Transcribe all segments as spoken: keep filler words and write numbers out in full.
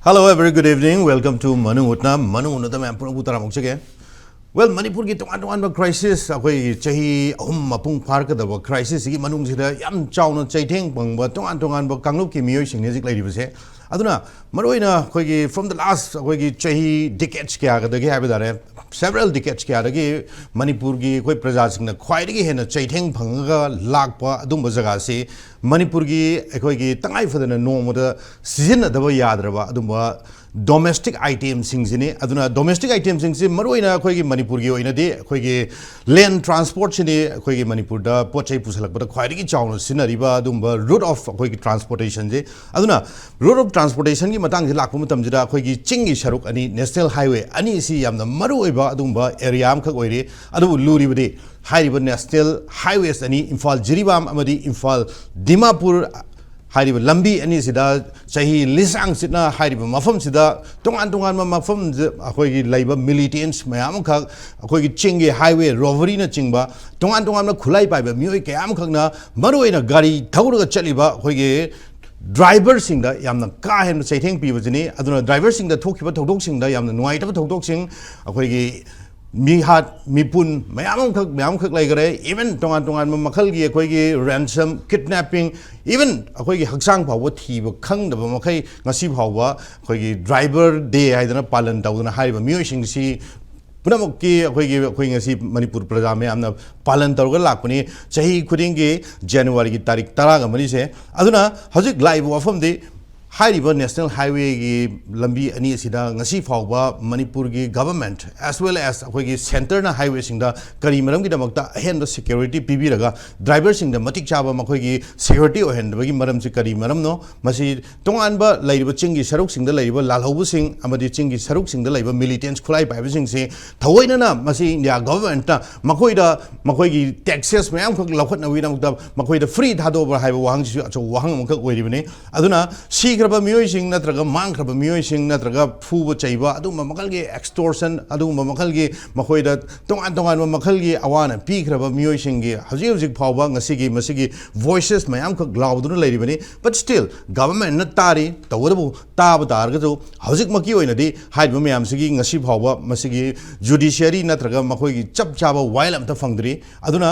Hello, a very good evening. Welcome to ꯃꯅꯨꯡ ꯍꯨꯠꯅ, ꯃꯅꯨꯡ ꯍꯨꯠꯅꯗ ꯃꯌꯥꯝ ꯄꯨꯝꯅꯃꯛꯄꯨ ꯇꯔꯥꯝꯅ ꯑꯣꯛꯆꯒꯦ꯫ Well, ꯃꯅꯤꯄꯨꯔꯒꯤ ꯇꯣꯉꯥꯟ ꯇꯣꯉꯥꯟꯕ crisis, ꯑꯩꯈꯣꯏꯒꯤ ꯆꯍꯤ ꯑꯍꯨꯝ ꯃꯄꯨꯡ ꯐꯥꯔꯛꯀꯗꯕ crisis ꯁꯤꯒꯤ ꯃꯅꯨꯡꯁꯤꯗ ꯌꯥꯝ ꯆꯥꯎꯅ ꯆꯩꯊꯦꯡ ꯐꯪꯕ ꯇꯣꯉꯥꯟ ꯇꯣꯉꯥꯟꯕ ꯀꯥꯡꯂꯨꯞꯀꯤ ꯃꯤꯑꯣꯏꯁꯤꯡꯅꯤ ꯍꯧꯖꯤꯛ ꯂꯩꯔꯤꯕꯁꯦ꯫ ꯑꯗꯨꯅ ꯃꯔꯨꯑꯣꯏꯅ ꯑꯩꯈꯣꯏꯒꯤ from the last, ꯑꯩꯈꯣꯏꯒꯤ ꯆꯍꯤ decades ꯀꯌꯥꯒꯗꯒꯤ ꯍꯥꯏꯕ ꯇꯥꯔꯦ, several decades ꯀꯌꯥꯗꯒꯤ ꯃꯅꯤꯄꯨꯔꯒꯤ ꯑꯩꯈꯣꯏ ꯄ꯭ꯔꯖꯥꯁꯤꯡꯅ ꯈ꯭ꯋꯥꯏꯗꯒꯤ ꯍꯦꯟꯅ ꯆꯩꯊꯦꯡ ꯐꯪꯉꯒ ꯂꯥꯛꯄ ꯑꯗꯨꯝꯕ ꯖꯒꯥꯁꯤ ꯃꯅꯤꯄꯨꯔꯒꯤ ꯑꯩꯈꯣꯏꯒꯤ ꯇꯉꯥꯏ ꯐꯗꯅ ꯅꯣꯡꯃꯗ ꯁꯤꯖꯤꯟꯅꯗꯕ ꯌꯥꯗ꯭ꯔꯕ ꯑꯗꯨꯝꯕ domestic item ꯁꯤꯡꯁꯤꯅꯤ꯫ ꯑꯗꯨꯅ domestic item ꯁꯤꯡꯁꯤ ꯃꯔꯨꯑꯣꯏꯅ ꯑꯩꯈꯣꯏꯒꯤ ꯃꯅꯤꯄꯨꯔꯒꯤ ꯑꯣꯏꯅꯗꯤ ꯑꯩꯈꯣꯏꯒꯤ land transport ꯁꯤꯅꯤ ꯑꯩꯈꯣꯏꯒꯤ ꯃꯅꯤꯄꯨꯔꯗ ꯄꯣꯠ ꯆꯩ ꯄꯨꯁꯜꯂꯛꯄꯗ ꯈ꯭ꯋꯥꯏꯗꯒꯤ ꯆꯥꯎꯅ ꯁꯤꯖꯤꯟꯅꯔꯤꯕ ꯑꯗꯨꯝꯕ route of ꯑꯩꯈꯣꯏꯒꯤ transportation ꯁꯤ꯫ ꯑꯗꯨꯅ route of transportation ꯒꯤ ꯃꯇꯥꯡꯁꯤ ꯂꯥꯛꯄ ꯃꯇꯝꯁꯤꯗ ꯑꯩꯈꯣꯏꯒꯤ ꯆꯤꯡꯒꯤ ꯁꯔꯨꯛ ꯑꯅꯤ, national highway ꯑꯅꯤ ꯑꯁꯤ ꯌꯥꯝꯅ ꯃꯔꯨꯑꯣꯏꯕ ꯑꯗꯨꯒꯨꯝꯕ area ꯑꯃꯈꯛ ꯑꯣꯏꯔꯤ꯫ ꯑꯗꯨꯕꯨ ꯂꯨꯔꯤꯕꯗꯤ ꯍꯥꯏꯔꯤꯕ national highways ꯑꯅꯤ, ꯏꯝꯐꯥꯜ ꯖꯤꯔꯤꯕꯥꯝ ꯑꯃꯗꯤ ꯏꯝꯐꯥꯜ ꯗꯤꯃꯥꯄꯨꯔ ꯍꯥꯏꯔꯤꯕ ꯂꯝꯕꯤ ꯑꯅꯤꯁꯤꯗ ꯆꯍꯤ ꯂꯤꯁꯥꯡ ꯆꯤꯠꯅ ꯍꯥꯏꯔꯤꯕ ꯃꯐꯝꯁꯤꯗ ꯇꯣꯉꯥꯟ ꯇꯣꯉꯥꯟꯕ ꯃꯐꯝꯗ ꯑꯩꯈꯣꯏꯒꯤ ꯂꯩꯕ militants ꯃꯌꯥꯝ ꯑꯃꯈꯛ, ꯑꯩꯈꯣꯏꯒꯤ ꯆꯤꯡꯒꯤ highway robbery ꯅꯆꯤꯡꯕ ꯇꯣꯉꯥꯟ ꯇꯣꯉꯥꯟꯕ ꯈꯨꯠꯂꯥꯏ ꯄꯥꯏꯕ ꯃꯤꯑꯣꯏ ꯀꯌꯥ ꯑꯃꯈꯛꯅ ꯃꯔꯨꯑꯣꯏꯅ ꯒꯥꯔꯤ ꯊꯧꯔꯒ ꯆꯠꯂꯤꯕ ꯑꯩꯈꯣꯏꯒꯤ driver ꯁꯤꯡꯗ ꯌꯥꯝꯅ ꯀꯥ ꯍꯦꯟꯅ ꯆꯩꯊꯦꯡ ꯄꯤꯕꯁꯤꯅꯤ꯫ ꯑꯗꯨꯅ driver ꯁꯤꯡꯗ ꯊꯣꯛꯈꯤꯕ ꯊꯧꯗꯣꯛꯁꯤꯡꯗ ꯌꯥꯝꯅ ꯅꯨꯡꯉꯥꯏꯇꯕ ꯊꯧꯗꯣꯛꯁꯤꯡ, ꯑꯩꯈꯣꯏꯒꯤ ꯃꯤꯍꯥꯠ ꯃꯤꯄꯨꯟ ꯃꯌꯥꯝ ꯑꯃꯈꯛ, ꯃꯌꯥꯝ ꯑꯃꯈꯛ ꯂꯩꯈꯔꯦ꯫ Even ꯇꯣꯉꯥꯟ ꯇꯣꯉꯥꯟꯕ ꯃꯈꯜꯒꯤ ꯑꯩꯈꯣꯏꯒꯤ ransom, kidnapping, even ꯑꯩꯈꯣꯏꯒꯤ ꯍꯛꯆꯥꯡ ꯐꯥꯎꯕ ꯊꯤꯕ ꯈꯪꯗꯕ ꯃꯈꯩ ꯉꯁꯤ ꯐꯥꯎꯕ ꯑꯩꯈꯣꯏꯒꯤ driver day ꯍꯥꯏꯗꯅ ꯄꯥꯂꯟ ꯇꯧꯗꯅ ꯍꯥꯏꯔꯤꯕ ꯃꯤꯑꯣꯏꯁꯤꯡꯁꯤ ꯄꯨꯝꯅꯃꯛꯀꯤ ꯑꯩꯈꯣꯏꯒꯤ, ꯑꯩꯈꯣꯏ ꯉꯁꯤ ꯃꯅꯤꯄꯨꯔ ꯄ꯭ꯔꯖꯥ ꯃꯌꯥꯝꯅ ꯄꯥꯂꯟ ꯇꯧꯔꯒ ꯂꯥꯛꯄꯅꯤ꯫ ꯆꯍꯤ ꯈꯨꯗꯤꯡꯒꯤ ꯖꯅꯋꯥꯔꯤꯒꯤ ꯇꯥꯔꯤꯛ ꯇꯔꯥꯒ ꯃꯔꯤꯁꯦ꯫ ꯑꯗꯨꯅ ꯍꯧꯖꯤꯛ ꯂꯥꯛꯏꯕ ꯋꯥꯐꯝꯗꯤ ꯍꯥꯏꯔꯤꯕ national highway ꯒꯤ ꯂꯝꯕꯤ ꯑꯅꯤ ꯑꯁꯤꯗ ꯉꯁꯤ ꯐꯥꯎꯕ ꯃꯅꯤꯄꯨꯔꯒꯤ government as well as ꯑꯩꯈꯣꯏꯒꯤ centre ꯅ highway ꯁꯤꯡꯗ ꯀꯔꯤ ꯃꯔꯝꯒꯤꯗꯃꯛꯇ ꯑꯍꯦꯟꯕ security ꯄꯤꯕꯤꯔꯒ driver ꯁꯤꯡꯗ ꯃꯇꯤꯛ ꯆꯥꯕ ꯃꯈꯣꯏꯒꯤ security ꯑꯣꯏꯍꯟꯗꯕꯒꯤ ꯃꯔꯝꯁꯤ ꯀꯔꯤ ꯃꯔꯝꯅꯣ? ꯃꯁꯤ ꯇꯣꯉꯥꯟꯕ ꯂꯩꯔꯤꯕ ꯆꯤꯡꯒꯤ ꯁꯔꯨꯛꯁꯤꯡꯗ ꯂꯩꯔꯤꯕ ꯂꯥꯜꯍꯧꯕꯁꯤꯡ ꯑꯃꯗꯤ ꯆꯤꯡꯒꯤ ꯁꯔꯨꯛꯁꯤꯡꯗ ꯂꯩꯕ militants ꯈꯨꯠꯂꯥꯏ ꯄꯥꯏꯕꯁꯤꯡꯁꯤ ꯊꯑꯣꯏꯅꯅ ꯃꯁꯤ India government ꯅ ꯃꯈꯣꯏꯗ ꯃꯈꯣꯏꯒꯤ taxes ꯃꯌꯥꯝꯈꯛ ꯂꯧꯈꯠꯅꯕꯒꯤꯗꯃꯛꯇ ꯃꯈꯣꯏꯗ free ꯊꯥꯗꯣꯛꯄ꯭ꯔꯥ ꯍꯥꯏꯕ ꯋꯥꯍꯪꯁꯤꯁꯨ ꯑꯆꯧꯕ ꯋꯥꯍꯪ ꯑꯃꯈꯛ ꯑꯣꯏꯔꯤꯕꯅꯤ꯫ ꯑꯗꯨꯅ ꯁꯤ ꯁꯤꯈ꯭ꯔꯕ ꯃꯤꯑꯣꯏꯁꯤꯡ ꯅꯠꯇ꯭ꯔꯒ ꯃꯥꯡꯈ꯭ꯔꯕ ꯃꯤꯑꯣꯏꯁꯤꯡ ꯅꯠꯇ꯭ꯔꯒ ꯐꯨꯕ ꯆꯩꯕ, ꯑꯗꯨꯒꯨꯝꯕ ꯃꯈꯜꯒꯤ extortion, ꯑꯗꯨꯒꯨꯝꯕ ꯃꯈꯜꯒꯤ ꯃꯈꯣꯏꯗ ꯇꯣꯉꯥꯟ ꯇꯣꯉꯥꯟꯕ ꯃꯈꯜꯒꯤ ꯑꯋꯥ ꯑꯅꯥ ꯄꯤꯈ꯭ꯔꯕ ꯃꯤꯑꯣꯏꯁꯤꯡꯒꯤ ꯍꯧꯖꯤꯛ ꯍꯧꯖꯤꯛ ꯐꯥꯎꯕ ꯉꯁꯤꯒꯤ ꯃꯁꯤꯒꯤ voices ꯃꯌꯥꯝꯈꯛ ꯂꯥꯎꯗꯨꯅ ꯂꯩꯔꯤꯕꯅꯤ꯫ But still, government ꯅ ꯇꯥꯔꯤ, ꯇꯧꯕꯇꯕꯨ ꯇꯥꯕ ꯇꯥꯔꯒꯁꯨ ꯍꯧꯖꯤꯛꯃꯛꯀꯤ ꯑꯣꯏꯅꯗꯤ ꯍꯥꯏꯔꯤꯕ ꯃꯌꯥꯝꯁꯤꯒꯤ ꯉꯁꯤ ꯐꯥꯎꯕ ꯃꯁꯤꯒꯤ judiciary ꯅꯠꯇ꯭ꯔꯒ ꯃꯈꯣꯏꯒꯤ ꯆꯞ ꯆꯥꯕ ꯋꯥꯌꯦꯜ ꯑꯝꯇ ꯐꯪꯗ꯭ꯔꯤ꯫ ꯑꯗꯨꯅ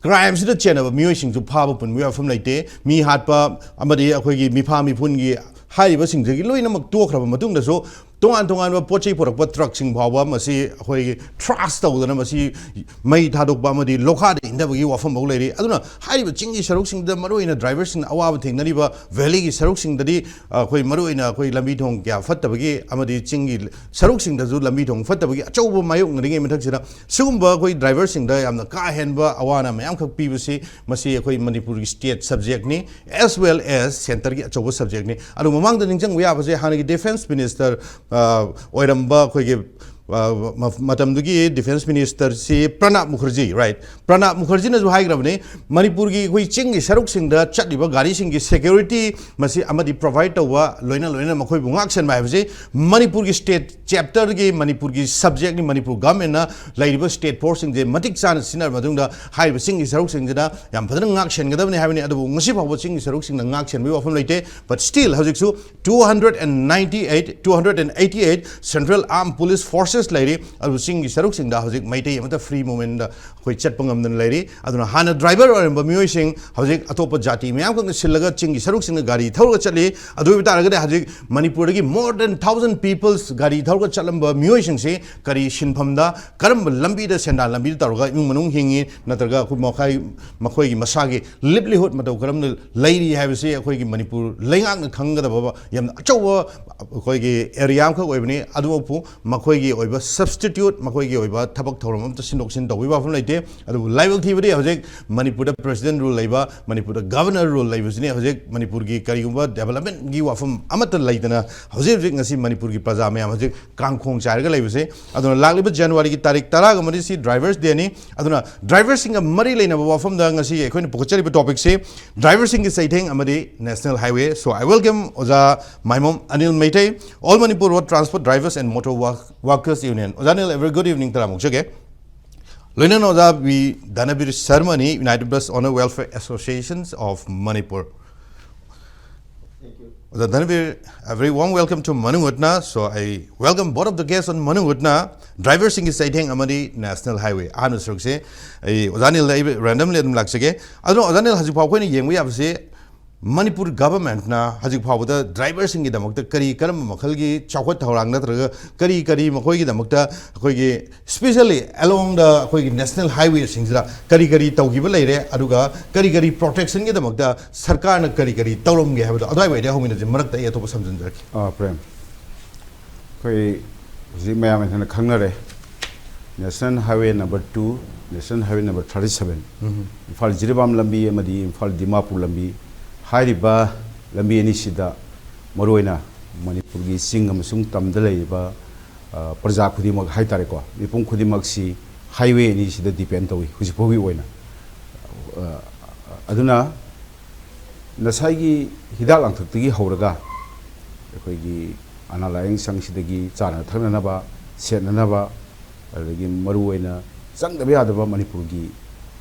crime ꯁꯤꯗ ꯆꯦꯟꯅꯕ ꯃꯤꯑꯣꯏꯁꯤꯡꯁꯨ ꯐꯥꯕ ꯄꯨꯟꯕꯒꯤ ꯋꯥꯐꯝ ꯂꯩꯇꯦ꯫ ꯃꯤ ꯍꯥꯠꯄ ꯑꯃꯗꯤ ꯑꯩꯈꯣꯏꯒꯤ ꯃꯤꯐꯥ ꯃꯤꯄꯨꯟꯒꯤ ꯍꯥꯏꯔꯤꯕꯁꯤꯡꯗꯒꯤ ꯂꯣꯏꯅꯃꯛ ꯇꯣꯛꯈ꯭ꯔꯕ ꯃꯇꯨꯡꯗꯁꯨ ꯇꯣꯉꯥꯟ ꯇꯣꯉꯥꯟꯕ ꯄꯣꯠ ꯆꯩ ꯄꯨꯔꯛꯄ truck ꯁꯤꯡ ꯐꯥꯎꯕ ꯃꯁꯤ ꯑꯩꯈꯣꯏꯒꯤ trash ꯇꯧꯗꯅ ꯃꯁꯤ ꯃꯩ ꯊꯥꯗꯣꯛꯄ ꯑꯃꯗꯤ ꯂꯣꯈꯥꯗ ꯏꯟꯊꯕꯒꯤ ꯋꯥꯐꯝ ꯐꯥꯎ ꯂꯩꯔꯤ꯫ ꯑꯗꯨꯅ ꯍꯥꯏꯔꯤꯕ ꯆꯤꯡꯒꯤ ꯁꯔꯨꯛꯁꯤꯡꯗ ꯃꯔꯨꯑꯣꯏꯅ driver ꯁꯤꯡꯅ ꯑꯋꯥꯕ ꯊꯦꯡꯅꯔꯤꯕ valley ꯒꯤ ꯁꯔꯨꯛꯁꯤꯡꯗꯗꯤ ꯑꯩꯈꯣꯏ ꯃꯔꯨꯑꯣꯏꯅ ꯑꯩꯈꯣꯏ ꯂꯝꯕꯤ ꯊꯣꯡ ꯀꯌꯥ ꯐꯠꯇꯕꯒꯤ ꯑꯃꯗꯤ ꯆꯤꯡꯒꯤ ꯁꯔꯨꯛꯁꯤꯡꯗꯁꯨ ꯂꯝꯕꯤ ꯊꯣꯡ ꯐꯠꯇꯕꯒꯤ ꯑꯆꯧꯕ ꯃꯥꯌꯣꯛꯅꯔꯤꯉꯩ ꯃꯊꯛꯁꯤꯗ ꯁꯤꯒꯨꯝꯕ ꯑꯩꯈꯣꯏ driver ꯁꯤꯡꯗ ꯌꯥꯝꯅ ꯀꯥ ꯍꯦꯟꯕ ꯑꯋꯥ ꯑꯅꯥ ꯃꯌꯥꯝꯈꯛ ꯄꯤꯕꯁꯤ ꯃꯁꯤ ꯑꯩꯈꯣꯏ ꯃꯅꯤꯄꯨꯔꯒꯤ state subject ꯅꯤ, as well as centre ꯒꯤ ꯑꯆꯧꯕ subject ꯅꯤ꯫ ꯑꯗꯣ ꯃꯃꯥꯡꯗ ꯅꯤꯡꯁꯤꯡꯕ ꯌꯥꯕꯁꯦ ꯍꯥꯟꯅꯒꯤ defence minister, ꯑ, ꯑꯣꯏꯔꯝꯕ ꯑꯩꯈꯣꯏꯒꯤ, ꯑ, ꯃ-, ꯃꯇꯝꯗꯨꯒꯤ defence minister ꯁꯤ ꯄ꯭ꯔꯅꯥꯕ ꯃꯨꯈꯔꯖꯤ, right? ꯄ꯭ꯔꯅꯥꯕ ꯃꯨꯈꯔꯖꯤꯅꯁꯨ ꯍꯥꯏꯈ꯭ꯔꯕꯅꯤ, ꯃꯅꯤꯄꯨꯔꯒꯤ ꯑꯩꯈꯣꯏ ꯆꯤꯡꯒꯤ ꯁꯔꯨꯛꯁꯤꯡꯗ ꯆꯠꯂꯤꯕ ꯒꯥꯔꯤꯁꯤꯡꯒꯤ security ꯃꯁꯤ ꯑꯃꯗꯤ provide ꯇꯧꯕ, ꯂꯣꯏꯅ ꯂꯣꯏꯅꯅ ꯃꯈꯣꯏꯕꯨ ꯉꯥꯛ ꯁꯦꯟꯕ ꯍꯥꯏꯕꯁꯤ ꯃꯅꯤꯄꯨꯔꯒꯤ state chapter ꯒꯤ ꯃꯅꯤꯄꯨꯔꯒꯤ subject ꯅꯤ꯫ ꯃꯅꯤꯄꯨꯔ government ꯅ ꯂꯩꯔꯤꯕ state force ꯁꯤꯡꯁꯦ ꯃꯇꯤꯛ ꯆꯥꯅ ꯁꯤꯖꯤꯟꯅꯔꯕ ꯃꯇꯨꯡꯗ ꯍꯥꯏꯔꯤꯕ ꯆꯤꯡꯒꯤ ꯁꯔꯨꯛꯁꯤꯡꯁꯤꯗ ꯌꯥꯝ ꯐꯖꯅ ꯉꯥꯛ ꯁꯦꯟꯒꯗꯕꯅꯤ ꯍꯥꯏꯕꯅꯤ꯫ ꯑꯗꯨꯕꯨ ꯉꯁꯤ ꯐꯥꯎꯕ ꯆꯤꯡꯒꯤ ꯁꯔꯨꯛꯁꯤꯡꯅ ꯉꯥꯛ ꯁꯦꯟꯕꯒꯤ ꯋꯥꯐꯝ ꯂꯩꯇꯦ꯫ But still ꯍꯧꯖꯤꯛꯁꯨ two hundred and ninety eight, two hundred and eighty eight Central Armed Police Forces ꯂꯩꯔꯤ꯫ ꯑꯗꯨꯕꯨ ꯆꯤꯡꯒꯤ ꯁꯔꯨꯛꯁꯤꯡꯗ ꯍꯧꯖꯤꯛ ꯃꯩꯇꯩ ꯑꯃꯠꯇ free movement ꯗ ꯑꯩꯈꯣꯏ ꯆꯠꯄ ꯉꯝꯗꯅ ꯂꯩꯔꯤ꯫ ꯑꯗꯨꯅ ꯍꯥꯟꯅ driver ꯑꯣꯏꯔꯝꯕ ꯃꯤꯑꯣꯏꯁꯤꯡ ꯍꯧꯖꯤꯛ ꯑꯇꯣꯞꯄ ꯖꯥꯇꯤ ꯃꯌꯥꯝꯈꯛꯅ ꯁꯤꯜꯂꯒ ꯆꯤꯡꯒꯤ ꯁꯔꯨꯛꯁꯤꯡꯗ ꯒꯥꯔꯤ ꯊꯧꯔꯒ ꯆꯠꯂꯤ꯫ ꯑꯗꯨ ꯑꯣꯏꯕ ꯇꯥꯔꯒꯗꯤ ꯍꯧꯖꯤꯛ ꯃꯅꯤꯄꯨꯔꯗꯒꯤ more than thousand peoples ꯒꯥꯔꯤ ꯊꯧꯔꯒ ꯆꯠꯂꯝꯕ ꯃꯤꯑꯣꯏꯁꯤꯡꯁꯤ ꯀꯔꯤ ꯁꯤꯟꯐꯝꯗ, ꯀꯔꯝꯕ ꯂꯝꯕꯤꯗ, ꯁꯦꯟꯗꯥꯟ ꯂꯝꯕꯤꯗ ꯇꯧꯔꯒ ꯏꯃꯨꯡ ꯃꯅꯨꯡ ꯍꯤꯡꯉꯤ, ꯅꯠꯇ꯭ꯔꯒ ꯑꯩꯈꯣꯏ ꯃꯈꯥꯏ-, ꯃꯈꯣꯏꯒꯤ ꯃꯁꯥꯒꯤ livelihood ꯃꯇꯧ ꯀꯔꯝꯅ ꯂꯩꯔꯤ ꯍꯥꯏꯕꯁꯤ ꯑꯩꯈꯣꯏꯒꯤ ꯃꯅꯤꯄꯨꯔ ꯂꯩꯉꯥꯛꯅ ꯈꯪꯒꯗꯕ ꯌꯥꯝꯅ ꯑꯆꯧꯕ ꯑꯩꯈꯣꯏꯒꯤ area ꯑꯃꯈꯛ ꯑꯣꯏꯕꯅꯤ꯫ ꯑꯗꯨꯕꯨ ꯃꯈꯣꯏꯒꯤ ꯑꯣꯏꯕ substitute, ꯃꯈꯣꯏꯒꯤ ꯑꯣꯏꯕ ꯊꯕꯛ ꯊꯧꯔꯝ ꯑꯃꯠꯇ ꯁꯤꯟꯗꯣꯛ ꯁꯤꯟ ꯇꯧꯕꯒꯤ ꯋꯥꯐꯝ ꯂꯩꯇꯦ꯫ ꯑꯗꯨꯕꯨ ꯂꯥꯏꯕꯛ ꯊꯤꯕꯗꯤ ꯍꯧꯖꯤꯛ ꯃꯅꯤꯄꯨꯔꯗ president rule ꯂꯩꯕ, ꯃꯅꯤꯄꯨꯔꯗ governor rule ꯂꯩꯕꯁꯤꯅꯤ ꯍꯧꯖꯤꯛ ꯃꯅꯤꯄꯨꯔꯒꯤ ꯀꯔꯤꯒꯨꯝꯕ developmentꯀꯤ ꯋꯥꯐꯝ ꯑꯃꯠꯇ ꯂꯩꯇꯅ ꯍꯧꯖꯤꯛ ꯍꯧꯖꯤꯛ ꯉꯁꯤ ꯃꯅꯤꯄꯨꯔꯒꯤ ꯄ꯭ꯔꯖꯥ ꯃꯌꯥꯝ ꯍꯧꯖꯤꯛ ꯀꯥꯡꯈꯣꯡ ꯆꯥꯏꯔꯒ ꯂꯩꯕꯁꯦ꯫ ꯑꯗꯨꯅ ꯂꯥꯛꯂꯤꯕ Januaryꯒꯤ ꯇꯥꯔꯤꯛ ꯇꯔꯥꯒ ꯃꯔꯤꯁꯤ drivers dayꯅꯤ꯫ ꯑꯗꯨꯅ driverꯁꯤꯡꯒ ꯃꯔꯤ ꯂꯩꯅꯕ ꯋꯥꯐꯝꯗ ꯉꯁꯤ ꯑꯩꯈꯣꯏꯅ ꯄꯨꯈꯠꯆꯔꯤꯕ topicꯁꯤ driverꯁꯤꯡꯒꯤ ꯆꯩꯊꯦꯡ ꯑꯃꯗꯤ National Highway꯫ So I welcome ꯑꯣꯖꯥ ꯃꯥꯏꯃꯣꯝ Anil Meitei, All Manipur Road Transport Drivers and Motor Work-, Workers Union꯫ ꯑꯣꯖꯥ Anil, a very good evening ꯇꯔꯥꯃꯨꯛ ꯖꯒꯦ꯫ ꯂꯣꯏꯅꯅ ꯑꯣꯖꯥ B ꯙꯅꯕꯤꯔ ꯁꯔꯃꯅꯤ, United Bus Owner Welfare Associations of Manipur꯫ ꯑꯣꯖꯥ ꯙꯅꯕꯤꯔ, a very warm welcome to ꯃꯅꯨꯡ ꯍꯨꯠꯅ꯫ So I welcome both of the guests on ꯃꯅꯨꯡ ꯍꯨꯠꯅ꯫ Driverꯁꯤꯡꯒꯤ ꯆꯩꯊꯦꯡ ꯑꯃꯗꯤ National Highway꯫ ꯑꯍꯥꯟꯕ ꯁꯔꯨꯛꯁꯦ ꯑꯩ ꯑꯣꯖꯥ ꯑꯅꯤꯜꯗ ꯑꯩ randomly ꯑꯗꯨꯝ ꯂꯥꯛꯆꯒꯦ꯫ ꯑꯗꯨꯅ ꯑꯣꯖꯥ ꯑꯅꯤꯜ, ꯍꯧꯖꯤꯛ ꯐꯥꯎ ꯑꯩꯈꯣꯏꯅ ꯌꯦꯡꯕ ꯌꯥꯕꯁꯦ ꯃꯅꯤꯄꯨꯔ governmentꯅ ꯍꯧꯖꯤꯛ ꯐꯥꯎꯕꯗ driverꯁꯤꯡꯒꯤꯗꯃꯛꯇ ꯀꯔꯤ ꯀꯔꯝꯕ ꯃꯈꯜꯒꯤ ꯆꯥꯎꯈꯠ ꯊꯧꯔꯥꯡ ꯅꯠꯇ꯭ꯔꯒ ꯀꯔꯤ ꯀꯔꯤ ꯃꯈꯣꯏꯒꯤꯗꯃꯛꯇ ꯑꯩꯈꯣꯏꯒꯤ specially along the ꯑꯩꯈꯣꯏꯒꯤ National Highwayꯁꯤꯡꯁꯤꯗ ꯀꯔꯤ ꯀꯔꯤ ꯇꯧꯈꯤꯕ ꯂꯩꯔꯦ, ꯑꯗꯨꯒ ꯀꯔꯤ ꯀꯔꯤ protectionꯒꯤꯗꯃꯛꯇ ꯁꯔꯀꯥꯔꯅ ꯀꯔꯤ ꯀꯔꯤ ꯇꯧꯔꯝꯒꯦ ꯍꯥꯏꯕꯗꯣ ꯑꯗꯨꯋꯥꯏ ꯋꯥꯏꯗꯩ ꯍꯧꯃꯤꯟꯅꯁꯦ, ꯃꯔꯛꯇ ꯑꯩ ꯑꯇꯣꯞꯄ ꯁꯝꯖꯤꯟꯖꯔꯛꯀꯦ꯫ ꯑꯥ, ꯄ꯭ꯔꯦꯝ, ꯑꯩꯈꯣꯏ ꯍꯧꯖꯤꯛ ꯃꯌꯥꯝꯅ ꯍꯦꯟꯅ ꯈꯪꯅꯔꯦ, National Highway number two, National Highway number thirty seven, ꯎꯝ꯫ ꯏꯝꯐꯥꯜ ꯖꯤꯔꯤꯕꯥꯝ ꯂꯝꯕꯤ ꯑꯃꯗꯤ ꯏꯝꯐꯥꯜ ꯗꯤꯃꯥꯄꯨꯔ ꯂꯝꯕꯤ ꯍꯥꯏꯔꯤꯕ ꯂꯝꯕꯤ ꯑꯅꯤꯁꯤꯗ ꯃꯔꯨꯑꯣꯏꯅ ꯃꯅꯤꯄꯨꯔꯒꯤ ꯆꯤꯡ ꯑꯃꯁꯨꯡ ꯇꯝꯗ ꯂꯩꯔꯤꯕ, ꯑ, ꯄ꯭ꯔꯖꯥ ꯈꯨꯗꯤꯡꯃꯛ ꯍꯥꯏꯇꯥꯔꯦꯀꯣ, ꯃꯤꯄꯨꯝ ꯈꯨꯗꯤꯡꯃꯛꯁꯤ highway ꯑꯅꯤꯁꯤꯗ depend ꯇꯧꯏ ꯍꯧꯖꯤꯛ ꯐꯥꯎꯒꯤ ꯑꯣꯏꯅ꯫ ꯑ, ꯑꯗꯨꯅ ꯉꯁꯥꯏꯒꯤ ꯍꯤꯗꯥꯛ ꯂꯥꯡꯊꯛꯇꯒꯤ ꯍꯧꯔꯒ ꯑꯩꯈꯣꯏꯒꯤ ꯑꯅꯥ ꯂꯥꯏꯌꯦꯡ ꯁꯪꯁꯤꯗꯒꯤ ꯆꯥꯅ ꯊꯛꯅꯅꯕ, ꯁꯦꯠꯅꯅꯕ, ꯑꯗꯨꯗꯒꯤ ꯃꯔꯨꯑꯣꯏꯅ ꯆꯪꯗꯕ ꯌꯥꯗꯕ ꯃꯅꯤꯄꯨꯔꯒꯤ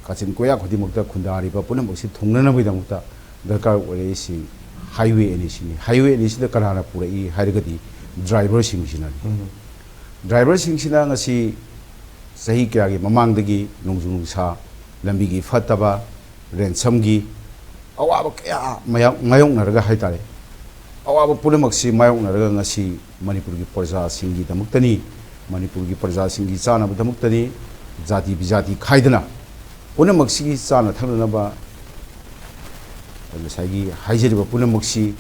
ꯀꯥꯆꯤꯟ ꯀꯣꯌꯥ ꯈꯨꯗꯤꯡꯃꯛꯇ ꯈꯨꯟꯗꯥꯔꯤꯕ ꯄꯨꯝꯅꯃꯛꯁꯤ ꯊꯨꯡꯅꯅꯕꯒꯤꯗꯃꯛꯇ ꯗꯔꯀꯥꯔ ꯑꯣꯏꯔꯛꯏꯁꯤ highway ꯑꯅꯤꯁꯤꯅꯤ꯫ Highway ꯑꯅꯤꯁꯤꯗ ꯀꯅꯥꯅ ꯄꯨꯔꯛꯏ ꯍꯥꯏꯔꯒꯗꯤ driverꯁꯤꯡꯁꯤꯅꯅꯤ꯫ ꯎꯝ꯫ Driverꯁꯤꯡꯁꯤꯅ ꯉꯁꯤ ꯆꯍꯤ ꯀꯌꯥꯒꯤ ꯃꯃꯥꯡꯗꯒꯤ ꯅꯣꯡꯖꯨ ꯅꯨꯡꯁꯥ, ꯂꯝꯕꯤꯒꯤ ꯐꯠꯇꯕ, ꯔꯦꯟꯁꯝꯒꯤ ꯑꯋꯥꯕ ꯀꯌꯥ ꯃꯥꯌꯣꯛ-, ꯃꯥꯌꯣꯛꯅꯔꯒ ꯍꯥꯏꯇꯥꯔꯦ, ꯑꯋꯥꯕ ꯄꯨꯝꯅꯃꯛꯁꯤ ꯃꯥꯌꯣꯛꯅꯔꯒ ꯉꯁꯤ ꯃꯅꯤꯄꯨꯔꯒꯤ ꯄ꯭ꯔꯖꯥꯁꯤꯡꯒꯤꯗꯃꯛꯇꯅꯤ, ꯃꯅꯤꯄꯨꯔꯒꯤ ꯄ꯭ꯔꯖꯥꯁꯤꯡꯒꯤ ꯆꯥꯅꯕꯗꯃꯛꯇꯅꯤ, ꯖꯥꯇꯤ ꯕꯤꯖꯥꯇꯤ ꯈꯥꯏꯗꯅ ꯄꯨꯝꯅꯃꯛꯁꯤꯒꯤ ꯆꯥꯅ ꯊꯛꯅꯅꯕ ꯉꯁꯥꯏꯒꯤ ꯍꯥꯏꯖꯔꯤꯕ ꯄꯨꯝꯅꯃꯛꯁꯤ,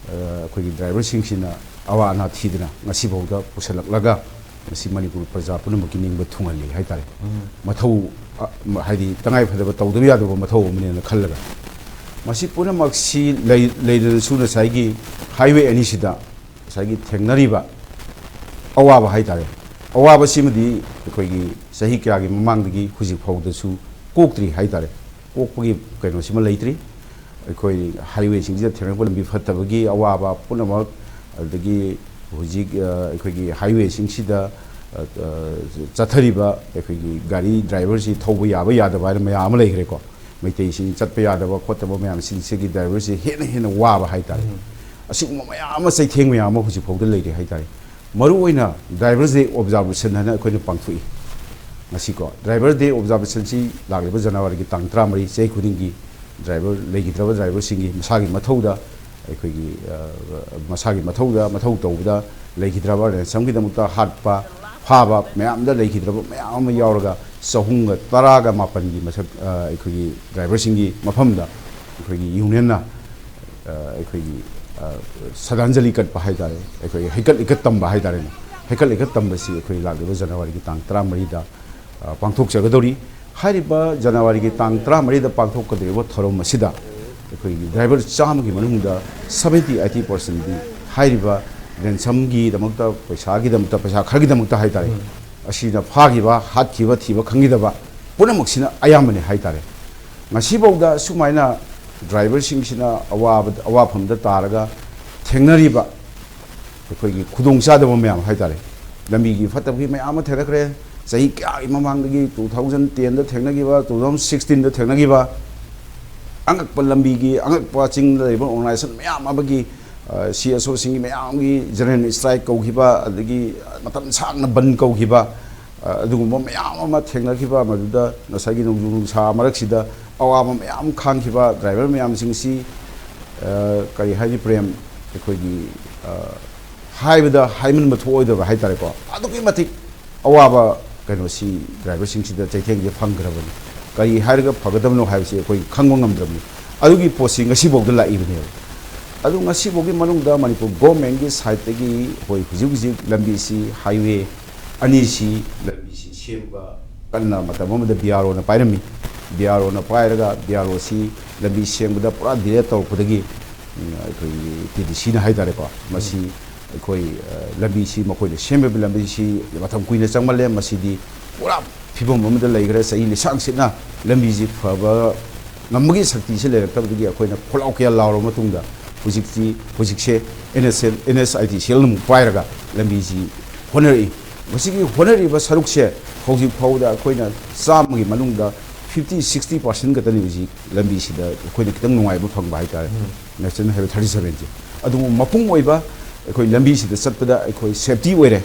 ꯑ, ꯑꯩꯈꯣꯏꯒꯤ driverꯁꯤꯡꯁꯤꯅ ꯑꯋꯥ ꯑꯅꯥ ꯊꯤꯗꯅ ꯉꯁꯤꯐꯥꯎꯗ ꯄꯨꯁꯜꯂꯛꯂꯒ ꯃꯁꯤ ꯃꯅꯤꯄꯨꯔ ꯄ꯭ꯔꯖꯥ ꯄꯨꯝꯅꯃꯛꯀꯤ ꯅꯤꯡꯕ ꯊꯨꯡꯍꯜꯂꯤ ꯍꯥꯏꯇꯥꯔꯦ꯫ ꯃꯊꯧ, ꯑ, ꯍꯥꯏꯗꯤ ꯇꯉꯥꯏ ꯐꯗꯕ ꯇꯧꯗꯕ ꯌꯥꯗꯕ ꯃꯊꯧ ꯑꯃꯅꯦꯅ ꯈꯜꯂꯒ꯫ ꯃꯁꯤ ꯄꯨꯝꯅꯃꯛꯁꯤ ꯂꯩ-, ꯂꯩꯔꯁꯨ ꯉꯁꯥꯏꯒꯤ highway ꯑꯅꯤꯁꯤꯗ ꯉꯁꯥꯏꯒꯤ ꯊꯦꯡꯅꯔꯤꯕ ꯑꯋꯥꯕ ꯍꯥꯏꯇꯥꯔꯦ, ꯑꯋꯥꯕꯁꯤꯃꯗꯤ ꯑꯩꯈꯣꯏꯒꯤ ꯆꯍꯤ ꯀꯌꯥꯒꯤ ꯃꯃꯥꯡꯗꯒꯤ ꯍꯧꯖꯤꯛ ꯐꯥꯎꯗꯁꯨ ꯀꯣꯛꯇ꯭ꯔꯤ ꯍꯥꯏꯇꯥꯔꯦ꯫ ꯀꯣꯛꯄꯒꯤ ꯀꯩꯅꯣꯁꯤꯃ ꯂꯩꯇ꯭ꯔꯤ꯫ ꯑꯩꯈꯣꯏ highwayꯁꯤꯡꯁꯤꯗ ꯊꯦꯡꯅꯔꯛꯄ ꯂꯝꯕꯤ ꯐꯠꯇꯕꯒꯤ ꯑꯋꯥꯕ ꯄꯨꯝꯅꯃꯛ, ꯑꯗꯒꯤ ꯍꯧꯖꯤꯛ, ꯑ, ꯑꯩꯈꯣꯏꯒꯤ highwayꯁꯤꯡꯁꯤꯗ, ꯑ, ꯑ, ꯆꯠꯊꯔꯤꯕ ꯑꯩꯈꯣꯏꯒꯤ ꯒꯥꯔꯤ driverꯁꯤ ꯊꯧꯕ ꯌꯥꯕ ꯌꯥꯗꯕ ꯍꯥꯏꯅ ꯃꯌꯥꯝ ꯑꯃ ꯂꯩꯈ꯭ꯔꯦꯀꯣ꯫ ꯃꯩꯇꯩꯁꯤꯡ ꯆꯠꯄ ꯌꯥꯗꯕ ꯈꯣꯠꯇꯕ ꯃꯌꯥꯝꯁꯤꯡꯁꯤꯒꯤ driverꯁꯤ ꯍꯦꯟꯅ ꯍꯦꯟꯅ ꯋꯥꯕ ꯍꯥꯏꯇꯥꯔꯦ꯫ ꯑꯁꯤꯒꯨꯝꯕ ꯃꯌꯥꯝ ꯑꯃ, ꯆꯩꯊꯦꯡ ꯃꯌꯥꯝ ꯑꯃ ꯍꯧꯖꯤꯛ ꯐꯥꯎꯗ ꯂꯩꯔꯤ ꯍꯥꯏꯇꯥꯔꯦ꯫ ꯃꯔꯨꯑꯣꯏꯅ Driver's Day Observation ꯍꯥꯏꯅ ꯑꯩꯈꯣꯏꯅ ꯄꯥꯡꯊꯣꯛꯏ ꯉꯁꯤꯀꯣ꯫ Driver's Day Observationꯁꯤ ꯂꯥꯛꯂꯤꯕ ꯖꯅꯋꯥꯔꯤꯒꯤ ꯇꯥꯡ ꯇꯔꯥꯃꯔꯤ, ꯆꯍꯤ ꯈꯨꯗꯤꯡꯒꯤ driver, ꯂꯩꯈꯤꯗ꯭ꯔꯕ driverꯁꯤꯡꯒꯤ ꯃꯁꯥꯒꯤ ꯃꯊꯧꯗ, ꯑꯩꯈꯣꯏꯒꯤ, ꯑ, ꯃꯁꯥꯒꯤ ꯃꯊꯧꯗ, ꯃꯊꯧ ꯇꯧꯕꯗ ꯂꯩꯈꯤꯗ꯭ꯔꯕ, ransomꯒꯤꯗꯃꯛꯇ ꯍꯥꯠꯄ, ꯐꯥꯕ ꯃꯌꯥꯝꯗ ꯂꯩꯈꯤꯗ꯭ꯔꯕ ꯃꯌꯥꯝ ꯑꯃ ꯌꯥꯎꯔꯒ, ꯆꯍꯨꯝꯒ ꯇꯔꯥꯒ ꯃꯥꯄꯟꯒꯤ ꯃꯊꯛ, ꯑ, ꯑꯩꯈꯣꯏꯒꯤ driverꯁꯤꯡꯒꯤ ꯃꯐꯝꯗ ꯑꯩꯈꯣꯏꯒꯤ unionꯅ, ꯑ, ꯑꯩꯈꯣꯏꯒꯤ, ꯑ, ꯁ꯭ꯔꯗꯥꯟꯖꯂꯤ ꯀꯠꯄ ꯍꯥꯏꯇꯥꯔꯦ, ꯑꯩꯈꯣꯏꯒꯤ ꯍꯩꯀꯠ ꯂꯩꯀꯠ ꯇꯝꯕ ꯍꯥꯏꯇꯥꯔꯦꯅꯦ꯫ ꯍꯩꯀꯠ ꯂꯩꯀꯠ ꯇꯝꯕꯁꯤ ꯑꯩꯈꯣꯏ ꯂꯥꯛꯂꯤꯕ ꯖꯅꯋꯥꯔꯤꯒꯤ ꯇꯥꯡ ꯇꯔꯥꯃꯔꯤꯗ, ꯑ, ꯄꯥꯡꯊꯣꯛꯆꯒꯗꯧꯔꯤ꯫ ꯍꯥꯏꯔꯤꯕ ꯖꯅꯋꯥꯔꯤꯒꯤ ꯇꯥꯡ ꯇꯔꯥꯃꯔꯤꯗ ꯄꯥꯡꯊꯣꯛꯀꯗꯧꯔꯤꯕ ꯊꯧꯔꯝ ꯑꯁꯤꯗ ꯑꯩꯈꯣꯏꯒꯤ driver ꯆꯥꯝꯃꯒꯤ ꯃꯅꯨꯡꯗ seventy eighty percentꯗꯤ ꯍꯥꯏꯔꯤꯕ ransomꯒꯤꯗꯃꯛꯇ, ꯄꯩꯁꯥꯒꯤꯗꯃꯛꯇ, ꯄꯩꯁꯥ ꯈꯔꯒꯤꯗꯃꯛꯇ ꯍꯥꯏꯇꯥꯔꯦ, ꯑꯁꯤꯅ ꯐꯥꯈꯤꯕ, ꯍꯥꯠꯈꯤꯕ, ꯊꯤꯕ ꯈꯪꯈꯤꯗꯕ ꯄꯨꯝꯅꯃꯛꯁꯤꯅ ꯑꯌꯥꯝꯕꯅꯤ ꯍꯥꯏꯇꯥꯔꯦ꯫ ꯉꯁꯤꯐꯥꯎꯗ ꯁꯨꯃꯥꯏꯅ driverꯁꯤꯡꯁꯤꯅ ꯑꯋꯥꯕ, ꯑꯋꯥꯐꯝꯗ ꯇꯥꯔꯒ ꯊꯦꯡꯅꯔꯤꯕ ꯑꯩꯈꯣꯏꯒꯤ ꯈꯨꯗꯣꯡꯆꯥꯗꯕ ꯃꯌꯥꯝ ꯍꯥꯏꯇꯥꯔꯦ, ꯂꯝꯕꯤꯒꯤ ꯐꯠꯇꯕꯒꯤ ꯃꯌꯥꯝ ꯑꯃ ꯊꯦꯡꯅꯈ꯭ꯔꯦ꯫ ꯆꯍꯤ ꯀꯌꯥꯒꯤ ꯃꯃꯥꯡꯗꯒꯤ two thousand tenꯗ ꯊꯦꯡꯅꯈꯤꯕ, two thousand sixteenꯗ ꯊꯦꯡꯅꯈꯤꯕ, ꯑꯉꯛꯄ ꯂꯝꯕꯤꯒꯤ, ꯑꯉꯛꯄ ꯆꯤꯡꯗ ꯂꯩꯕ organization ꯃꯌꯥꯝ ꯑꯃꯒꯤ, ꯑ, CSOꯁꯤꯡꯒꯤ ꯃꯌꯥꯝꯒꯤ general strike ꯀꯧꯈꯤꯕ, ꯑꯗꯒꯤ ꯃꯇꯝ ꯁꯥꯡꯅ ꯕꯟ ꯀꯧꯈꯤꯕ, ꯑ, ꯑꯗꯨꯒꯨꯝꯕ ꯃꯌꯥꯝ ꯑꯃ ꯊꯦꯡꯅꯈꯤꯕ, ꯃꯗꯨꯗ ꯉꯁꯥꯏꯒꯤ ꯅꯣꯡꯖꯨ ꯅꯨꯡꯁꯥ ꯃꯔꯛꯁꯤꯗ ꯑꯋꯥꯕ ꯃꯌꯥꯝ ꯈꯥꯡꯈꯤꯕ driver ꯃꯌꯥꯝꯁꯤꯡꯁꯤ, ꯑ, ꯀꯔꯤ ꯍꯥꯏꯅꯤ, ꯄ꯭ꯔꯦꯝ, ꯑꯩꯈꯣꯏꯒꯤ, ꯑ, ꯍꯥꯏꯕꯗ ꯍꯥꯏꯃꯟꯕ ꯊꯣꯛꯑꯣꯏꯗꯕ ꯍꯥꯏꯇꯥꯔꯦꯀꯣ, ꯑꯗꯨꯛꯀꯤ ꯃꯇꯤꯛ ꯑꯋꯥꯕ ꯀꯩꯅꯣꯁꯤ driverꯁꯤꯡꯁꯤꯗ ꯆꯩꯊꯦꯡꯁꯦ ꯐꯪꯈ꯭ꯔꯕꯅꯤ꯫ ꯀꯔꯤ ꯍꯥꯏꯔꯒ ꯐꯒꯗꯕꯅꯣ ꯍꯥꯏꯕꯁꯤ ꯑꯩꯈꯣꯏ ꯈꯪꯕ ꯉꯝꯗ꯭ꯔꯕꯅꯤ꯫ ꯑꯗꯨꯒꯤ ꯄꯣꯠꯁꯤ ꯉꯁꯤꯐꯥꯎꯗ ꯂꯥꯛꯏꯕꯅꯦꯕ꯫ ꯑꯗꯨ ꯉꯁꯤꯐꯥꯎꯒꯤ ꯃꯅꯨꯡꯗ ꯃꯅꯤꯄꯨꯔ governmentꯀꯤ sideꯇꯒꯤ ꯑꯩꯈꯣꯏ ꯍꯧꯖꯤꯛ ꯍꯧꯖꯤꯛ ꯂꯝꯕꯤꯁꯤ, highway ꯑꯅꯤꯁꯤ, ꯂꯝꯕꯤꯁꯤ ꯁꯦꯝꯕ ꯀꯟꯅ ꯃꯇꯝ ꯑꯃꯗ ꯕꯤ ꯑꯥꯔ ꯑꯣꯅ ꯄꯥꯏꯔꯝꯃꯤ꯫ ꯕꯤ ꯑꯥꯔ ꯑꯣꯅ ꯄꯥꯏꯔꯒ ꯕꯤ ꯑꯥꯔ ꯑꯣꯁꯤ ꯂꯝꯕꯤ ꯁꯦꯝꯕꯗ ꯄꯨꯔꯥ ꯗꯤꯂꯦ ꯇꯧꯔꯛꯄꯗꯒꯤ, ꯎꯝ, ꯑꯩꯈꯣꯏꯒꯤ ꯇꯤ ꯗꯤ ꯁꯤꯅ ꯍꯥꯏꯇꯥꯔꯦꯀꯣ, ꯃꯁꯤ ꯑꯩꯈꯣꯏ, ꯑ, ꯂꯝꯕꯤꯁꯤ, ꯃꯈꯣꯏꯅ ꯁꯦꯝꯃꯤꯕ ꯂꯝꯕꯤꯁꯤ ꯃꯇꯝ ꯀꯨꯏꯅ ꯆꯪꯃꯜꯂꯦ, ꯃꯁꯤꯗꯤ ꯄꯨꯔꯥ ꯐꯤꯕꯝ ꯑꯃꯗ ꯂꯩꯈ꯭ꯔꯦ, ꯆꯍꯤ ꯂꯤꯁꯥꯡ ꯁꯤꯠꯅ ꯂꯝꯕꯤꯁꯤ ꯐꯕ ꯉꯝꯕꯒꯤ ꯁꯛꯇꯤꯁꯤ ꯂꯩꯔꯛꯇꯕꯗꯒꯤ ꯑꯩꯈꯣꯏꯅ ꯈꯣꯜꯂꯥꯎ ꯀꯌꯥ ꯂꯥꯎꯔꯕ ꯃꯇꯨꯡꯗ ꯍꯧꯖꯤꯛꯇꯤ, ꯍꯧꯖꯤꯛꯁꯦ N S L, N S I D C ꯑꯦꯜꯅ ꯑꯃꯨꯛ ꯄꯥꯏꯔꯒ ꯂꯝꯕꯤꯁꯤ ꯍꯣꯠꯅꯔꯛꯏ꯫ ꯃꯁꯤꯒꯤ ꯍꯣꯠꯅꯔꯤꯕ ꯁꯔꯨꯛꯁꯦ ꯍꯧꯖꯤꯛ ꯐꯥꯎꯕꯗ ꯑꯩꯈꯣꯏꯅ ꯆꯥꯝꯃꯒꯤ ꯃꯅꯨꯡꯗ fifty, sixty percent ꯈꯛꯇꯅꯤ ꯍꯧꯖꯤꯛ ꯂꯝꯕꯤꯁꯤꯗ ꯑꯩꯈꯣꯏꯅ ꯈꯤꯇꯪ ꯅꯨꯡꯉꯥꯏꯕ ꯐꯪꯕ ꯍꯥꯏꯇꯥꯔꯦ꯫ ꯎꯝ꯫ National Highway thirty seven ꯁꯦ꯫ ꯑꯗꯨꯕꯨ ꯃꯄꯨꯡ ꯑꯣꯏꯕ ꯑꯩꯈꯣꯏ ꯂꯝꯕꯤꯁꯤꯗ ꯆꯠꯄꯗ ꯑꯩꯈꯣꯏ safety ꯑꯣꯏꯔꯦ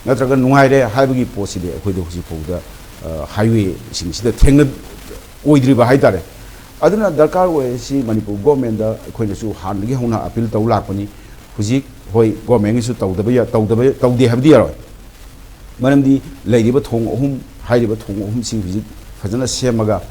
ꯅꯠꯇ꯭ꯔꯒ ꯅꯨꯡꯉꯥꯏꯔꯦ ꯍꯥꯏꯕꯒꯤ ꯄꯣꯠꯁꯤꯗꯤ ꯑꯩꯈꯣꯏꯗ ꯍꯧꯖꯤꯛ ꯐꯥꯎꯕꯗ, ꯑ, highway ꯁꯤꯡꯁꯤꯗ ꯊꯦꯡꯅ ꯑꯣꯏꯗ꯭ꯔꯤꯕ ꯍꯥꯏꯇꯥꯔꯦ꯫ ꯑꯗꯨꯅ ꯗꯔꯀꯥꯔ ꯑꯣꯏꯔꯤꯁꯤ ꯃꯅꯤꯄꯨꯔ government ꯗ ꯑꯩꯈꯣꯏꯅꯁꯨ ꯍꯥꯟꯅꯗꯒꯤ ꯍꯧꯅ appeal ꯇꯧ ꯂꯥꯛꯄꯅꯤ꯫ ꯍꯧꯖꯤꯛ ꯍꯣꯏ, government ꯒꯤꯁꯨ ꯇꯧꯗꯕ ꯌꯥ-, ꯇꯧꯗꯕ, ꯇꯧꯗꯦ ꯍꯥꯏꯕꯗꯤ ꯌꯥꯔꯣꯏ꯫ ꯃꯔꯝꯗꯤ ꯂꯩꯔꯤꯕ ꯊꯣꯡ ꯑꯍꯨꯝ, ꯍꯥꯏꯔꯤꯕ ꯊꯣꯡ ꯑꯍꯨꯝꯁꯤ ꯍꯧꯖꯤꯛ ꯐꯖꯅ ꯁꯦꯝꯃꯒ,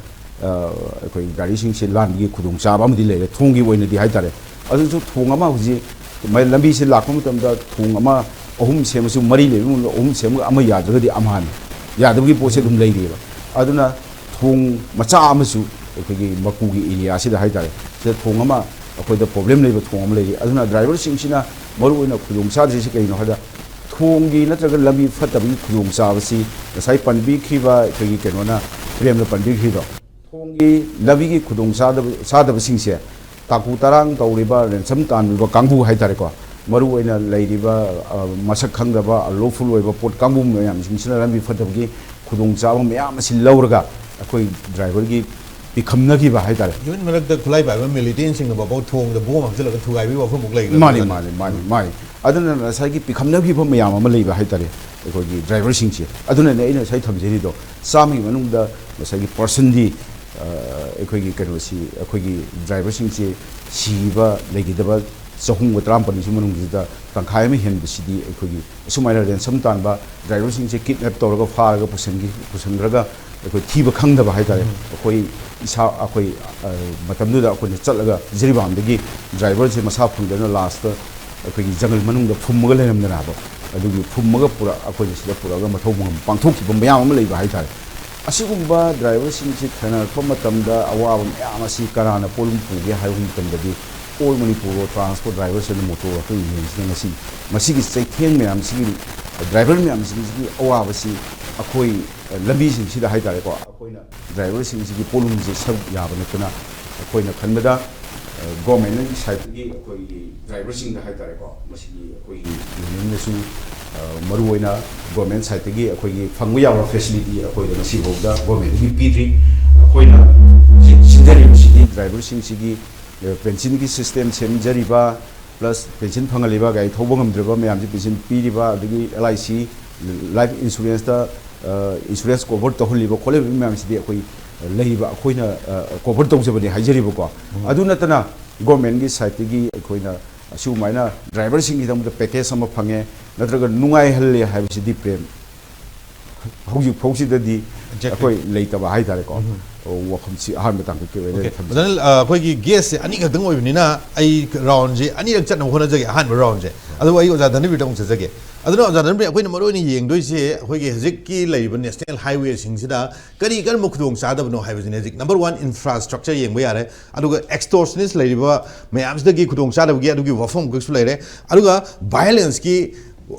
ꯑ, ꯑꯩꯈꯣꯏ ꯒꯥꯔꯤꯁꯤꯡꯁꯦ ꯂꯥꯟꯕꯒꯤ ꯈꯨꯗꯣꯡꯆꯥꯕ ꯑꯃꯗꯤ ꯂꯩꯔꯦ, ꯊꯣꯡꯒꯤ ꯑꯣꯏꯅꯗꯤ ꯍꯥꯏꯇꯥꯔꯦ꯫ ꯑꯗꯨꯁꯨ ꯊꯣꯡ ꯑꯃ ꯍꯧꯖꯤꯛ ꯃ-, ꯂꯝꯕꯤꯁꯦ ꯂꯥꯛꯄ ꯃꯇꯝꯗ ꯊꯣꯡ ꯑꯃ, ꯑꯍꯨꯝ ꯁꯦꯝꯃꯁꯨ ꯃꯔꯤ ꯂꯩꯕ ꯃꯐꯝꯗ ꯑꯍꯨꯝ ꯁꯦꯝꯃꯒ ꯑꯃ ꯌꯥꯗ꯭ꯔꯒꯗꯤ ꯑꯃ ꯍꯥꯟꯅ ꯌꯥꯗꯕꯒꯤ ꯄꯣꯠꯁꯦ ꯑꯗꯨꯝ ꯂꯩꯔꯤꯑꯕ꯫ ꯑꯗꯨꯅ ꯊꯣꯡ ꯃꯆꯥ ꯑꯃꯁꯨ ꯑꯩꯈꯣꯏꯒꯤ ꯃꯀꯨꯒꯤ area ꯁꯤꯗ ꯍꯥꯏꯇꯥꯔꯦ, ꯁꯤꯗ ꯊꯣꯡ ꯑꯃ, ꯑꯩꯈꯣꯏꯗ problem ꯂꯩꯕ ꯊꯣꯡ ꯑꯃ ꯂꯩꯔꯤ꯫ ꯑꯗꯨꯅ driver ꯁꯤꯡꯁꯤꯅ ꯃꯔꯨꯑꯣꯏꯅ ꯈꯨꯗꯣꯡ ꯆꯥꯗ꯭ꯔꯤꯁꯤ ꯀꯩꯅꯣ ꯍꯥꯏꯕꯗ, ꯊꯣꯡꯒꯤ ꯅꯠꯇ꯭ꯔꯒ ꯂꯝꯕꯤ ꯐꯠꯇꯕꯒꯤ ꯈꯨꯗꯣꯡ ꯆꯥꯕꯁꯤ ꯉꯁꯥꯏ ꯄꯟꯕꯤꯈꯤꯕ ꯑꯩꯈꯣꯏꯒꯤ ꯀꯩꯅꯣꯅ, ꯄ꯭ꯔꯦꯝꯅ ꯄꯟꯕꯤꯈꯤꯕꯗꯣ, ꯊꯣꯡꯒꯤ ꯂꯝꯕꯤꯒꯤ ꯈꯨꯗꯣꯡ ꯆꯥꯗꯕ, ꯆꯥꯗꯕꯁꯤꯡꯁꯦ ꯇꯥꯀꯨ ꯇꯔꯥꯡ ꯇꯧꯔꯤꯕ, ꯔꯦꯟꯁꯝ ꯇꯥꯟꯕ ꯀꯥꯡꯕꯨ ꯍꯥꯏꯇꯥꯔꯦꯀꯣ, ꯃꯔꯨꯑꯣꯏꯅ ꯂꯩꯔꯤꯕ, ꯑ, ꯃꯁꯛ ꯈꯪꯗꯕ, unlawful ꯑꯣꯏꯕ ꯄꯣꯠ ꯀꯥꯡꯕꯨ ꯃꯌꯥꯝꯁꯤꯡꯁꯤꯅ ꯂꯝꯕꯤ ꯐꯠꯇꯕꯒꯤ ꯈꯨꯗꯣꯡꯆꯥꯕ ꯃꯌꯥꯝ ꯑꯁꯤ ꯂꯧꯔꯒ ꯑꯩꯈꯣꯏ driver ꯒꯤ ꯄꯤꯈꯝꯅꯈꯤꯕ ꯍꯥꯏꯇꯥꯔꯦ꯫ Even ꯃꯔꯛꯇ ꯈꯨꯠꯂꯥꯏ ꯄꯥꯏꯕ militant ꯁꯤꯡꯅ ꯐꯥꯎꯕ ꯊꯣꯡꯗ bomb ꯍꯥꯞꯆꯤꯜꯂꯒ ꯊꯨꯒꯥꯏꯕꯒꯤ ꯋꯥꯐꯝ ꯐꯥꯎ ꯂꯩꯈ꯭ꯔꯦ꯫ ꯃꯥꯅꯤ, ꯃꯥꯅꯤ, ꯃꯥꯅꯤ, ꯃꯥꯅꯤ꯫ ꯑꯗꯨꯅ ꯉꯁꯥꯏꯒꯤ ꯄꯤꯈꯝꯅꯈꯤꯕ ꯃꯌꯥꯝ ꯑꯃ ꯂꯩꯕ ꯍꯥꯏꯇꯥꯔꯦ ꯑꯩꯈꯣꯏꯒꯤ driver ꯁꯤꯡꯁꯦ꯫ ꯑꯗꯨꯅꯅꯦ ꯑꯩꯅ ꯉꯁꯥꯏ ꯊꯝꯖꯔꯤꯗꯣ, ꯆꯥꯝꯃꯒꯤ ꯃꯅꯨꯡꯗ ꯉꯁꯥꯏꯒꯤ percent ꯗꯤ, ꯑ, ꯑꯩꯈꯣꯏꯒꯤ ꯀꯩꯅꯣꯁꯤ, ꯑꯩꯈꯣꯏꯒꯤ driver ꯁꯤꯡꯁꯦ ꯁꯤꯕ ꯂꯩꯈꯤꯗꯕ ꯆꯍꯨꯝꯒ ꯇꯔꯥꯃꯥꯄꯟꯒꯤ ꯃꯅꯨꯡꯁꯤꯗ ꯇꯪꯈꯥꯏ ꯑꯃ ꯍꯦꯟꯕꯁꯤꯗꯤ ꯑꯩꯈꯣꯏꯒꯤ ꯑꯁꯨꯃꯥꯏꯅ ꯔꯦꯟꯁꯝ ꯇꯥꯟꯕ, driver ꯁꯤꯡꯁꯦ kidnap ꯇꯧꯔꯒ ꯐꯥꯔꯒ ꯄꯨꯁꯟꯈꯤ-, ꯄꯨꯁꯟꯈ꯭ꯔꯒ ꯑꯩꯈꯣꯏ ꯊꯤꯕ ꯈꯪꯗꯕ ꯍꯥꯏꯇꯥꯔꯦ꯫ ꯎꯝ꯫ ꯑꯩꯈꯣꯏ ꯏꯁꯥ, ꯑꯩꯈꯣꯏ, ꯑ, ꯃꯇꯝꯗꯨꯗ ꯑꯩꯈꯣꯏꯅ ꯆꯠꯂꯒ ꯖꯤꯔꯤꯕꯥꯝꯗꯒꯤ driver ꯁꯦ ꯃꯁꯥ ꯐꯪꯗꯅ last ꯑꯩꯈꯣꯏꯒꯤ ꯖꯪꯒꯜ ꯃꯅꯨꯡꯗ ꯐꯨꯝꯃꯒ ꯂꯩꯔꯝꯗꯅ ꯍꯥꯏꯕ꯫ ꯑꯗꯨꯒꯤ ꯐꯨꯝꯃꯒ ꯄꯨꯔꯛ ꯑꯩꯈꯣꯏꯅ ꯁꯤꯗ ꯄꯨꯔꯛꯑꯒ ꯃꯊꯧ ꯃꯉꯝ ꯄꯥꯡꯊꯣꯛꯈꯤꯕ ꯃꯌꯥꯝ ꯑꯃ ꯂꯩꯕ ꯍꯥꯏꯇꯥꯔꯦ꯫ ꯑꯁꯤꯒꯨꯝꯕ ꯗ꯭ꯔꯥꯏꯚꯔꯁꯤꯡꯁꯤ ꯊꯦꯡꯅꯔꯛꯄ ꯃꯇꯝꯗ ꯑꯋꯥꯕ ꯃꯌꯥꯝ ꯑꯁꯤ ꯀꯅꯥꯅ ꯄꯣꯠꯂꯨꯝ ꯄꯨꯒꯦ ꯍꯥꯏꯕ ꯃꯇꯝꯗꯗꯤ All Manipur Road Transport Drivers and Motor Worker Unionꯁꯤꯅ ꯉꯁꯤ ꯃꯁꯤꯒꯤ ꯆꯩꯊꯦꯡ ꯃꯌꯥꯝꯁꯤꯒꯤ, ꯗ꯭ꯔꯥꯏꯚꯔ ꯃꯌꯥꯝꯁꯤꯡꯁꯤꯒꯤ ꯑꯋꯥꯕꯁꯤ ꯑꯩꯈꯣꯏ ꯂꯝꯕꯤꯁꯤꯡꯁꯤꯗ ꯍꯥꯏꯇꯥꯔꯦꯀꯣ, ꯑꯩꯈꯣꯏꯅ ꯗ꯭ꯔꯥꯏꯚꯔꯁꯤꯡꯁꯤꯒꯤ ꯄꯣꯠꯂꯨꯝꯁꯦ ꯁꯔꯨꯛ ꯌꯥꯕ ꯅꯠꯇꯅ ꯑꯩꯈꯣꯏꯅ ꯈꯟꯕꯗ ꯒꯣꯔꯃꯦꯟꯒꯤ ꯁꯥꯏꯠꯇꯒꯤ ꯑꯩꯈꯣꯏꯒꯤ ꯗ꯭ꯔꯥꯏꯚꯔꯁꯤꯡꯗ ꯍꯥꯏꯇꯥꯔꯦꯀꯣ, ꯃꯁꯤꯒꯤ ꯑꯩꯈꯣꯏꯒꯤ ꯌꯨꯅꯤꯌꯟꯅꯁꯨ ꯃꯔꯨꯑꯣꯏꯅ ꯒꯣꯔꯃꯦꯟ ꯁꯥꯏꯠꯇꯒꯤ ꯑꯩꯈꯣꯏꯒꯤ ꯐꯪꯕ ꯌꯥꯕ ꯐꯦꯁꯤꯂꯤꯇꯤ ꯑꯩꯈꯣꯏꯗ ꯉꯁꯤꯐꯥꯎꯗ ꯒꯣꯔꯃꯦꯟꯗꯒꯤ ꯄꯤꯗ꯭ꯔꯤ꯫ ꯑꯩꯈꯣꯏꯅ ꯁꯤ-, ꯁꯤꯟꯖꯔꯤꯕꯁꯤꯗꯤ ꯗ꯭ꯔꯥꯏꯚꯔꯁꯤꯡꯁꯤꯒꯤ ꯄꯦꯟꯁꯤꯟꯒꯤ ꯁꯤꯁꯇꯦꯝ ꯁꯦꯝꯖꯔꯤꯕ, ꯄ꯭ꯂꯁ ꯄꯦꯟꯁꯤꯟ ꯐꯪꯍꯜꯂꯤꯕ, ꯒꯥꯔꯤ ꯊꯧꯕ ꯉꯝꯗ꯭ꯔꯕ ꯃꯌꯥꯝꯁꯤ ꯄꯦꯟꯁꯤꯟ ꯄꯤꯔꯤꯕ, ꯑꯗꯒꯤ L I C, ꯂꯥꯏꯐ ꯏꯟꯁꯨꯔꯦꯟꯁꯇ ꯏꯟꯁꯨꯔꯦꯟꯁ ꯀꯣꯚꯔ ꯇꯧꯍꯜꯂꯤꯕ ꯈꯣꯠꯂꯤꯕ ꯃꯌꯥꯝꯁꯤꯗꯤ ꯑꯩꯈꯣꯏ ꯂꯩꯔꯤꯕ ꯑꯩꯈꯣꯏꯅ ꯀꯣꯚꯔ ꯇꯧꯖꯕꯅꯤ ꯍꯥꯏꯖꯔꯤꯕꯀꯣ꯫ ꯑꯗꯨ ꯅꯠꯇꯅ ꯒꯣꯔꯃꯦꯟꯒꯤ ꯁꯥꯏꯠꯇꯒꯤ ꯑꯩꯈꯣꯏꯅ ꯑꯁꯤꯒꯨꯃꯥꯏꯅ ꯗ꯭ꯔꯥꯏꯚꯔꯁꯤꯡꯒꯤꯗꯃꯛꯇ ꯄꯦꯀꯦꯖ ꯑꯃ ꯐꯪꯉꯦ, ꯅꯠꯇ꯭ꯔꯒ ꯅꯨꯡꯉꯥꯏꯍꯜꯂꯦ ꯍꯥꯏꯕꯁꯤꯗꯤ ꯄ꯭ꯔꯦꯝ ꯍꯧꯖꯤꯛ ꯐꯥꯎꯁꯤꯗꯗꯤ Exactly. ꯑꯩꯈꯣꯏ ꯂꯩꯇꯕ ꯍꯥꯏꯇꯥꯔꯦꯀꯣ꯫ ꯋꯥꯐꯝꯁꯤ ꯑꯍꯥꯟꯕ ꯇꯥꯡꯀꯛꯀꯤ ꯑꯣꯏꯅ ꯑꯣꯀꯦ, ꯊꯝꯖꯒꯦ꯫ ꯐꯖꯅ, ꯑ, ꯑꯩꯈꯣꯏꯒꯤ ꯒꯦꯁꯁꯦ ꯑꯅꯤꯈꯛꯇꯪ ꯑꯣꯏꯕꯅꯤꯅ ꯑꯩ ꯔꯥꯎꯟꯁꯦ ꯑꯅꯤꯔꯛ ꯆꯠꯅꯕ ꯍꯣꯠꯅꯖꯒꯦ, ꯑꯍꯥꯟꯕ ꯔꯥꯎꯟꯁꯦ꯫ ꯑꯗꯨꯒ ꯑꯩ ꯑꯣꯖꯥ ꯙꯅꯕꯤꯔꯗ ꯑꯃꯨꯛ ꯆꯠꯆꯒꯦ꯫ ꯑꯗꯨꯅ ꯑꯣꯖꯥ ꯙꯅꯕꯤꯔ, ꯑꯩꯈꯣꯏꯅ ꯃꯔꯨ ꯑꯣꯏꯅ ꯌꯦꯡꯗꯣꯏꯁꯦ ꯑꯩꯈꯣꯏꯒꯤ ꯍꯧꯖꯤꯛꯀꯤ ꯂꯩꯔꯤꯕ ꯅꯦꯁꯅꯦꯜ ꯍꯥꯏꯋꯦꯁꯤꯡꯁꯤꯗ ꯀꯔꯤ ꯀꯔꯝꯕ ꯈꯨꯗꯣꯡ ꯆꯥꯗꯕꯅꯣ ꯍꯥꯏꯕꯁꯤꯅꯦ꯫ ꯍꯧꯖꯤꯛ ꯅꯝꯕꯔ ꯋꯥꯟ, ꯏꯟꯐ꯭ꯔꯥꯁ꯭ꯇ꯭ꯔꯛꯆꯔ ꯌꯦꯡꯕ ꯌꯥꯔꯦ꯫ ꯑꯗꯨꯒ ꯑꯦꯛꯁꯇꯣꯔꯁꯅꯤꯁ ꯂꯩꯔꯤꯕ ꯃꯌꯥꯝꯁꯤꯗꯒꯤ ꯈꯨꯗꯣꯡ ꯆꯥꯗꯕꯒꯤ ꯑꯗꯨꯒꯤ ꯋꯥꯐꯝ ꯑꯃꯈꯛꯁꯨ ꯂꯩꯔꯦ꯫ ꯑꯗꯨꯒ ꯚꯥꯏꯑꯣꯂꯦꯟꯁꯀꯤ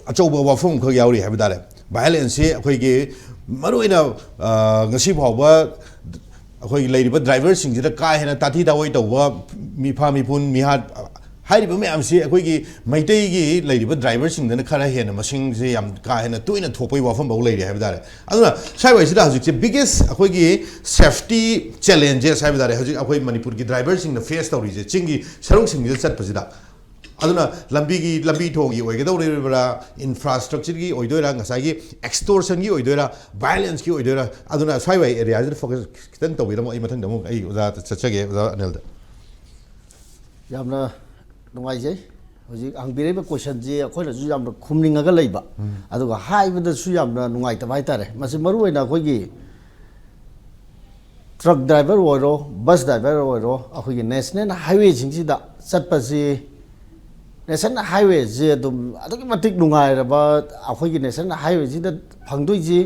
ꯑꯆꯧꯕ ꯋꯥꯐꯝ ꯑꯃꯈꯛ ꯌꯥꯎꯔꯤ ꯍꯥꯏꯕ ꯇꯥꯔꯦ꯫ ꯚꯥꯏꯑꯣꯂꯦꯟꯁꯁꯤ ꯑꯩꯈꯣꯏꯒꯤ ꯃꯔꯨꯑꯣꯏꯅ, ꯑ, ꯉꯁꯤ ꯐꯥꯎꯕ ꯑꯩꯈꯣꯏꯒꯤ ꯂꯩꯔꯤꯕ ꯗ꯭ꯔꯥꯏꯚꯔꯁꯤꯡꯁꯤꯗ ꯀꯥ ꯍꯦꯟꯅ ꯇꯥꯊꯤ ꯇꯥꯑꯣꯏ ꯇꯧꯕ, ꯃꯤꯐꯥ ꯃꯤꯄꯨꯟ ꯃꯤꯍꯥꯠ ꯍꯥꯏꯔꯤꯕ ꯃꯌꯥꯝꯁꯤ ꯑꯩꯈꯣꯏꯒꯤ ꯃꯩꯇꯩꯒꯤ ꯂꯩꯔꯤꯕ ꯗ꯭ꯔꯥꯏꯚꯔꯁꯤꯡꯗꯅ ꯈꯔ ꯍꯦꯟꯅ ꯃꯁꯤꯡꯁꯦ ꯌꯥꯝ ꯀꯥ ꯍꯦꯟꯅ ꯇꯣꯏꯅ ꯊꯣꯛꯄꯒꯤ ꯋꯥꯐꯝ ꯐꯥꯎ ꯂꯩꯔꯤ ꯍꯥꯏꯕ ꯇꯥꯔꯦ꯫ ꯑꯗꯨꯅ ꯁ꯭ꯋꯥꯏꯋꯥꯏꯁꯤꯗ ꯍꯧꯖꯤꯛꯁꯦ ꯕꯤꯒꯦꯁ ꯑꯩꯈꯣꯏꯒꯤ ꯁꯦꯐꯇꯤ ꯆꯦꯂꯦꯟꯖꯦꯁ ꯍꯥꯏꯕ ꯇꯥꯔꯦ, ꯍꯧꯖꯤꯛ ꯑꯩꯈꯣꯏ ꯃꯅꯤꯄꯨꯔꯒꯤ ꯗ꯭ꯔꯥꯏꯚꯔꯁꯤꯡꯅ ꯐꯦꯁ ꯇꯧꯔꯤꯁꯦ ꯆꯤꯡꯒꯤ ꯁꯔꯨꯛꯁꯤꯡꯁꯤꯗ ꯆꯠꯄꯁꯤꯗ꯫ ꯑꯗꯨꯅ ꯂꯝꯕꯤꯒꯤ, ꯂꯝꯕꯤ ꯊꯣꯡꯒꯤ ꯑꯣꯏꯒꯗꯧꯔꯤꯕ꯭ꯔꯥ, ꯏꯟꯐ꯭ꯔꯥꯁ꯭ꯇ꯭ꯔꯛꯆꯔꯒꯤ ꯑꯣꯏꯗꯣꯏꯔꯥ, ꯉꯁꯥꯏꯒꯤ ꯑꯦꯛꯁꯇꯣꯔꯁꯟꯒꯤ ꯑꯣꯏꯗꯣꯏꯔꯥ, ꯚꯥꯏꯑꯣꯂꯦꯟꯁꯀꯤ ꯑꯣꯏꯗꯣꯏꯔꯥ, ꯑꯗꯨꯅ ꯁ꯭ꯋꯥꯏꯋꯥꯏ ꯑꯦꯔꯤꯌꯥꯁꯤꯗ ꯐꯣꯀꯁ ꯈꯤꯇꯪ ꯇꯧꯕꯤꯔꯝꯃꯣ꯫ ꯑꯩ ꯃꯊꯪꯗ ꯑꯃꯨꯛ ꯑꯩ ꯑꯣꯖꯥꯗ ꯆꯠꯆꯒꯦ, ꯑꯣꯖꯥ ꯑꯅꯤꯜꯗ꯫ ꯌꯥꯝꯅ ꯅꯨꯡꯉꯥꯏꯖꯩ꯫ ꯍꯧꯖꯤꯛ ꯍꯪꯕꯤꯔꯛꯏꯕ ꯀꯣꯏꯁꯟꯁꯤ ꯑꯩꯈꯣꯏꯅꯁꯨ ꯌꯥꯝꯅ ꯈꯨꯝꯅꯤꯡꯉꯒ ꯂꯩꯕ, ꯑꯗꯨꯒ ꯍꯥꯏꯕꯗꯁꯨ ꯌꯥꯝꯅ ꯅꯨꯡꯉꯥꯏꯇꯕ ꯍꯥꯏꯇꯥꯔꯦ꯫ ꯃꯁꯤ ꯃꯔꯨꯑꯣꯏꯅ ꯑꯩꯈꯣꯏꯒꯤ ꯇ꯭ꯔꯛ ꯗ꯭ꯔꯥꯏꯚꯔ ꯑꯣꯏꯔꯣ, ꯕꯁ ꯗ꯭ꯔꯥꯏꯚꯔ ꯑꯣꯏꯔꯣ, ꯑꯩꯈꯣꯏꯒꯤ ꯅꯦꯁꯅꯦꯜ ꯍꯥꯏꯋꯦꯁꯤꯡꯁꯤꯗ ꯆꯠꯄꯁꯤ ꯅꯦꯁꯅꯦꯜ ꯍꯥꯏꯋꯦꯁꯦ ꯑꯗꯨꯝ ꯑꯗꯨꯛꯀꯤ ꯃꯇꯤꯛ ꯅꯨꯡꯉꯥꯏꯔꯕ, ꯑꯩꯈꯣꯏꯒꯤ ꯅꯦꯁꯅꯦꯜ ꯍꯥꯏꯋꯦꯁꯤꯗ ꯐꯪꯗꯣꯏꯁꯤ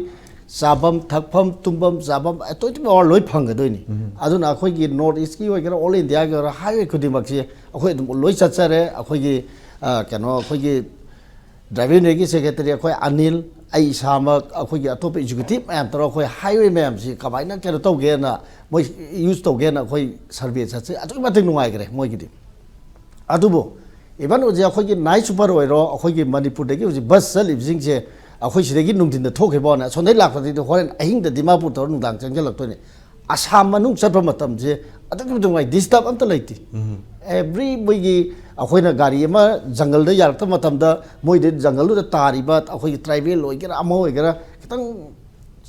ꯆꯥꯐꯝ ꯊꯛꯐꯝ ꯇꯨꯝꯐꯝ ꯆꯥꯐꯝ ꯇ꯭ꯋꯦꯟꯇꯤ ꯐꯣꯔ ꯑꯋꯥꯔ ꯂꯣꯏ ꯐꯪꯒꯗꯣꯏꯅꯤ꯫ ꯑꯗꯨꯅ ꯑꯩꯈꯣꯏꯒꯤ ꯅꯣꯔꯠ ꯏꯁꯀꯤ ꯑꯣꯏꯒꯦꯔꯥ, ꯑꯣꯜ ꯏꯟꯗꯤꯌꯥꯒꯤ ꯑꯣꯏꯒꯦꯔꯥ, ꯍꯥꯏꯋꯦ ꯈꯨꯗꯤꯡꯃꯛꯁꯤ ꯑꯩꯈꯣꯏ ꯑꯗꯨꯝ ꯂꯣꯏ ꯆꯠꯆꯔꯦ꯫ ꯑꯩꯈꯣꯏꯒꯤ ꯑ, ꯀꯩꯅꯣ ꯑꯩꯈꯣꯏꯒꯤ ꯗ꯭ꯔꯥꯏꯚꯤꯡ ꯔꯦꯟꯖꯀꯤ ꯁꯦꯀ꯭ꯔꯦꯇꯔꯤ ꯑꯩꯈꯣꯏ ꯑꯅꯤꯜ, ꯑꯩ ꯏꯁꯥꯃꯛ, ꯑꯩꯈꯣꯏꯒꯤ ꯑꯇꯣꯞꯄ ꯑꯦꯛꯖꯤꯀ꯭ꯌꯨꯇꯤꯚ ꯃꯌꯥꯝ ꯇꯧꯔꯒ ꯑꯩꯈꯣꯏ ꯍꯥꯏꯋꯦ ꯃꯌꯥꯝꯁꯤ ꯀꯃꯥꯏꯅ ꯀꯩꯅꯣ ꯇꯧꯒꯦꯅ, ꯃꯣꯏ ꯌꯨꯁ ꯇꯧꯒꯦꯅ ꯑꯩꯈꯣꯏ ꯁꯔꯚꯦ ꯆꯠꯁꯦ꯫ ꯑꯗꯨꯛꯀꯤ ꯃꯇꯤꯛ ꯅꯨꯡꯉꯥꯏꯈ꯭ꯔꯦ ꯃꯣꯏꯒꯤꯗꯤ꯫ ꯑꯗꯨꯕꯨ ꯏꯚꯟ ꯍꯧꯖꯤꯛ ꯑꯩꯈꯣꯏꯒꯤ ꯅꯥꯏꯠ ꯁꯨꯄꯔ ꯑꯣꯏꯔꯣ, ꯑꯩꯈꯣꯏꯒꯤ ꯃꯅꯤꯄꯨꯔꯗꯒꯤ ꯍꯧꯖꯤꯛ ꯕꯁ ꯆꯠꯂꯤꯕꯁꯤꯡꯁꯦ ꯑꯩꯈꯣꯏ ꯁꯤꯗꯒꯤ ꯅꯨꯡꯊꯤꯟꯗ ꯊꯣꯛꯈꯤꯕ ꯋꯥꯅꯤ, ꯑꯁꯣꯝꯗꯒꯤ ꯂꯥꯛꯄꯗꯗꯤ ꯍꯣꯔꯦꯟ ꯑꯍꯤꯡꯗ ꯗꯤꯃꯥꯄꯨꯔ ꯇꯧꯔ ꯅꯨꯡꯗꯥꯡ ꯆꯪꯁꯤꯜꯂꯛꯇꯣꯏꯅꯤ꯫ ꯑꯁꯥꯝ ꯃꯅꯨꯡ ꯆꯠꯄ ꯃꯇꯝꯁꯦ ꯑꯗꯨꯛꯀꯤ ꯃꯇꯤꯛ ꯅꯨꯡꯉꯥꯏ, ꯗꯤꯁꯇꯔꯕ ꯑꯝꯇ ꯂꯩꯇꯦ꯫ ꯑꯦꯕ꯭ꯔꯤ ꯃꯣꯏꯒꯤ ꯑꯩꯈꯣꯏꯅ ꯒꯥꯔꯤ ꯑꯃ ꯖꯪꯒꯜꯗ ꯌꯥꯔꯛꯄ ꯃꯇꯝꯗ ꯃꯣꯏꯗ ꯖꯪꯒꯜꯗꯨꯗ ꯇꯥꯔꯤꯕ ꯑꯩꯈꯣꯏꯒꯤ ꯇ꯭ꯔꯥꯏꯕꯦꯜ ꯑꯣꯏꯒꯦꯔꯥ ꯑꯃ ꯑꯣꯏꯒꯦꯔꯥ ꯈꯤꯇꯪ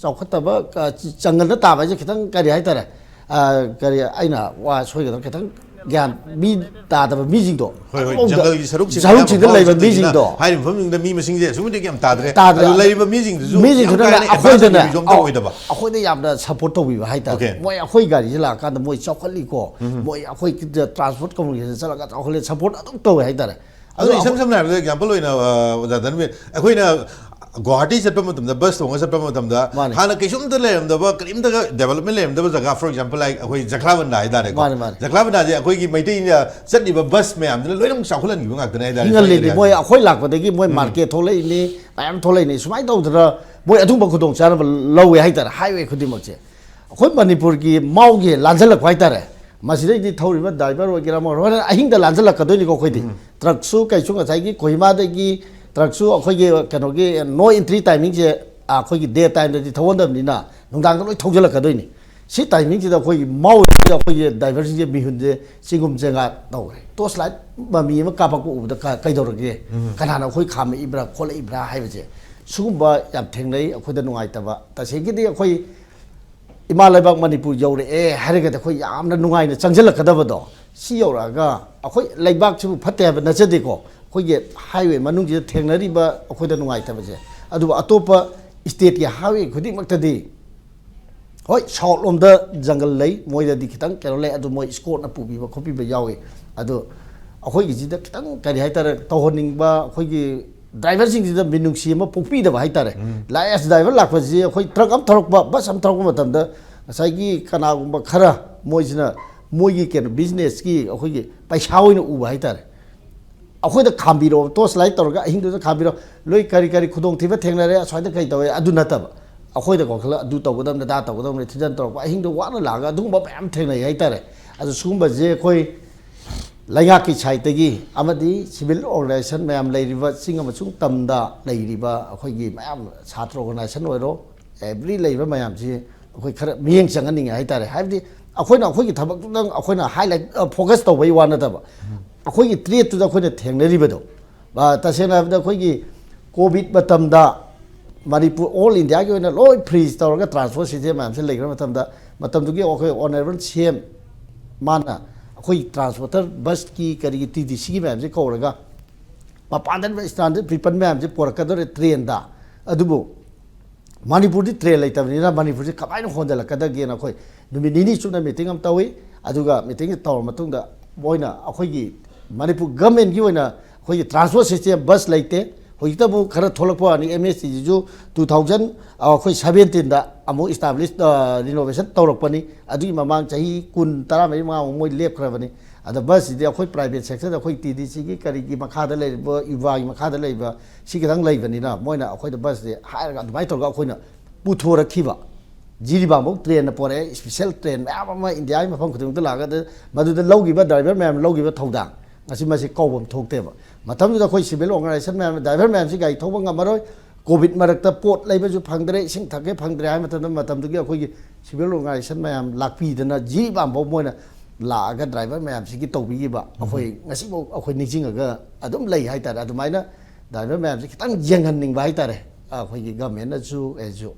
ꯆꯥꯎꯈꯠꯇꯕ, ꯑ, ꯖꯪꯒꯜꯗ ꯇꯥꯕ ꯍꯥꯏꯁꯦ ꯈꯤꯇꯪ ꯀꯔꯤ ꯍꯥꯏꯇꯥꯔꯦ, ꯑ, ꯀꯔꯤ ꯑꯩꯅ ꯋꯥ ꯁꯣꯏꯒꯗ꯭ꯔꯥ, ꯈꯤꯇꯪ ꯒ꯭ꯌꯥꯟ ꯃꯤ ꯇꯥꯗꯕ ꯃꯤꯁꯤꯡꯗꯣ ꯍꯣꯏ, ꯍꯣꯏ, ꯑꯃꯐꯥꯎꯗ ꯖꯪꯒꯜꯒꯤ ꯁꯔꯨꯛꯁꯤꯡ ꯁꯔꯨꯛꯁꯤꯡꯗ ꯑꯌꯥꯝꯕ ꯂꯩꯕ ꯃꯐꯝꯁꯤꯡꯗ ꯃꯤꯁꯤꯡꯗꯣ ꯍꯥꯏꯔꯤꯕ ꯃꯐꯝꯁꯤꯡꯗ ꯃꯤ ꯃꯁꯤꯡꯁꯦ ꯑꯁꯨꯛꯀꯤ ꯃꯇꯤꯛ ꯌꯥꯝ ꯇꯥꯗ꯭ꯔꯦ꯫ ꯇꯥꯗ꯭ꯔꯦ꯫ ꯑꯗꯨ ꯂꯩꯔꯤꯕ ꯃꯤꯁꯤꯡꯗꯨꯁꯨ ꯌꯥꯝ ꯃꯤꯁꯤꯡꯗꯨꯅ ꯀꯥ ꯍꯦꯟꯅ ꯑꯦꯗꯚꯥꯟꯁ ꯑꯩꯈꯣꯏꯗꯅꯦ, ꯑꯣꯏꯕ ꯃꯤꯁꯨ ꯑꯝꯇ ꯑꯧ, ꯑꯣꯏꯗꯕ꯫ ꯑꯩꯈꯣꯏꯗ ꯌꯥꯝꯅ ꯁꯞꯄꯣꯔꯠ ꯇꯧꯕꯤꯕ ꯍꯥꯏꯇꯥꯔꯦ꯫ ꯑꯣꯀꯦ꯫ ꯃꯣꯏ ꯑꯩꯈꯣꯏ ꯒꯥꯔꯤꯁꯦ ꯂꯥꯛꯑꯀꯥꯟꯗ ꯃꯣꯏ ꯆꯥꯎꯈꯠꯂꯤꯀꯣ, ꯃꯣꯏ ꯑꯩꯈꯣꯏ ꯇ꯭ꯔꯥꯟꯁꯄꯣꯔꯠ ꯀꯝꯃꯨꯅꯤꯀꯦꯁꯟ ꯆꯠꯂꯒ ꯆꯥꯎꯈꯠꯂꯤ, ꯁꯞꯄꯣꯔꯠ ꯑꯗꯨꯝ ꯇꯧꯋꯦ ꯍꯥꯏꯇꯥꯔꯦ꯫ ꯑꯗꯣ ꯑꯗꯣ ꯏꯁꯝ ꯁꯝꯅ ꯍꯥꯏꯔꯕꯗ ꯑꯦꯛꯖꯥꯝꯄꯜ ꯑꯣꯏꯅ, ꯑ, ꯑꯣꯖꯥ ꯙꯅꯕꯤꯔ, ꯑꯩꯈꯣꯏꯅ ꯒꯨꯋꯥꯍꯥꯇꯤ ꯆꯠꯄ ꯃꯇꯝꯗ, ꯕꯁ ꯇꯣꯡꯉ ꯆꯠꯄ ꯃꯇꯝꯗ, ꯃꯥꯅꯦ꯫ ꯍꯥꯟꯅ ꯀꯩꯁꯨꯝꯇ ꯂꯩꯔꯝꯗꯕ, ꯀꯔꯤꯝꯇꯒ ꯗꯦꯕꯂꯞꯃꯦꯟ ꯂꯩꯔꯝꯗꯕ ꯖꯒꯥ, ꯐꯣꯔ ꯑꯦꯛꯖꯥꯝꯄꯜ, ꯂꯥꯏꯛ ꯑꯩꯈꯣꯏ ꯖꯈ꯭ꯔꯥꯕꯟꯗꯥ ꯍꯥꯏꯇꯥꯔꯦꯀꯣ꯫ ꯃꯥꯅꯦ, ꯃꯥꯅꯦ꯫ ꯖꯈ꯭ꯔꯥꯕꯟꯗꯥꯁꯦ ꯑꯩꯈꯣꯏꯒꯤ ꯃꯩꯇꯩꯅ ꯆꯠꯂꯤꯕ ꯕꯁ ꯃꯌꯥꯝꯗꯨꯅ ꯂꯣꯏꯅꯃꯛ ꯆꯥꯎꯈꯠꯍꯟꯈꯤꯕ ꯉꯥꯛꯇꯅꯦ ꯍꯥꯏꯇꯥꯔꯦ, ꯍꯤꯡꯍꯜꯂꯤꯅꯤ꯫ ꯁ꯭ꯋꯥꯏꯒꯤ ꯃꯣꯏ ꯑꯦꯔꯤꯌꯥꯁꯦ꯫ ꯑꯩꯈꯣꯏ ꯂꯥꯛꯄꯗꯒꯤ ꯃꯣꯏ ꯎꯝ꯫ ꯃꯥꯔꯀꯦꯠ ꯊꯣꯛꯂꯛꯏꯅꯤ, ꯃꯌꯥꯝ ꯊꯣꯛꯂꯛꯏꯅꯤ꯫ ꯁꯨꯃꯥꯏꯅ ꯇꯧꯗꯅ ꯃꯣꯏ ꯑꯗꯨꯝꯕ ꯈꯨꯗꯣꯡꯆꯥꯅꯕ ꯂꯧꯋꯦ ꯍꯥꯏꯇꯥꯔꯦ, ꯍꯥꯏꯋꯦ ꯈꯨꯗꯤꯡꯃꯛꯁꯦ꯫ ꯑꯩꯈꯣꯏ ꯃꯅꯤꯄꯨꯔꯒꯤ ꯃꯥꯎꯒꯤ ꯂꯥꯟꯖꯜꯂꯛꯄ ꯍꯥꯏꯇꯥꯔꯦ꯫ ꯃꯁꯤꯗꯩꯗꯤ ꯊꯧꯔꯤꯕ ꯗ꯭ꯔꯥꯏꯚꯔ ꯑꯣꯏꯒꯦꯔꯥ ꯑꯃ ꯑꯣꯏꯒꯦꯔꯥ, ꯍꯣꯔꯦꯟ ꯑꯍꯤꯡꯗ ꯂꯥꯟꯖꯜꯂꯛꯀꯗꯣꯏꯅꯤꯀꯣ ꯑꯩꯈꯣꯏꯗꯤ꯫ ꯎꯝ꯫ ꯇ꯭ꯔꯛꯁꯨ ꯀꯩꯁꯨ ꯉꯁꯥꯏꯒꯤ ꯀꯣꯍꯤꯃꯥꯗꯒꯤ ꯇ꯭ꯔꯛꯁꯨ ꯑꯩꯈꯣꯏꯒꯤ ꯀꯩꯅꯣꯒꯤ ꯅꯣ ꯑꯦꯟꯇ꯭ꯔꯤ ꯇꯥꯏꯃꯤꯡꯁꯦ, ꯑꯩꯈꯣꯏꯒꯤ ꯗꯦ ꯇꯥꯏꯝꯗꯗꯤ ꯊꯧꯍꯟꯗꯕꯅꯤꯅ ꯅꯨꯡꯗꯥꯡꯗ ꯂꯣꯏ ꯊꯧꯖꯤꯜꯂꯛꯀꯗꯣꯏꯅꯤ꯫ ꯁꯤ ꯇꯥꯏꯃꯤꯡꯁꯤꯗ ꯑꯩꯈꯣꯏꯒꯤ ꯃꯥꯎꯁꯤꯗ ꯑꯩꯈꯣꯏꯒꯤ ꯗ꯭ꯔꯥꯏꯚꯔꯁꯤꯡꯁꯦ ꯃꯤꯍꯨꯟꯁꯦ ꯆꯤꯡꯒꯨꯝ ꯆꯦꯡꯒꯥ ꯇꯧꯔꯦ꯫ ꯇꯣꯔꯆ ꯂꯥꯏꯠ ꯃꯃꯤ ꯑꯃ ꯀꯥꯞꯄꯛꯄ ꯎꯕꯗ ꯀ-, ꯀꯩꯗꯧꯔꯒꯦ? ꯎꯝ꯫ ꯀꯅꯥꯅ ꯑꯩꯈꯣꯏ ꯈꯥꯝꯃꯛꯏꯕ꯭ꯔꯥ ꯈꯣꯠꯂꯛꯏꯕ꯭ꯔꯥ ꯍꯥꯏꯕꯁꯦ ꯁꯤꯒꯨꯝꯕ ꯌꯥꯝ ꯊꯦꯡꯅꯩ꯫ ꯑꯩꯈꯣꯏꯗ ꯅꯨꯡꯉꯥꯏꯇꯕ꯫ ꯇꯁꯦꯡꯒꯤꯗꯤ ꯑꯩꯈꯣꯏ ꯏꯃꯥ ꯂꯩꯕꯥꯛ ꯃꯅꯤꯄꯨꯔ ꯌꯧꯔꯛꯑꯦ ꯍꯥꯏꯔꯒꯗꯤ ꯑꯩꯈꯣꯏ ꯌꯥꯝꯅ ꯅꯨꯡꯉꯥꯏꯅ ꯆꯪꯁꯤꯜꯂꯛꯀꯗꯕꯗꯣ, ꯁꯤ ꯌꯧꯔꯛꯑꯒ ꯑꯩꯈꯣꯏ ꯂꯩꯕꯥꯛꯁꯤꯕꯨ ꯐꯠꯇꯦ ꯍꯥꯏꯕ ꯅꯠꯆꯗꯦꯀꯣ, ꯑꯩꯈꯣꯏꯒꯤ ꯍꯥꯏꯋꯦ ꯃꯅꯨꯡꯁꯤꯗ ꯊꯦꯡꯅꯔꯤꯕ ꯑꯩꯈꯣꯏꯗ ꯅꯨꯡꯉꯥꯏꯇꯕꯁꯦ꯫ ꯑꯗꯨꯕꯨ ꯑꯇꯣꯞꯄ ꯁ꯭ꯇꯦꯠꯀꯤ ꯍꯥꯏꯋꯦ ꯈꯨꯗꯤꯡꯃꯛꯇꯗꯤ, ꯍꯣꯏ, ꯁꯥꯎꯠ ꯂꯣꯝꯗ ꯖꯪꯒꯜ ꯂꯩ, ꯃꯣꯏꯗꯗꯤ ꯈꯤꯇꯪ ꯀꯩꯅꯣ ꯂꯩ, ꯑꯗꯨ ꯃꯣꯏ ꯏꯁꯀꯣꯔꯠꯅ ꯄꯨꯕꯤꯕ ꯈꯣꯠꯄꯤꯕ ꯌꯥꯎꯏ꯫ ꯑꯗꯨ ꯑꯩꯈꯣꯏꯒꯤꯁꯤꯗ ꯈꯤꯇꯪ ꯀꯔꯤ ꯍꯥꯏꯇꯥꯔꯦ, ꯇꯧꯍꯟꯅꯤꯡꯕ, ꯑꯩꯈꯣꯏꯒꯤ ꯗ꯭ꯔꯥꯏꯚꯔꯁꯤꯡꯁꯤꯗ ꯃꯤꯅꯨꯡꯁꯤ ꯑꯃ ꯄꯣꯛꯄꯤꯗꯕ ꯍꯥꯏꯇꯥꯔꯦ꯫ ꯂꯥꯏ ꯑꯦꯁ ꯗ꯭ꯔꯥꯏꯚꯔ ꯂꯥꯛꯄꯁꯤ, ꯑꯩꯈꯣꯏ ꯇ꯭ꯔꯛ ꯑꯃ ꯊꯧꯔꯛꯄ, ꯕꯁ ꯑꯃ ꯊꯧꯔꯛꯄ ꯃꯇꯝꯗ ꯉꯁꯥꯏꯒꯤ ꯀꯅꯥꯒꯨꯝꯕ ꯈꯔ ꯃꯣꯏꯁꯤꯅ ꯃꯣꯏꯒꯤ ꯀꯩꯅꯣ ꯕꯤꯖꯤꯅꯦꯁꯀꯤ ꯑꯩꯈꯣꯏꯒꯤ ꯄꯩꯁꯥ ꯑꯣꯏꯅ ꯎꯕ ꯍꯥꯏꯇꯥꯔꯦ꯫ ꯑꯩꯈꯣꯏꯗ ꯈꯥꯝꯕꯤꯔꯛꯑꯣ, ꯇꯣꯔꯆ ꯂꯥꯏꯠ ꯇꯧꯔꯒ ꯑꯍꯤꯡꯗꯨꯗ ꯈꯥꯝꯕꯤꯔꯛꯑꯣ, ꯅꯣꯏ ꯀꯔꯤ ꯀꯔꯤ ꯈꯨꯗꯣꯡꯊꯤꯕ ꯊꯦꯡꯅꯔꯦ, ꯑꯁ꯭ꯋꯥꯏꯗ ꯀꯔꯤ ꯇꯧꯋꯦ, ꯑꯗꯨ ꯅꯠꯇꯕ ꯑꯩꯈꯣꯏꯗ ꯀꯧꯈꯠꯂꯒ ꯑꯗꯨ ꯇꯧꯒꯗꯕꯅꯤ, ꯑꯗꯥ ꯇꯧꯒꯗꯕꯅꯤ, ꯊꯤꯟꯖꯟ ꯇꯧꯔꯛꯄ, ꯑꯍꯤꯡꯗ ꯋꯥꯅ ꯂꯥꯛꯑꯒ ꯑꯗꯨꯒꯨꯝꯕ ꯃꯌꯥꯝ ꯊꯦꯡꯅꯩ ꯍꯥꯏꯇꯥꯔꯦ꯫ ꯑꯗꯨ ꯁꯤꯒꯨꯝꯕꯁꯦ ꯑꯩꯈꯣꯏ ꯂꯩꯉꯥꯛꯀꯤ ꯁꯥꯏꯠꯇꯒꯤ ꯑꯃꯗꯤ ꯁꯤꯚꯤꯜ ꯑꯣꯔꯒꯅꯥꯏꯖꯦꯁꯟ ꯃꯌꯥꯝ ꯂꯩꯔꯤꯕ ꯆꯤꯡ ꯑꯃꯁꯨꯡ ꯇꯝꯗ ꯂꯩꯔꯤꯕ ꯑꯩꯈꯣꯏꯒꯤ ꯃꯌꯥꯝ ꯁꯥꯇ꯭ꯔ ꯑꯣꯔꯒꯅꯥꯏꯖꯦꯁꯟ ꯑꯣꯏꯔꯣ, ꯑꯦꯕ꯭ꯔꯤ ꯂꯩꯔꯤꯕ ꯃꯌꯥꯝꯁꯤ ꯑꯩꯈꯣꯏ ꯈꯔ ꯃꯤꯠꯌꯦꯡ ꯆꯪꯍꯟꯅꯤꯡꯉꯦ ꯍꯥꯏꯇꯥꯔꯦ꯫ ꯍꯥꯏꯕꯗꯤ ꯑꯩꯈꯣꯏꯅ ꯑꯩꯈꯣꯏꯒꯤ ꯊꯕꯛꯇꯨꯗꯪ ꯑꯩꯈꯣꯏꯅ ꯍꯥꯏꯂꯥꯏꯠ, ꯐꯣꯀꯁ ꯇꯧꯕꯩ ꯋꯥ ꯅꯠꯇꯕ, ꯑꯩꯈꯣꯏꯒꯤ ꯇ꯭ꯔꯦꯠꯇꯨꯗ ꯑꯩꯈꯣꯏꯅ ꯊꯦꯡꯅꯔꯤꯕꯗꯣ, ꯑ, ꯇꯁꯦꯡꯅ ꯍꯥꯏꯕꯗ ꯑꯩꯈꯣꯏꯒꯤ ꯀꯣꯚꯤꯗ ꯃꯇꯝꯗ ꯃꯅꯤꯄꯨꯔ ꯑꯣꯜ ꯏꯟꯗꯤꯌꯥꯒꯤ ꯑꯣꯏꯅ ꯂꯣꯏ ꯐ꯭ꯔꯤꯖ ꯇꯧꯔꯒ ꯇ꯭ꯔꯥꯟꯁꯄꯣꯔꯠ ꯁꯤꯁꯇꯦꯝ ꯃꯌꯥꯝꯁꯦ ꯂꯩꯈ꯭ꯔ ꯃꯇꯝꯗ, ꯃꯇꯝꯗꯨꯒꯤ ꯑꯩꯈꯣꯏ ꯑꯣꯅꯔꯦꯕꯜ ꯁꯤ ꯑꯦꯝ ꯃꯥꯅ ꯑꯩꯈꯣꯏ ꯇ꯭ꯔꯥꯟꯁꯄꯣꯔꯇꯔ ꯕꯁꯀꯤ ꯀꯔꯤꯒꯤ ꯇꯤ ꯗꯤ ꯁꯤꯒꯤ ꯃꯌꯥꯝꯁꯦ ꯀꯧꯔꯒ ꯃꯄꯥꯟꯗ ꯂꯩꯕ ꯁ꯭ꯇꯥꯟꯗꯔꯠ ꯄꯤꯄꯜ ꯃꯌꯥꯝꯁꯦ ꯄꯨꯔꯛꯀꯗꯧꯔꯦ ꯇ꯭ꯔꯦꯟꯗ꯫ ꯑꯗꯨꯕꯨ ꯃꯅꯤꯄꯨꯔꯗꯤ ꯇ꯭ꯔꯦꯟ ꯂꯩꯇꯕꯅꯤꯅ ꯃꯅꯤꯄꯨꯔꯁꯦ ꯀꯃꯥꯏꯅ ꯍꯣꯟꯖꯜꯂꯛꯀꯗꯒꯦꯅ ꯑꯩꯈꯣꯏ ꯅꯨꯃꯤꯠ ꯅꯤꯅꯤ ꯆꯨꯞꯅ ꯃꯤꯇꯤꯡ ꯑꯃ ꯇꯧꯏ꯫ ꯑꯗꯨꯒ ꯃꯤꯇꯤꯡ ꯇꯧꯔ ꯃꯇꯨꯡꯗ ꯃꯣꯏꯅ ꯑꯩꯈꯣꯏꯒꯤ ꯃꯅꯤꯄꯨꯔ ꯒꯃꯦꯟꯒꯤ ꯑꯣꯏꯅ ꯑꯩꯈꯣꯏꯒꯤ ꯇ꯭ꯔꯥꯟꯁꯄꯣꯔꯠ ꯁꯤꯁꯇꯦꯝ ꯕꯁ ꯂꯩꯇꯦ꯫ ꯍꯧꯖꯤꯛꯇꯕꯨ ꯈꯔ ꯊꯣꯛꯂꯛꯄ ꯋꯥꯅꯤ, ꯑꯦꯝ ꯑꯦꯁ ꯇꯤꯁꯤꯁꯨ ꯇꯨ ꯊꯥꯎꯖꯟ ꯑꯩꯈꯣꯏ ꯁꯕꯦꯟꯇꯤꯟꯗ ꯑꯃꯨꯛ ꯏꯁꯇꯥꯕ꯭ꯂꯤꯁ, ꯔꯤꯅꯣꯚꯦꯁꯟ ꯇꯧꯔꯛꯄꯅꯤ꯫ ꯑꯗꯨꯒꯤ ꯃꯃꯥꯡ ꯆꯍꯤ ꯀꯨꯟ, ꯇꯔꯥꯃꯔꯤ ꯃꯉꯥꯃꯨꯛ ꯃꯣꯏ ꯂꯦꯞꯈ꯭ꯔꯕꯅꯤ꯫ ꯑꯗ ꯕꯁꯁꯤꯗꯤ ꯑꯩꯈꯣꯏ ꯄ꯭ꯔꯥꯏꯚꯦꯠ ꯁꯦꯛꯇꯔꯗ ꯑꯩꯈꯣꯏ ꯇꯤ ꯗꯤ ꯁꯤꯒꯤ ꯀꯔꯤꯒꯤ ꯃꯈꯥꯗ ꯂꯩꯔꯤꯕ, ꯌꯨꯕꯥꯒꯤ ꯃꯈꯥꯗ ꯂꯩꯕ ꯁꯤ ꯈꯤꯇꯪ ꯂꯩꯕꯅꯤꯅ ꯃꯣꯏꯅ ꯑꯩꯈꯣꯏꯗ ꯕꯁꯁꯦ ꯍꯥꯏꯔꯒ ꯑꯗꯨꯃꯥꯏꯅ ꯇꯧꯔꯒ ꯑꯩꯈꯣꯏꯅ ꯄꯨꯊꯣꯔꯛꯈꯤꯕ꯫ ꯖꯤꯔꯤꯕꯥꯝꯐꯧ ꯇ꯭ꯔꯦꯟꯅ ꯄꯣꯔꯛꯑꯦ, ꯏꯁꯄꯤꯁꯦꯜ ꯇ꯭ꯔꯦꯟ ꯃꯌꯥꯝ ꯑꯃ ꯏꯟꯗꯤꯌꯥꯒꯤ ꯃꯐꯝ ꯈꯨꯗꯤꯡꯃꯛꯇ ꯂꯥꯛꯑꯒ, ꯑꯗ ꯃꯗꯨꯗ ꯂꯧꯈꯤꯕ ꯗ꯭ꯔꯥꯏꯚꯔ ꯃꯌꯥꯝ ꯂꯧꯈꯤꯕ ꯊꯧꯗꯥꯡ ꯉꯁꯤ ꯃꯁꯤ ꯀꯧꯕ ꯑꯃ ꯊꯣꯛꯇꯦꯕ꯫ ꯃꯇꯝꯗꯨꯗ ꯑꯩꯈꯣꯏ ꯁꯤꯚꯤꯜ ꯑꯣꯔꯒꯅꯥꯏꯖꯦꯁꯟ ꯃꯌꯥꯝ, ꯗ꯭ꯔꯥꯏꯚꯔ ꯃꯌꯥꯝꯁꯤ ꯒꯥꯔꯤ ꯊꯧꯕ ꯉꯝꯃꯔꯣꯏ, ꯀꯣꯚꯤꯗ ꯃꯔꯛꯇ ꯄꯣꯠ ꯂꯩꯕꯁꯨ ꯐꯪꯗ꯭ꯔꯦ, ꯏꯁꯤꯡ ꯊꯛꯀꯦ ꯐꯪꯗ꯭ꯔꯦ ꯍꯥꯏꯕ ꯃꯇꯝꯗ, ꯃꯇꯝꯗꯨꯒꯤ ꯑꯩꯈꯣꯏꯒꯤ ꯁꯤꯚꯤꯜ ꯑꯣꯔꯒꯅꯥꯏꯖꯦꯁꯟ ꯃꯌꯥꯝ ꯂꯥꯛꯄꯤꯗꯅ ꯖꯤꯔꯤꯕꯥꯝꯐꯥꯎ ꯃꯣꯏꯅ ꯂꯥꯛꯑꯒ ꯗ꯭ꯔꯥꯏꯚꯔ ꯃꯌꯥꯝꯁꯤꯒꯤ ꯇꯧꯕꯤꯈꯤꯕ ꯑꯩꯈꯣꯏ ꯉꯁꯤꯐꯥꯎ ꯑꯩꯈꯣꯏ ꯅꯤꯡꯁꯤꯡꯉꯒ ꯑꯗꯨꯝ ꯂꯩ ꯍꯥꯏꯇꯥꯔꯦ꯫ ꯑꯗꯨꯃꯥꯏꯅ ꯗ꯭ꯔꯥꯏꯚꯔ ꯃꯌꯥꯝꯁꯤ ꯈꯤꯇꯪ ꯌꯦꯡꯍꯟꯅꯤꯡꯕ ꯍꯥꯏꯇꯥꯔꯦ, ꯑꯩꯈꯣꯏꯒꯤ ꯒꯃꯦꯟꯅꯁꯨ ꯑꯩꯁꯨ꯫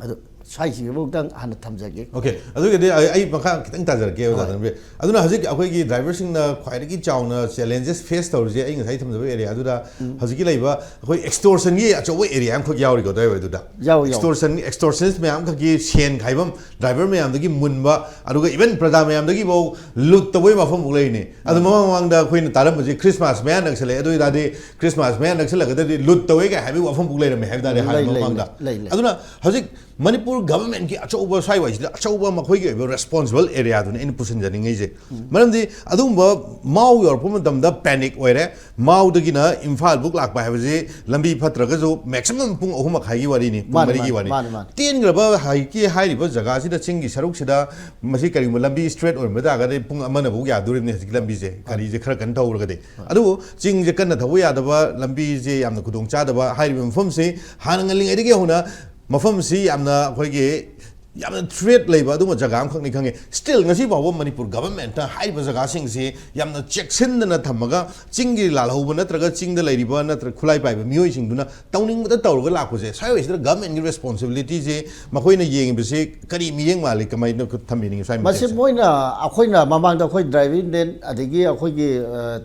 ꯑꯗꯨ ꯁ꯭ꯋꯥꯏꯁꯤꯐꯥꯎꯗꯪ ꯍꯥꯟꯅ ꯊꯝꯖꯒꯦ꯫ ꯑꯣꯀꯦ, ꯑꯗꯨꯒꯗꯤ ꯑꯩ ꯑꯩ ꯃꯈꯥ ꯈꯤꯇꯪ ꯇꯥꯖꯔꯛꯀꯦ ꯑꯣꯖꯥ ꯍꯣꯏ꯫ ꯇꯅꯕꯤꯔ꯫ ꯑꯗꯨꯅ ꯍꯧꯖꯤꯛ ꯑꯩꯈꯣꯏꯒꯤ ꯗ꯭ꯔꯥꯏꯚꯔꯁꯤꯡꯅ ꯈ꯭ꯋꯥꯏꯗꯒꯤ ꯆꯥꯎꯅ ꯆꯦꯂꯦꯟꯖꯦꯁ ꯐꯦꯁ ꯇꯧꯔꯤꯁꯦ ꯑꯩ ꯉꯁꯥꯏ ꯊꯝꯖꯕ ꯑꯦꯔꯤꯌꯥ ꯑꯗꯨꯗ ꯍꯧꯖꯤꯛꯀꯤ ꯂꯩꯕ ꯑꯩꯈꯣꯏ ꯑꯦꯛꯁꯇꯣꯔꯁꯟꯒꯤ ꯑꯆꯧꯕ ꯑꯦꯔꯤꯌꯥ ꯑꯃꯈꯛ ꯌꯥꯎꯔꯤꯀꯣ ꯑꯗꯨꯋꯥꯏꯗꯨꯗ꯫ ꯌꯥꯎꯏ, ꯌꯥꯎꯏ꯫ ꯑꯦꯛꯁꯇꯣꯔꯁꯟ ꯑꯦꯛꯁꯇꯣꯔꯁꯟꯁ ꯃꯌꯥꯝ ꯈꯛꯀꯤ ꯁꯦꯟ ꯈꯥꯏꯐꯝ ꯗ꯭ꯔꯥꯏꯚꯔ ꯃꯌꯥꯝꯗꯒꯤ ꯃꯨꯟꯕ, ꯑꯗꯨꯒ ꯏꯚꯟ ꯄ꯭ꯔꯖꯥ ꯃꯌꯥꯝꯗꯒꯤꯐꯥꯎ ꯂꯨꯠ ꯇꯧꯕꯒꯤ ꯋꯥꯐꯝꯐꯥꯎ ꯂꯩꯔꯤꯅꯤ꯫ ꯑꯗꯨ ꯃꯃꯥꯡ ꯃꯃꯥꯡꯗ ꯑꯩꯈꯣꯏꯅ ꯇꯥꯔꯝꯕꯁꯤ ꯈ꯭ꯔꯤꯁꯃꯥꯁ ꯃꯌꯥ ꯅꯛꯁꯜꯂꯛꯑꯦ, ꯑꯗꯨ ꯑꯣꯏꯇꯥꯔꯗꯤ ꯈ꯭ꯔꯤꯁꯃꯥꯁ ꯃꯌꯥ ꯅꯛꯁꯜꯂꯛꯀꯗꯗꯤ ꯂꯨꯠ ꯇꯧꯋꯦ ꯀꯥꯏ ꯍꯥꯏꯕꯒꯤ ꯋꯥꯐꯝꯐꯥꯎ ꯂꯩꯔꯝꯃꯦ ꯍꯥꯏꯕ ꯇꯥꯔꯦ ꯍꯥꯟꯅ ꯂꯩ, ꯂꯩ, ꯃꯃꯥꯡꯗ꯫ ꯂꯩ, ꯂꯩ꯫ ꯑꯗꯨꯅ ꯍꯧꯖꯤꯛ ꯃꯅꯤꯄꯨꯔ ꯒꯚꯔꯟꯃꯦꯟꯠꯀꯤ ꯑꯆꯧꯕ ꯁ꯭ꯋꯥꯏꯋꯥꯏꯁꯤꯗ ꯑꯆꯧꯕ ꯃꯈꯣꯏꯒꯤ ꯑꯣꯏꯕ ꯔꯦꯁꯄꯣꯟꯁꯤꯕꯜ ꯑꯦꯔꯤꯌꯥꯗꯨꯅꯤ ꯑꯩꯅ ꯄꯨꯁꯤꯟꯖꯅꯤꯡꯉꯤꯁꯦ꯫ ꯃꯔꯝꯗꯤ ꯑꯗꯨꯒꯨꯝꯕ ꯃꯥꯎ ꯌꯧꯔꯛꯄ ꯃꯇꯝꯗ ꯄꯦꯅꯤꯛ ꯑꯣꯏꯔꯦ꯫ ꯃꯥꯎꯗꯒꯤꯅ ꯏꯝꯐꯥꯜ ꯕꯨꯛ ꯂꯥꯛꯄ ꯍꯥꯏꯕꯁꯤ ꯂꯝꯕꯤ ꯐꯠꯇ꯭ꯔꯒꯁꯨ ꯃꯦꯛꯁꯤꯃꯝ ꯄꯨꯡ ꯑꯍꯨꯝ ꯃꯈꯥꯏꯒꯤ ꯋꯥꯔꯤꯅꯤ, ꯄꯨꯡ ꯃꯥꯅꯤ, ꯃꯔꯤꯒꯤ ꯃꯥꯅꯤ, ꯋꯥꯔꯤ꯫ ꯃꯥꯅꯤ, ꯃꯥꯅꯤ꯫ ꯇꯦꯟꯈ꯭ꯔꯕ ꯍꯧꯖꯤꯛꯀꯤ ꯍꯥꯏꯔꯤꯕ ꯖꯒꯥꯁꯤꯗ, ꯆꯤꯡꯒꯤ ꯁꯔꯨꯛꯁꯤꯗ, ꯃꯁꯤ ꯀꯔꯤꯒꯨꯝꯕ ꯂꯝꯕꯤ ꯁ꯭ꯇ꯭ꯔꯦꯠ ꯑꯣꯏꯔꯝꯕ ꯇꯥꯔꯒꯗꯤ ꯄꯨꯡ ꯑꯃꯅ ꯐꯥꯎ ꯌꯥꯗꯣꯔꯤꯕꯅꯤ ꯍꯧꯖꯤꯛꯀꯤ ꯂꯝꯕꯤꯁꯦ, ꯒꯥꯔꯤꯁꯦ ꯈꯔ ꯀꯟꯅ ꯊꯧꯔꯒꯗꯤ꯫ ꯑꯗꯨꯕꯨ ꯆꯤꯡꯁꯦ ꯀꯟꯅ ꯊꯧꯕ ꯌꯥꯗꯕ, ꯂꯝꯕꯤꯁꯦ ꯌꯥꯝꯅ ꯈꯨꯗꯣꯡ ꯆꯥꯗꯕ ꯍꯥꯏꯔꯤꯕ ꯃꯐꯝꯁꯤ ꯍꯥꯟꯅ ꯉꯜꯂꯤꯉꯩꯗꯒꯤ ꯍꯧꯅ ꯃꯐꯝꯁꯤ ꯌꯥꯝꯅ ꯑꯩꯈꯣꯏꯒꯤ ꯌꯥꯝꯅ ꯊ꯭ꯔꯦꯠ ꯂꯩꯕ ꯑꯗꯨꯒꯨꯝꯕ ꯖꯒꯥ ꯑꯃꯈꯛꯅꯤ ꯈꯪꯉꯦ꯫ ꯁ꯭ꯇꯤꯜ ꯉꯁꯤ ꯐꯥꯎꯕ ꯃꯅꯤꯄꯨꯔ ꯒꯚꯔꯟꯃꯦꯟꯠꯅ ꯍꯥꯏꯔꯤꯕ ꯖꯒꯥꯁꯤꯡꯁꯤ ꯌꯥꯝꯅ ꯆꯦꯛꯁꯤꯟꯗꯅ ꯊꯝꯃꯒ, ꯆꯤꯡꯒꯤ ꯂꯥꯜꯍꯧꯕ ꯅꯠꯇ꯭ꯔꯒ ꯆꯤꯡꯗ ꯂꯩꯔꯤꯕ ꯅꯠꯇ꯭ꯔꯒ ꯈꯨꯠꯂꯥꯏ ꯄꯥꯏꯕ ꯃꯤꯑꯣꯏꯁꯤꯡꯗꯨꯅ ꯇꯧꯅꯤꯡꯕꯗ ꯇꯧꯔꯒ ꯂꯥꯛꯄꯁꯦ, ꯁ꯭ꯋꯥꯏꯋꯥꯏꯁꯤꯗ ꯒꯚꯔꯟꯃꯦꯟꯠꯀꯤ ꯔꯦꯁꯄꯣꯟꯁꯤꯕꯤꯂꯤꯇꯤꯁꯦ ꯃꯈꯣꯏꯅ ꯌꯦꯡꯉꯤꯕꯁꯤ ꯀꯔꯤ ꯃꯤꯠꯌꯦꯡ ꯃꯥꯜꯂꯤ, ꯀꯃꯥꯏꯅ ꯊꯝꯕꯤꯅꯤꯡꯉꯤ ꯁ꯭ꯋꯥꯏ ꯃꯁꯤ ꯃꯇꯦꯛꯁꯦ? ꯃꯣꯏꯅ, ꯑꯩꯈꯣꯏꯅ ꯃꯃꯥꯡꯗ ꯑꯩꯈꯣꯏ ꯗ꯭ꯔꯥꯏꯚꯔ ꯌꯨꯅꯤꯌꯟ ꯑꯗꯒꯤ ꯑꯩꯈꯣꯏꯒꯤ,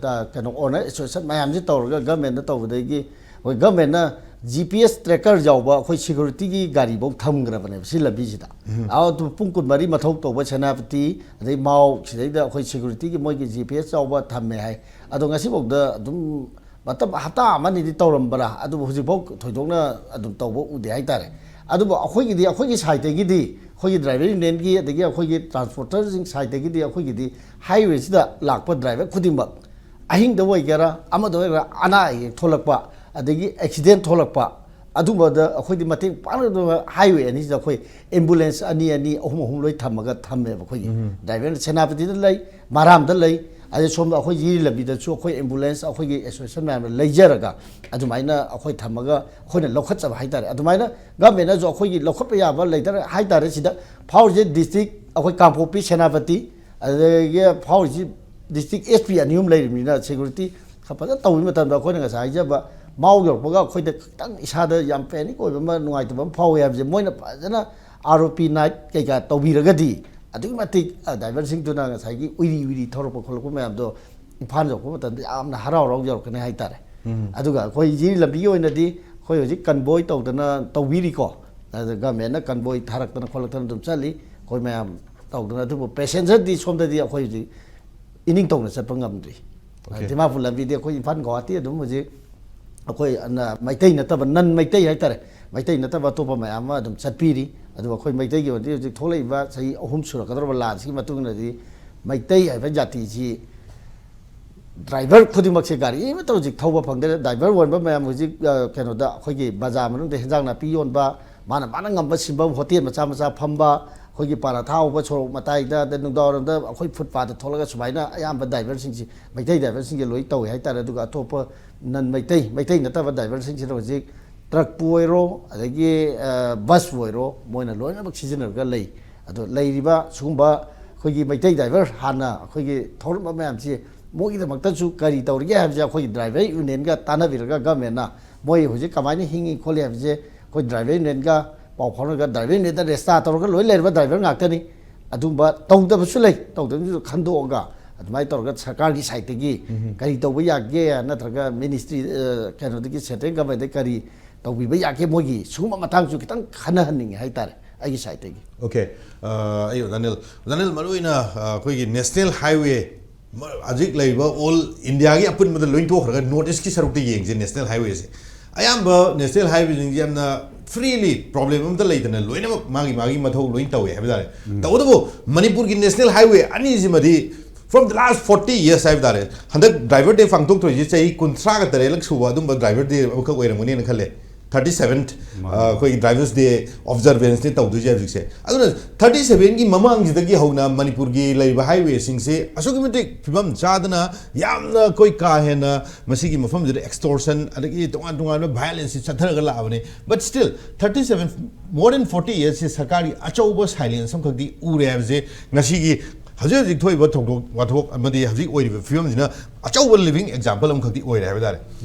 ꯑ, ꯀꯩꯅꯣ, ꯑꯣꯅꯔ ꯑꯦꯁꯣꯁꯤꯌꯦꯁꯟ ꯃꯌꯥꯝꯁꯤ ꯇꯧꯔꯒ ꯒꯚꯔꯟꯃꯦꯟꯠꯅ ꯇꯧꯕꯗꯒꯤ ꯑꯩꯈꯣꯏ ꯒꯚꯔꯟꯃꯦꯟꯠꯅ ꯖꯤ ꯄꯤ ꯑꯦꯁ ꯇ꯭ꯔꯦꯀꯔ ꯌꯥꯎꯕ ꯑꯩꯈꯣꯏ ꯁꯦꯀ꯭ꯌꯨꯔꯤꯇꯤꯒꯤ ꯒꯥꯔꯤꯐꯥꯎ ꯊꯝꯈ꯭ꯔꯕꯅꯦꯕ ꯁꯤ ꯂꯝꯕꯤꯁꯤꯗ꯫ ꯑꯗꯨ ꯄꯨꯡ ꯀꯨꯟꯃꯔꯤ ꯃꯊꯧ ꯇꯧꯕ ꯁꯦꯅꯥꯄꯇꯤ ꯑꯗꯩ ꯃꯥꯎ ꯁꯤꯗꯩꯗ ꯑꯩꯈꯣꯏ ꯁꯦꯀ꯭ꯌꯨꯔꯤꯇꯤꯒꯤ ꯃꯣꯏꯒꯤ ꯖꯤ ꯄꯤ ꯑꯦꯁ ꯌꯥꯎꯕ ꯊꯝꯃꯦ ꯍꯥꯏ꯫ ꯑꯗꯣ ꯉꯁꯤꯐꯥꯎꯗ ꯑꯗꯨꯝ ꯃꯇꯝ ꯍꯞꯇꯥ ꯑꯃꯅꯤꯗꯤ ꯇꯧꯔꯝꯕ꯭ꯔꯥ, ꯑꯗꯨꯕꯨ ꯍꯧꯖꯤꯛꯐꯥꯎ ꯊꯣꯏꯗꯣꯛꯅ ꯑꯗꯨꯝ ꯇꯧꯕ ꯎꯗꯦ ꯍꯥꯏꯇꯥꯔꯦ꯫ ꯑꯗꯨꯕꯨ ꯑꯩꯈꯣꯏꯒꯤꯗꯤ, ꯑꯩꯈꯣꯏꯒꯤ ꯁꯥꯏꯠꯇꯒꯤꯗꯤ, ꯑꯩꯈꯣꯏꯒꯤ ꯗ꯭ꯔꯥꯏꯚꯔ ꯌꯨꯅꯤꯌꯟꯒꯤ ꯑꯗꯒꯤ ꯑꯩꯈꯣꯏꯒꯤ ꯇ꯭ꯔꯥꯟꯁꯄꯣꯔꯇꯔꯁꯤꯡ ꯁꯥꯏꯠꯇꯒꯤꯗꯤ ꯑꯩꯈꯣꯏꯒꯤꯗꯤ ꯍꯥꯏꯋꯦꯁꯤꯗ ꯂꯥꯛꯄ ꯗ꯭ꯔꯥꯏꯚꯔ ꯈꯨꯗꯤꯡꯃꯛ ꯑꯍꯤꯡꯗ ꯑꯣꯏꯒꯦꯔꯥ ꯑꯃꯗ ꯑꯣꯏꯒꯦꯔꯥ ꯑꯅꯥ ꯑꯌꯦꯛ ꯊꯣꯛꯂꯛꯄ ꯑꯗꯒꯤ ꯑꯦꯛꯁꯤꯗꯦꯟ ꯊꯣꯛꯂꯛꯄ ꯑꯗꯨꯝꯕꯗ ꯑꯩꯈꯣꯏꯗꯤ ꯃꯇꯦꯡ ꯄꯥꯡꯅꯗꯕ ꯍꯥꯏꯋꯦ ꯑꯅꯤꯁꯤꯗ ꯑꯩꯈꯣꯏ ꯑꯦꯝꯕꯨꯂꯦꯟꯁ ꯑꯅꯤ ꯑꯅꯤ, ꯑꯍꯨꯝ ꯑꯍꯨꯝ ꯂꯣꯏ ꯊꯝꯃꯒ ꯊꯝꯃꯦꯕ ꯑꯩꯈꯣꯏꯒꯤ꯫ ꯗ꯭ꯔꯥꯏꯚꯔꯅ ꯁꯦꯅꯥꯄꯇꯤꯗ ꯂꯩ, ꯃꯔꯥꯝꯗ ꯂꯩ, ꯑꯗꯩ ꯁꯣꯝꯗ ꯑꯩꯈꯣꯏ ꯖꯤꯔꯤ ꯂꯝꯕꯤꯗꯁꯨ ꯑꯩꯈꯣꯏ ꯑꯦꯝꯕꯨꯂꯦꯟꯁ ꯑꯩꯈꯣꯏꯒꯤ ꯑꯦꯁꯣꯁꯤꯌꯦꯁꯟ ꯃꯌꯥꯝꯅ ꯂꯩꯖꯔꯒ ꯑꯗꯨꯃꯥꯏꯅ ꯑꯩꯈꯣꯏ ꯊꯝꯃꯒ ꯑꯩꯈꯣꯏꯅ ꯂꯧꯈꯠꯆꯕ ꯍꯥꯏꯇꯥꯔꯦ꯫ ꯑꯗꯨꯃꯥꯏꯅ ꯒꯚꯔꯟꯃꯦꯟꯠꯅꯁꯨ ꯑꯩꯈꯣꯏꯒꯤ ꯂꯧꯈꯠꯄ ꯌꯥꯕ ꯂꯩꯇꯔꯦ ꯍꯥꯏꯇꯥꯔꯦ꯫ ꯁꯤꯗ ꯐꯥꯎꯔꯤꯁꯦ ꯗꯤꯁꯇ꯭ꯔꯤꯛ ꯑꯩꯈꯣꯏ ꯀꯥꯡꯄꯣꯛꯄꯤ, ꯁꯦꯅꯥꯄꯇꯤ, ꯑꯗꯒꯤ ꯐꯥꯎꯔꯤꯁꯤ ꯗꯤꯁꯇ꯭ꯔꯤꯛ ꯑꯦꯁ ꯄꯤ ꯑꯅꯤ ꯑꯍꯨꯝ ꯂꯩꯔꯤꯕꯅꯤꯅ ꯁꯦꯀ꯭ꯌꯨꯔꯤꯇꯤ ꯈꯔ ꯐꯖꯅ ꯇꯧꯕꯒꯤ ꯃꯇꯝꯗ ꯑꯩꯈꯣꯏꯅ ꯉꯁꯥꯏ ꯍꯥꯏꯖꯕ ꯃꯥꯎ ꯌꯧꯔꯛꯄꯒ ꯑꯩꯈꯣꯏꯗ ꯈꯤꯇꯪ ꯏꯁꯥꯗ ꯌꯥꯝ ꯄꯦꯅꯤꯛ ꯑꯣꯏꯕ ꯑꯃ, ꯅꯨꯡꯉꯥꯏꯇꯕ ꯑꯃ ꯐꯥꯎꯏ ꯍꯥꯏꯕꯁꯦ ꯃꯣꯏꯅ ꯐꯖꯅ ꯑꯥꯔ ꯑꯣ ꯄꯤ ꯅꯥꯏꯠ ꯀꯩꯀꯥ ꯇꯧꯕꯤꯔꯒꯗꯤ ꯑꯗꯨꯛꯀꯤ ꯃꯇꯤꯛ ꯗ꯭ꯔꯥꯏꯚꯔꯁꯤꯡꯗꯨꯅ ꯉꯁꯥꯏꯒꯤ ꯎꯏꯔꯤ ꯎꯏꯔꯤ ꯊꯧꯔꯛꯄ ꯈꯣꯠꯂꯛꯄ ꯃꯌꯥꯝꯗꯣ ꯏꯝꯐꯥꯜ ꯌꯧꯔꯛꯄ ꯃꯇꯝꯗ ꯌꯥꯝꯅ ꯍꯔꯥꯎ ꯍꯔꯥꯎ ꯌꯧꯔꯛꯀꯅꯤ ꯍꯥꯏꯇꯥꯔꯦ꯫ ꯑꯗꯨꯒ ꯑꯩꯈꯣꯏꯒꯤ ꯂꯝꯕꯤꯒꯤ ꯑꯣꯏꯅꯗꯤ ꯑꯩꯈꯣꯏ ꯍꯧꯖꯤꯛ ꯀꯟꯕꯣꯏ ꯇꯧꯗꯅ ꯇꯧꯕꯤꯔꯤꯀꯣ꯫ ꯑꯗ ꯒꯃꯦꯟꯅ ꯀꯟꯕꯣꯏ ꯊꯥꯔꯛꯇꯅ ꯈꯣꯠꯂꯛꯇꯅ ꯑꯗꯨꯝ ꯆꯠꯂꯤ ꯑꯩꯈꯣꯏ ꯃꯌꯥꯝ ꯇꯧꯗꯅ꯫ ꯑꯗꯨꯕꯨ ꯄꯦꯁꯦꯟꯖꯔꯗꯤ ꯁꯣꯝꯗꯗꯤ ꯑꯩꯈꯣꯏ ꯍꯧꯖꯤꯛ ꯏꯅꯤꯡ ꯇꯧꯅ ꯆꯠꯄ ꯉꯝꯗ꯭ꯔꯤ꯫ ꯗꯤꯃꯥꯄꯨꯔ ꯂꯝꯕꯤꯗꯤ ꯑꯩꯈꯣꯏ ꯏꯝꯐꯥꯜ ꯒꯨꯋꯥꯍꯥꯇꯤ ꯑꯗꯨꯝ ꯍꯧꯖꯤꯛ ꯑꯩꯈꯣꯏ ꯃꯩꯇꯩ ꯅꯠꯇꯕ, ꯅꯟ ꯃꯩꯇꯩ ꯍꯥꯏꯇꯥꯔꯦ, ꯃꯩꯇꯩ ꯅꯠꯇꯕ ꯑꯇꯣꯞꯄ ꯃꯌꯥꯝ ꯑꯃ ꯑꯗꯨꯝ ꯆꯠꯄꯤꯔꯤ꯫ ꯑꯗꯨꯒ ꯑꯩꯈꯣꯏ ꯃꯩꯇꯩꯒꯤ ꯑꯣꯏꯅꯗꯤ ꯍꯧꯖꯤꯛ ꯊꯣꯛꯂꯛꯏꯕ ꯆꯍꯤ ꯑꯍꯨꯝ ꯁꯨꯔꯛꯀꯗꯧꯔꯕ ꯂꯥꯟꯁꯤꯒꯤ ꯃꯇꯨꯡ ꯏꯟꯅꯗꯤ ꯃꯩꯇꯩ ꯍꯥꯏꯕ ꯖꯥꯇꯤꯁꯤ ꯗ꯭ꯔꯥꯏꯚꯔ ꯈꯨꯗꯤꯡꯃꯛꯁꯦ ꯒꯥꯔꯤ ꯑꯃꯠꯇ ꯍꯧꯖꯤꯛ ꯊꯧꯕ ꯐꯪꯗ꯭ꯔꯦ꯫ ꯗ꯭ꯔꯥꯏꯚꯔ ꯑꯣꯏꯕ ꯃꯌꯥꯝ ꯍꯧꯖꯤꯛ ꯀꯩꯅꯣꯗ ꯑꯩꯈꯣꯏꯒꯤ ꯕꯖꯥꯔ ꯃꯅꯨꯡꯗ ꯍꯦꯟꯖꯥꯡ ꯅꯥꯄꯤ ꯌꯣꯟꯕ, ꯃꯥꯅ ꯃꯥꯅ ꯉꯝꯕ ꯁꯤꯟꯐꯝ, ꯍꯣꯇꯦꯜ ꯃꯆꯥ ꯃꯆꯥ ꯐꯝꯕ, ꯑꯩꯈꯣꯏꯒꯤ ꯄꯔꯥꯊꯥ ꯍꯧꯕ ꯁꯣꯔꯣꯛ ꯃꯇꯥꯏꯗ, ꯑꯗꯩ ꯅꯨꯡꯗꯥꯡꯋꯥꯏꯔꯝꯗ ꯑꯩꯈꯣꯏ ꯐꯨꯠꯄꯥꯠꯇ ꯊꯣꯛꯂꯒ ꯁꯨꯃꯥꯏꯅ ꯑꯌꯥꯝꯕ ꯗ꯭ꯔꯥꯏꯚꯔꯁꯤꯡꯁꯤ, ꯃꯩꯇꯩ ꯗ꯭ꯔꯥꯏꯚꯔꯁꯤꯡꯁꯦ ꯂꯣꯏ ꯇꯧꯋꯦ ꯍꯥꯏꯇꯥꯔꯦ꯫ ꯑꯗꯨꯒ ꯑꯇꯣꯞꯄ ꯅꯟ ꯃꯩꯇꯩ, ꯃꯩꯇꯩ ꯅꯠꯇꯕ ꯗ꯭ꯔꯥꯏꯚꯔꯁꯤꯡꯁꯤꯅ ꯍꯧꯖꯤꯛ ꯇ꯭ꯔꯛꯄꯨ ꯑꯣꯏꯔꯣ, ꯑꯗꯒꯤ ꯕꯁꯄꯨ ꯑꯣꯏꯔꯣ, ꯃꯣꯏꯅ ꯂꯣꯏꯅꯃꯛ ꯁꯤꯖꯤꯟꯅꯔꯒ ꯂꯩ꯫ ꯑꯗꯣ ꯂꯩꯔꯤꯕ ꯁꯤꯒꯨꯝꯕ ꯑꯩꯈꯣꯏꯒꯤ ꯃꯩꯇꯩ ꯗ꯭ꯔꯥꯏꯚꯔ ꯍꯥꯟꯅ ꯑꯩꯈꯣꯏꯒꯤ ꯊꯧꯔꯝꯕ ꯃꯌꯥꯝꯁꯤ ꯃꯣꯏꯒꯤꯗꯃꯛꯇꯁꯨ ꯀꯔꯤ ꯇꯧꯔꯤꯒꯦ ꯍꯥꯏꯕꯁꯦ ꯑꯩꯈꯣꯏꯒꯤ ꯗ꯭ꯔꯥꯏꯚꯔ ꯌꯨꯅꯤꯌꯟꯒ ꯇꯥꯟꯅꯕꯤꯔꯒ ꯒꯃꯦꯟꯅ ꯃꯣꯏ ꯍꯧꯖꯤꯛ ꯀꯃꯥꯏꯅ ꯍꯤꯡꯉꯤ ꯈꯣꯠꯂꯤ ꯍꯥꯏꯕꯁꯦ ꯑꯩꯈꯣꯏ ꯗ꯭ꯔꯥꯏꯚꯔ ꯌꯨꯅꯤꯌꯟꯒ ꯄꯥꯎ ꯐꯥꯎꯅꯔꯒ ꯗ꯭ꯔꯥꯏꯚꯔ ꯌꯨꯅꯤꯌꯟꯗ ꯔꯦꯖꯤꯁꯇꯥꯔ ꯇꯧꯔꯒ ꯂꯣꯏ ꯂꯩꯔꯕ ꯗ꯭ꯔꯥꯏꯚꯔ ꯉꯥꯛꯇꯅꯤ꯫ ꯑꯗꯨꯝꯕ ꯇꯧꯗꯕꯁꯨ ꯂꯩ, ꯇꯧꯗꯕꯁꯨ ꯈꯟꯗꯣꯛꯑꯒ ꯑꯗꯨꯃꯥꯏꯅ ꯇꯧꯔꯒ ꯁꯔꯀꯥꯔꯒꯤ ꯁꯥꯏꯠꯇꯒꯤ ꯀꯔꯤ ꯇꯧꯕ ꯌꯥꯒꯦ, ꯅꯠꯇ꯭ꯔꯒ ꯃꯤꯅꯤꯁꯇ꯭ꯔꯤ ꯀꯩꯅꯣꯗꯒꯤ ꯁꯦꯟꯇ꯭ꯔꯦꯜ ꯒꯚꯔꯟꯃꯦꯟꯗꯒꯤ ꯀꯔꯤ ꯇꯧꯕꯤꯕ ꯌꯥꯒꯦ, ꯃꯣꯏꯒꯤ ꯁꯤꯒꯨꯝꯕ ꯃꯇꯥꯡꯁꯨ ꯈꯤꯇꯪ ꯈꯟꯅꯍꯟꯅꯤꯡꯉꯦ ꯍꯥꯏꯇꯥꯔꯦ ꯑꯩꯒꯤ ꯁꯥꯏꯠꯇꯒꯤ꯫ ꯑꯣꯀꯦ꯫ ꯑꯩ ꯑꯣꯖꯥ ꯅꯤꯜ, ꯑꯣꯖꯥ ꯅꯤꯜ, ꯃꯔꯨꯑꯣꯏꯅ ꯑꯩꯈꯣꯏꯒꯤ ꯅꯦꯁꯅꯦꯜ ꯍꯥꯏꯋꯦ ꯍꯧꯖꯤꯛ ꯂꯩꯔꯤꯕ ꯑꯣꯜ ꯏꯟꯗꯤꯌꯥꯒꯤ ꯑꯄꯨꯟꯕꯗ ꯂꯣꯏ ꯊꯣꯛꯈ꯭ꯔꯒ ꯅꯣꯔꯠ ꯏꯁꯀꯤ ꯁꯔꯨꯛꯇ ꯌꯦꯡꯁꯦ ꯅꯦꯁꯅꯦꯜ ꯍꯥꯏꯋꯦꯁꯦ꯫ ꯑꯌꯥꯝꯕ ꯅꯦꯁꯅꯦꯜ ꯍꯥꯏꯋꯦꯁꯤꯡꯁꯦ ꯌꯥꯝꯅ ꯐ꯭ꯔꯤꯂꯤ, ꯄ꯭ꯔꯣꯕ꯭ꯂꯦꯝ ꯑꯝꯇ ꯂꯩꯇꯅ ꯂꯣꯏꯅꯃꯛ ꯃꯥꯒꯤ ꯃꯥꯒꯤ ꯃꯊꯧ ꯂꯣꯏ ꯇꯧꯋꯦ ꯍꯥꯏꯕ ꯇꯥꯔꯦ꯫ ꯇꯧꯕꯇꯕꯨ ꯃꯅꯤꯄꯨꯔꯒꯤ ꯅꯦꯁꯅꯦꯜ ꯍꯥꯏꯋꯦ ꯑꯅꯤꯁꯤꯃꯗꯤ from the last forty years ꯍꯥꯏꯕ ꯇꯥꯔꯦ, ꯍꯟꯗꯛ ꯗ꯭ꯔꯥꯏꯚꯔ ꯗꯦ ꯄꯥꯡꯊꯣꯛꯇꯣꯏꯁꯦ ꯆꯍꯤ ꯀꯨꯟꯊ꯭ꯔꯥꯒ ꯇꯔꯦꯠꯂꯛ ꯁꯨꯕ ꯑꯗꯨꯝꯕ ꯗ꯭ꯔꯥꯏꯚꯔ ꯗꯦ ꯑꯃꯈꯛ ꯑꯣꯏꯔꯝꯒꯅꯤꯅ ꯈꯜꯂꯦ꯫ ꯊꯥꯔꯇꯤ ꯁꯚꯦꯟ ꯑꯩꯈꯣꯏꯒꯤ ꯗ꯭ꯔꯥꯏꯚꯔꯁ ꯗꯦ ꯑꯣꯕꯖꯔꯕꯦꯟꯁꯅꯦ ꯇꯧꯗꯣꯏꯁꯦ ꯍꯧꯖꯤꯛꯁꯦ꯫ ꯑꯗꯨꯅ ꯊꯥꯔꯇꯤ ꯁꯚꯦꯟꯒꯤ ꯃꯃꯥꯡꯁꯤꯗꯒꯤ ꯍꯧꯅ ꯃꯅꯤꯄꯨꯔꯒꯤ ꯂꯩꯔꯤꯕ ꯍꯥꯏꯋꯦꯁꯤꯡꯁꯦ ꯑꯁꯨꯛꯀꯤ ꯃꯇꯤꯛ ꯐꯤꯕꯝ ꯆꯥꯗꯅ, ꯌꯥꯝꯅ ꯑꯩꯈꯣꯏ ꯀꯥ ꯍꯦꯟꯅ ꯃꯁꯤꯒꯤ ꯃꯐꯝꯁꯤꯗ ꯑꯦꯛꯁꯇꯣꯔꯁꯟ ꯑꯗꯒꯤ ꯇꯣꯉꯥꯟ ꯇꯣꯉꯥꯟꯕ ꯚꯥꯏꯑꯣꯂꯦꯟꯁꯁꯤ ꯆꯠꯊꯔꯒ ꯂꯥꯛꯑꯕꯅꯤ꯫ But still thirty seven, more than forty yearsꯁꯤ ꯁꯔꯀꯥꯔꯒꯤ ꯑꯆꯧꯕ ꯁꯥꯏꯂꯦꯟꯁ ꯑꯃꯈꯛꯇꯤ ꯎꯔꯦ ꯍꯥꯏꯕꯁꯦ ꯉꯁꯤꯒꯤ ꯍꯧꯖꯤꯛ ꯍꯧꯖꯤꯛ ꯊꯣꯛꯏꯕ ꯊꯧꯗꯣꯛ ꯋꯥꯊꯣꯛ ꯑꯃꯗꯤ ꯍꯧꯖꯤꯛ ꯑꯣꯏꯔꯤꯕ ꯐꯤꯕꯝꯁꯤꯅ ꯑꯆꯧꯕ ꯂꯤꯚꯤꯡ ꯑꯦꯛꯖꯥꯝꯄꯜ ꯑꯃꯈꯛꯇꯤ ꯑꯣꯏꯔꯦ ꯍꯥꯏꯕ ꯇꯥꯔꯦ꯫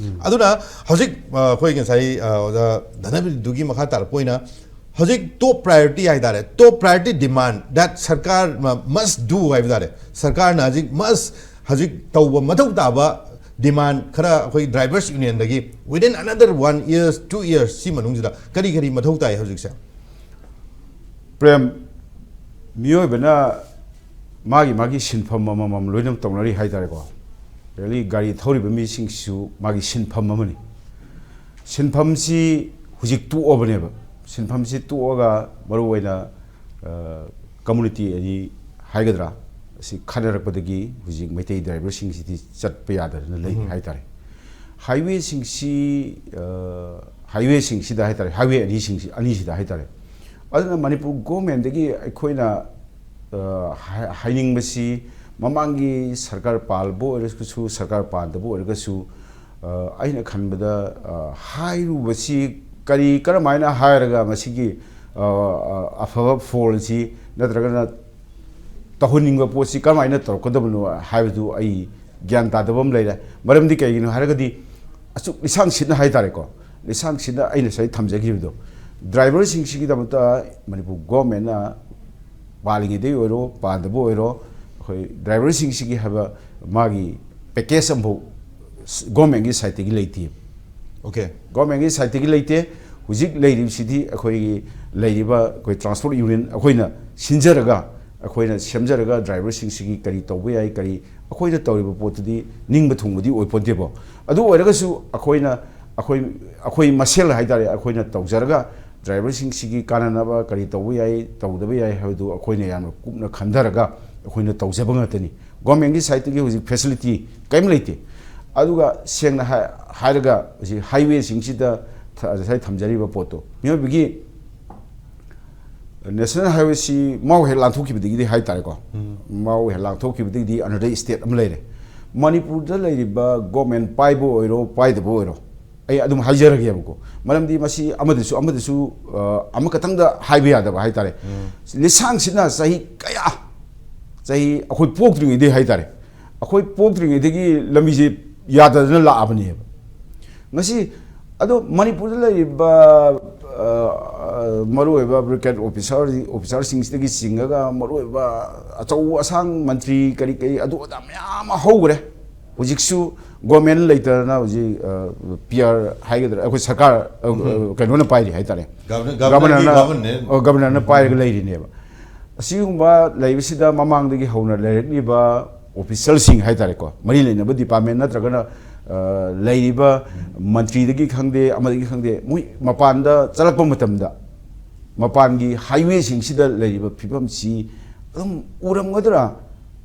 ꯑꯗꯨꯅ ꯍꯧꯖꯤꯛ ꯑꯩꯈꯣꯏ ꯉꯁꯥꯏ ꯑꯣꯖꯥ ꯙꯅꯕꯤꯔꯗꯨꯒꯤ ꯃꯈꯥ ꯇꯥꯔꯛꯄ ꯑꯣꯏꯅ ꯍꯧꯖꯤꯛ top priority ꯍꯥꯏ ꯇꯥꯔꯦ, top priority demand that ꯁꯔꯀꯥꯔ must do ꯍꯥꯏꯕ ꯇꯥꯔꯦ, ꯁꯔꯀꯥꯔꯅ ꯍꯧꯖꯤꯛ must, ꯍꯧꯖꯤꯛ ꯇꯧꯕ ꯃꯊꯧ ꯇꯥꯕ demand ꯈꯔ ꯑꯩꯈꯣꯏ drivers unionꯗꯒꯤ within another one years, two years ꯁꯤ ꯃꯅꯨꯡꯁꯤꯗ ꯀꯔꯤ ꯀꯔꯤ ꯃꯊꯧ ꯇꯥꯏ ꯍꯧꯖꯤꯛꯁꯦ? ꯄ꯭ꯔꯦꯝ, ꯃꯤꯑꯣꯏꯕꯅ ꯃꯥꯒꯤ ꯃꯥꯒꯤ ꯁꯤꯟꯐꯝ ꯑꯃꯃꯝ ꯂꯣꯏꯅꯃꯛ ꯇꯧꯅꯔꯤ ꯍꯥꯏ ꯇꯥꯔꯦꯀꯣ꯫ ꯔꯦꯂꯤ ꯒꯥꯔꯤ ꯊꯧꯔꯤꯕ ꯃꯤꯁꯤꯡꯁꯤꯁꯨ ꯃꯥꯒꯤ ꯁꯤꯟꯐꯝ ꯑꯃꯅꯤ꯫ ꯁꯤꯟꯐꯝꯁꯤ ꯍꯧꯖꯤꯛ ꯇꯣꯛꯑꯕꯅꯦꯕ꯫ ꯁꯤꯟꯐꯝꯁꯤ ꯇꯣꯛꯑꯒ ꯃꯔꯨꯑꯣꯏꯅ ꯀꯝꯃꯨꯅꯤꯇꯤ ꯑꯅꯤ ꯍꯥꯏꯒꯗ꯭ꯔꯥ, ꯑꯁꯤ ꯈꯠꯅꯔꯛꯄꯗꯒꯤ ꯍꯧꯖꯤꯛ ꯃꯩꯇꯩ ꯗ꯭ꯔꯥꯏꯚꯔꯁꯤꯡꯁꯤꯗꯤ ꯆꯠꯄ ꯌꯥꯗꯗꯅ ꯂꯩ ꯍꯥꯏ ꯇꯥꯔꯦ꯫ ꯍꯥꯏꯋꯦꯁꯤꯡꯁꯤ, ꯍꯥꯏꯋꯦꯁꯤꯡꯁꯤꯗ ꯍꯥꯏ ꯇꯥꯔꯦ, ꯍꯥꯏꯋꯦ ꯑꯅꯤꯁꯤꯡꯁꯤ, ꯑꯅꯤꯁꯤꯗ ꯍꯥꯏ ꯇꯥꯔꯦ꯫ ꯑꯗꯨꯅ ꯃꯅꯤꯄꯨꯔ ꯒꯣꯔꯃꯦꯟꯗꯒꯤ ꯑꯩꯈꯣꯏꯅ ꯍꯥꯏ- ꯍꯥꯏꯅꯤꯡꯕꯁꯤ, ꯃꯃꯥꯡꯒꯤ ꯁꯔꯀꯥꯔ ꯄꯥꯜꯂꯕ ꯑꯣꯏꯔꯒꯁꯨ, ꯁꯔꯀꯥꯔ ꯄꯥꯟꯗꯕ ꯑꯣꯏꯔꯒꯁꯨ, ꯑꯩꯅ ꯈꯟꯕꯗ ꯍꯥꯏꯔꯨꯕꯁꯤ ꯀꯔꯤ, ꯀꯔꯝꯍꯥꯏꯅ ꯍꯥꯏꯔꯒ ꯃꯁꯤꯒꯤ ꯑꯐꯕ ꯐꯣꯜꯁꯤ ꯅꯠꯇ꯭ꯔꯒꯅ ꯇꯧꯍꯟꯅꯤꯡꯕ ꯄꯣꯠꯁꯤ ꯀꯔꯝꯍꯥꯏꯅ ꯇꯧꯔꯛꯀꯗꯕꯅꯣ ꯍꯥꯏꯕꯗꯨ ꯑꯩ ꯒ꯭ꯌꯥꯟ ꯇꯥꯗꯕ ꯑꯃ ꯂꯩꯔꯦ꯫ ꯃꯔꯝꯗꯤ ꯀꯩꯒꯤꯅꯣ ꯍꯥꯏꯔꯒꯗꯤ, ꯑꯁꯨꯛ ꯂꯤꯁꯥꯡ ꯁꯤꯠꯅ ꯍꯥꯏ ꯇꯥꯔꯦꯀꯣ, ꯂꯤꯁꯥꯡ ꯁꯤꯠꯅ ꯑꯩ ꯉꯁꯥꯏ ꯊꯝꯖꯈꯤꯕꯗꯣ, ꯗ꯭ꯔꯥꯏꯚꯔꯁꯤꯡꯁꯤꯒꯤꯗꯃꯛꯇ ꯃꯅꯤꯄꯨꯔ ꯒꯣꯔꯃꯦꯟꯅ ꯄꯥꯜꯂꯤꯉꯩꯗꯒꯤ ꯑꯣꯏꯔꯣ, ꯄꯥꯟꯗꯕ ꯑꯣꯏꯔꯣ, ꯑꯩꯈꯣꯏ ꯗ꯭ꯔꯥꯏꯚꯔꯁꯤꯡꯁꯤꯒꯤ ꯍꯥꯏꯕ ꯃꯥꯒꯤ ꯄꯦꯀꯦꯖ ꯑꯃꯐꯥꯎ ꯒꯣꯔꯃꯦꯟꯒꯤ ꯁꯥꯏꯠꯇꯒꯤ ꯂꯩꯇꯦ꯫ Okay. ꯒꯣꯔꯃꯦꯟꯒꯤ ꯁꯥꯏꯠꯇꯒꯤ ꯂꯩꯇꯦ꯫ ꯍꯧꯖꯤꯛ ꯂꯩꯔꯤꯕꯁꯤꯗꯤ ꯑꯩꯈꯣꯏꯒꯤ ꯂꯩꯔꯤꯕ ꯑꯩꯈꯣꯏ ꯇ꯭ꯔꯥꯟꯁꯄꯣꯔꯠ ꯌꯨꯅꯤꯌꯟ ꯑꯩꯈꯣꯏꯅ ꯁꯤꯟꯖꯔꯒ, ꯑꯩꯈꯣꯏꯅ ꯁꯦꯝꯖꯔꯒ ꯗ꯭ꯔꯥꯏꯚꯔꯁꯤꯡꯁꯤꯒꯤ ꯀꯔꯤ ꯇꯧꯕ ꯌꯥꯏ, ꯀꯔꯤ, ꯑꯩꯈꯣꯏꯅ ꯇꯧꯔꯤꯕ ꯄꯣꯠꯇꯨꯗꯤ ꯅꯤꯡꯕ ꯊꯨꯡꯕꯗꯤ ꯑꯣꯏꯄꯣꯟꯇꯦꯕꯣ꯫ ꯑꯗꯨ ꯑꯣꯏꯔꯒꯁꯨ ꯑꯩꯈꯣꯏꯅ, ꯑꯩꯈꯣꯏ, ꯑꯩꯈꯣꯏ ꯃꯁꯦꯜ ꯍꯥꯏ ꯇꯥꯔꯦ, ꯑꯩꯈꯣꯏꯅ ꯇꯧꯖꯔꯒ ꯗ꯭ꯔꯥꯏꯚꯔꯁꯤꯡꯁꯤꯒꯤ ꯀꯥꯟꯅꯅꯕ ꯀꯔꯤ ꯇꯧꯕ ꯌꯥꯏ, ꯇꯧꯗꯕ ꯌꯥꯏ ꯍꯥꯏꯕꯗꯨ ꯑꯩꯈꯣꯏꯅ ꯌꯥꯝꯅ ꯀꯨꯞꯅ ꯈꯟꯊꯔꯒ ꯑꯩꯈꯣꯏꯅ ꯇꯧꯖꯕ ꯉꯥꯛꯇꯅꯤ꯫ ꯒꯣꯔꯃꯦꯟꯒꯤ ꯁꯥꯏꯠꯇꯒꯤ ꯍꯧꯖꯤꯛ ꯐꯦꯁꯤꯂꯤꯇꯤ ꯀꯔꯤꯝ ꯂꯩꯇꯦ꯫ ꯑꯗꯨꯒ ꯁꯦꯡꯅ ꯍꯥꯏ-, ꯍꯥꯏꯔꯒ ꯍꯧꯖꯤꯛ ꯍꯥꯏꯋꯦꯁꯤꯡꯁꯤꯗ ꯊ-, ꯉꯁꯥꯏ ꯊꯝꯖꯔꯤꯕ ꯄꯣꯠꯇꯣ, ꯃꯤꯑꯣꯏꯕꯒꯤ ꯅꯦꯁꯅꯦꯜ ꯍꯥꯏꯋꯦꯁꯤ ꯃꯥꯎ ꯍꯦꯛ ꯂꯥꯟꯊꯣꯛꯈꯤꯕꯗꯒꯤꯗꯤ ꯍꯥꯏ ꯇꯥꯔꯦꯀꯣ, ꯃꯥꯎ ꯍꯦꯛ ꯂꯥꯟꯊꯣꯛꯈꯤꯕꯗꯒꯤꯗꯤ another state ꯑꯃ ꯂꯩꯔꯦ꯫ ꯃꯅꯤꯄꯨꯔꯗ ꯂꯩꯔꯤꯕ ꯒꯣꯔꯃꯦꯟ ꯄꯥꯏꯕ ꯑꯣꯏꯔꯣ, ꯄꯥꯏꯗꯕ ꯑꯣꯏꯔꯣ, ꯑꯩ ꯑꯗꯨꯝ ꯍꯥꯏꯖꯔꯒꯦꯕꯀꯣ꯫ ꯃꯔꯝꯗꯤ ꯃꯁꯤ ꯑꯃꯗꯁꯨ, ꯑꯃꯗꯁꯨ, ꯑ, ꯑꯃꯈꯛꯇꯪꯗ ꯍꯥꯏꯕ ꯌꯥꯗꯕ ꯍꯥꯏ ꯇꯥꯔꯦ꯫ ꯂꯤꯁꯥꯡꯁꯤꯠꯅ ꯆꯍꯤ ꯀꯌꯥ, ꯆꯍꯤ ꯑꯩꯈꯣꯏ ꯄꯣꯛꯇ꯭ꯔꯤꯉꯩꯗꯒꯤ ꯍꯥꯏ ꯇꯥꯔꯦ, ꯑꯩꯈꯣꯏ ꯄꯣꯛꯇ꯭ꯔꯤꯉꯩꯗꯒꯤ ꯂꯝꯕꯤꯁꯦ ꯌꯥꯗꯗꯅ ꯂꯥꯛꯑꯕꯅꯦꯕ꯫ ꯉꯁꯤ ꯑꯗꯣ ꯃꯅꯤꯄꯨꯔꯗ ꯂꯩꯔꯤꯕ, ꯑ, ꯑ, ꯃꯔꯨꯑꯣꯏꯕ ꯕ꯭ꯌꯨꯔꯣꯀ꯭ꯔꯦꯠ ꯑꯣꯐꯤꯁꯥꯔ, ꯑꯣꯐꯤꯁꯥꯔꯁꯤꯡꯁꯤꯗꯒꯤ ꯆꯤꯡꯉꯒ ꯃꯔꯨꯑꯣꯏꯕ ꯑꯆꯧ ꯑꯁꯥꯡ ꯃꯟꯇ꯭ꯔꯤ ꯀꯔꯤ ꯀꯔꯤ ꯑꯗꯨ ꯑꯗꯥ ꯃꯌꯥꯝ ꯑꯃ ꯍꯧꯈ꯭ꯔꯦ꯫ ꯍꯧꯖꯤꯛꯁꯨ ꯒꯣꯔꯃꯦꯟ ꯂꯩꯇꯗꯅ ꯍꯧꯖꯤꯛ, ꯑ, ꯄꯤ ꯑꯥꯔ ꯍꯥꯏꯒꯗ꯭ꯔꯥ, ꯑꯩꯈꯣꯏ ꯁꯔꯀꯥꯔ, ꯑ, ꯎꯝ꯫ ꯀꯩꯅꯣꯅ ꯄꯥꯏꯔꯤ ꯍꯥꯏꯇꯥꯔꯦ꯫ ꯒꯚꯔꯅꯔ, ꯒꯚꯔꯅꯔꯅ, ꯒꯚꯔꯅꯔꯅ꯫ ꯑ, ꯒꯚꯔꯅꯔꯅ ꯄꯥꯏꯔꯒ ꯂꯩꯔꯤꯅꯦꯕ꯫ ꯑꯁꯤꯒꯨꯝꯕ ꯂꯩꯕꯁꯤꯗ ꯃꯃꯥꯡꯗꯒꯤ ꯍꯧꯅ ꯂꯩꯔꯛꯂꯤꯕ ꯑꯣꯐꯤꯁꯤꯌꯦꯜꯁꯤꯡ ꯍꯥꯏꯇꯥꯔꯦꯀꯣ, ꯃꯔꯤ ꯂꯩꯅꯕ ꯗꯤꯄꯥꯔꯠꯃꯦꯟ ꯅꯠꯇ꯭ꯔꯒꯅ, ꯑ, ꯂꯩꯔꯤꯕ ꯃꯟꯇ꯭ꯔꯤꯗꯒꯤ ꯈꯪꯗꯦ, ꯑꯃꯗꯒꯤ ꯈꯪꯗꯦ, ꯃꯣꯏ ꯃꯄꯥꯟꯗ ꯆꯠꯂꯛꯄ ꯃꯇꯝꯗ ꯃꯄꯥꯟꯒꯤ ꯍꯥꯏꯋꯦꯁꯤꯡꯁꯤꯗ ꯂꯩꯔꯤꯕ ꯐꯤꯕꯝꯁꯤ ꯑꯗꯨꯝ ꯎꯔꯝꯒꯗ꯭ꯔꯥ?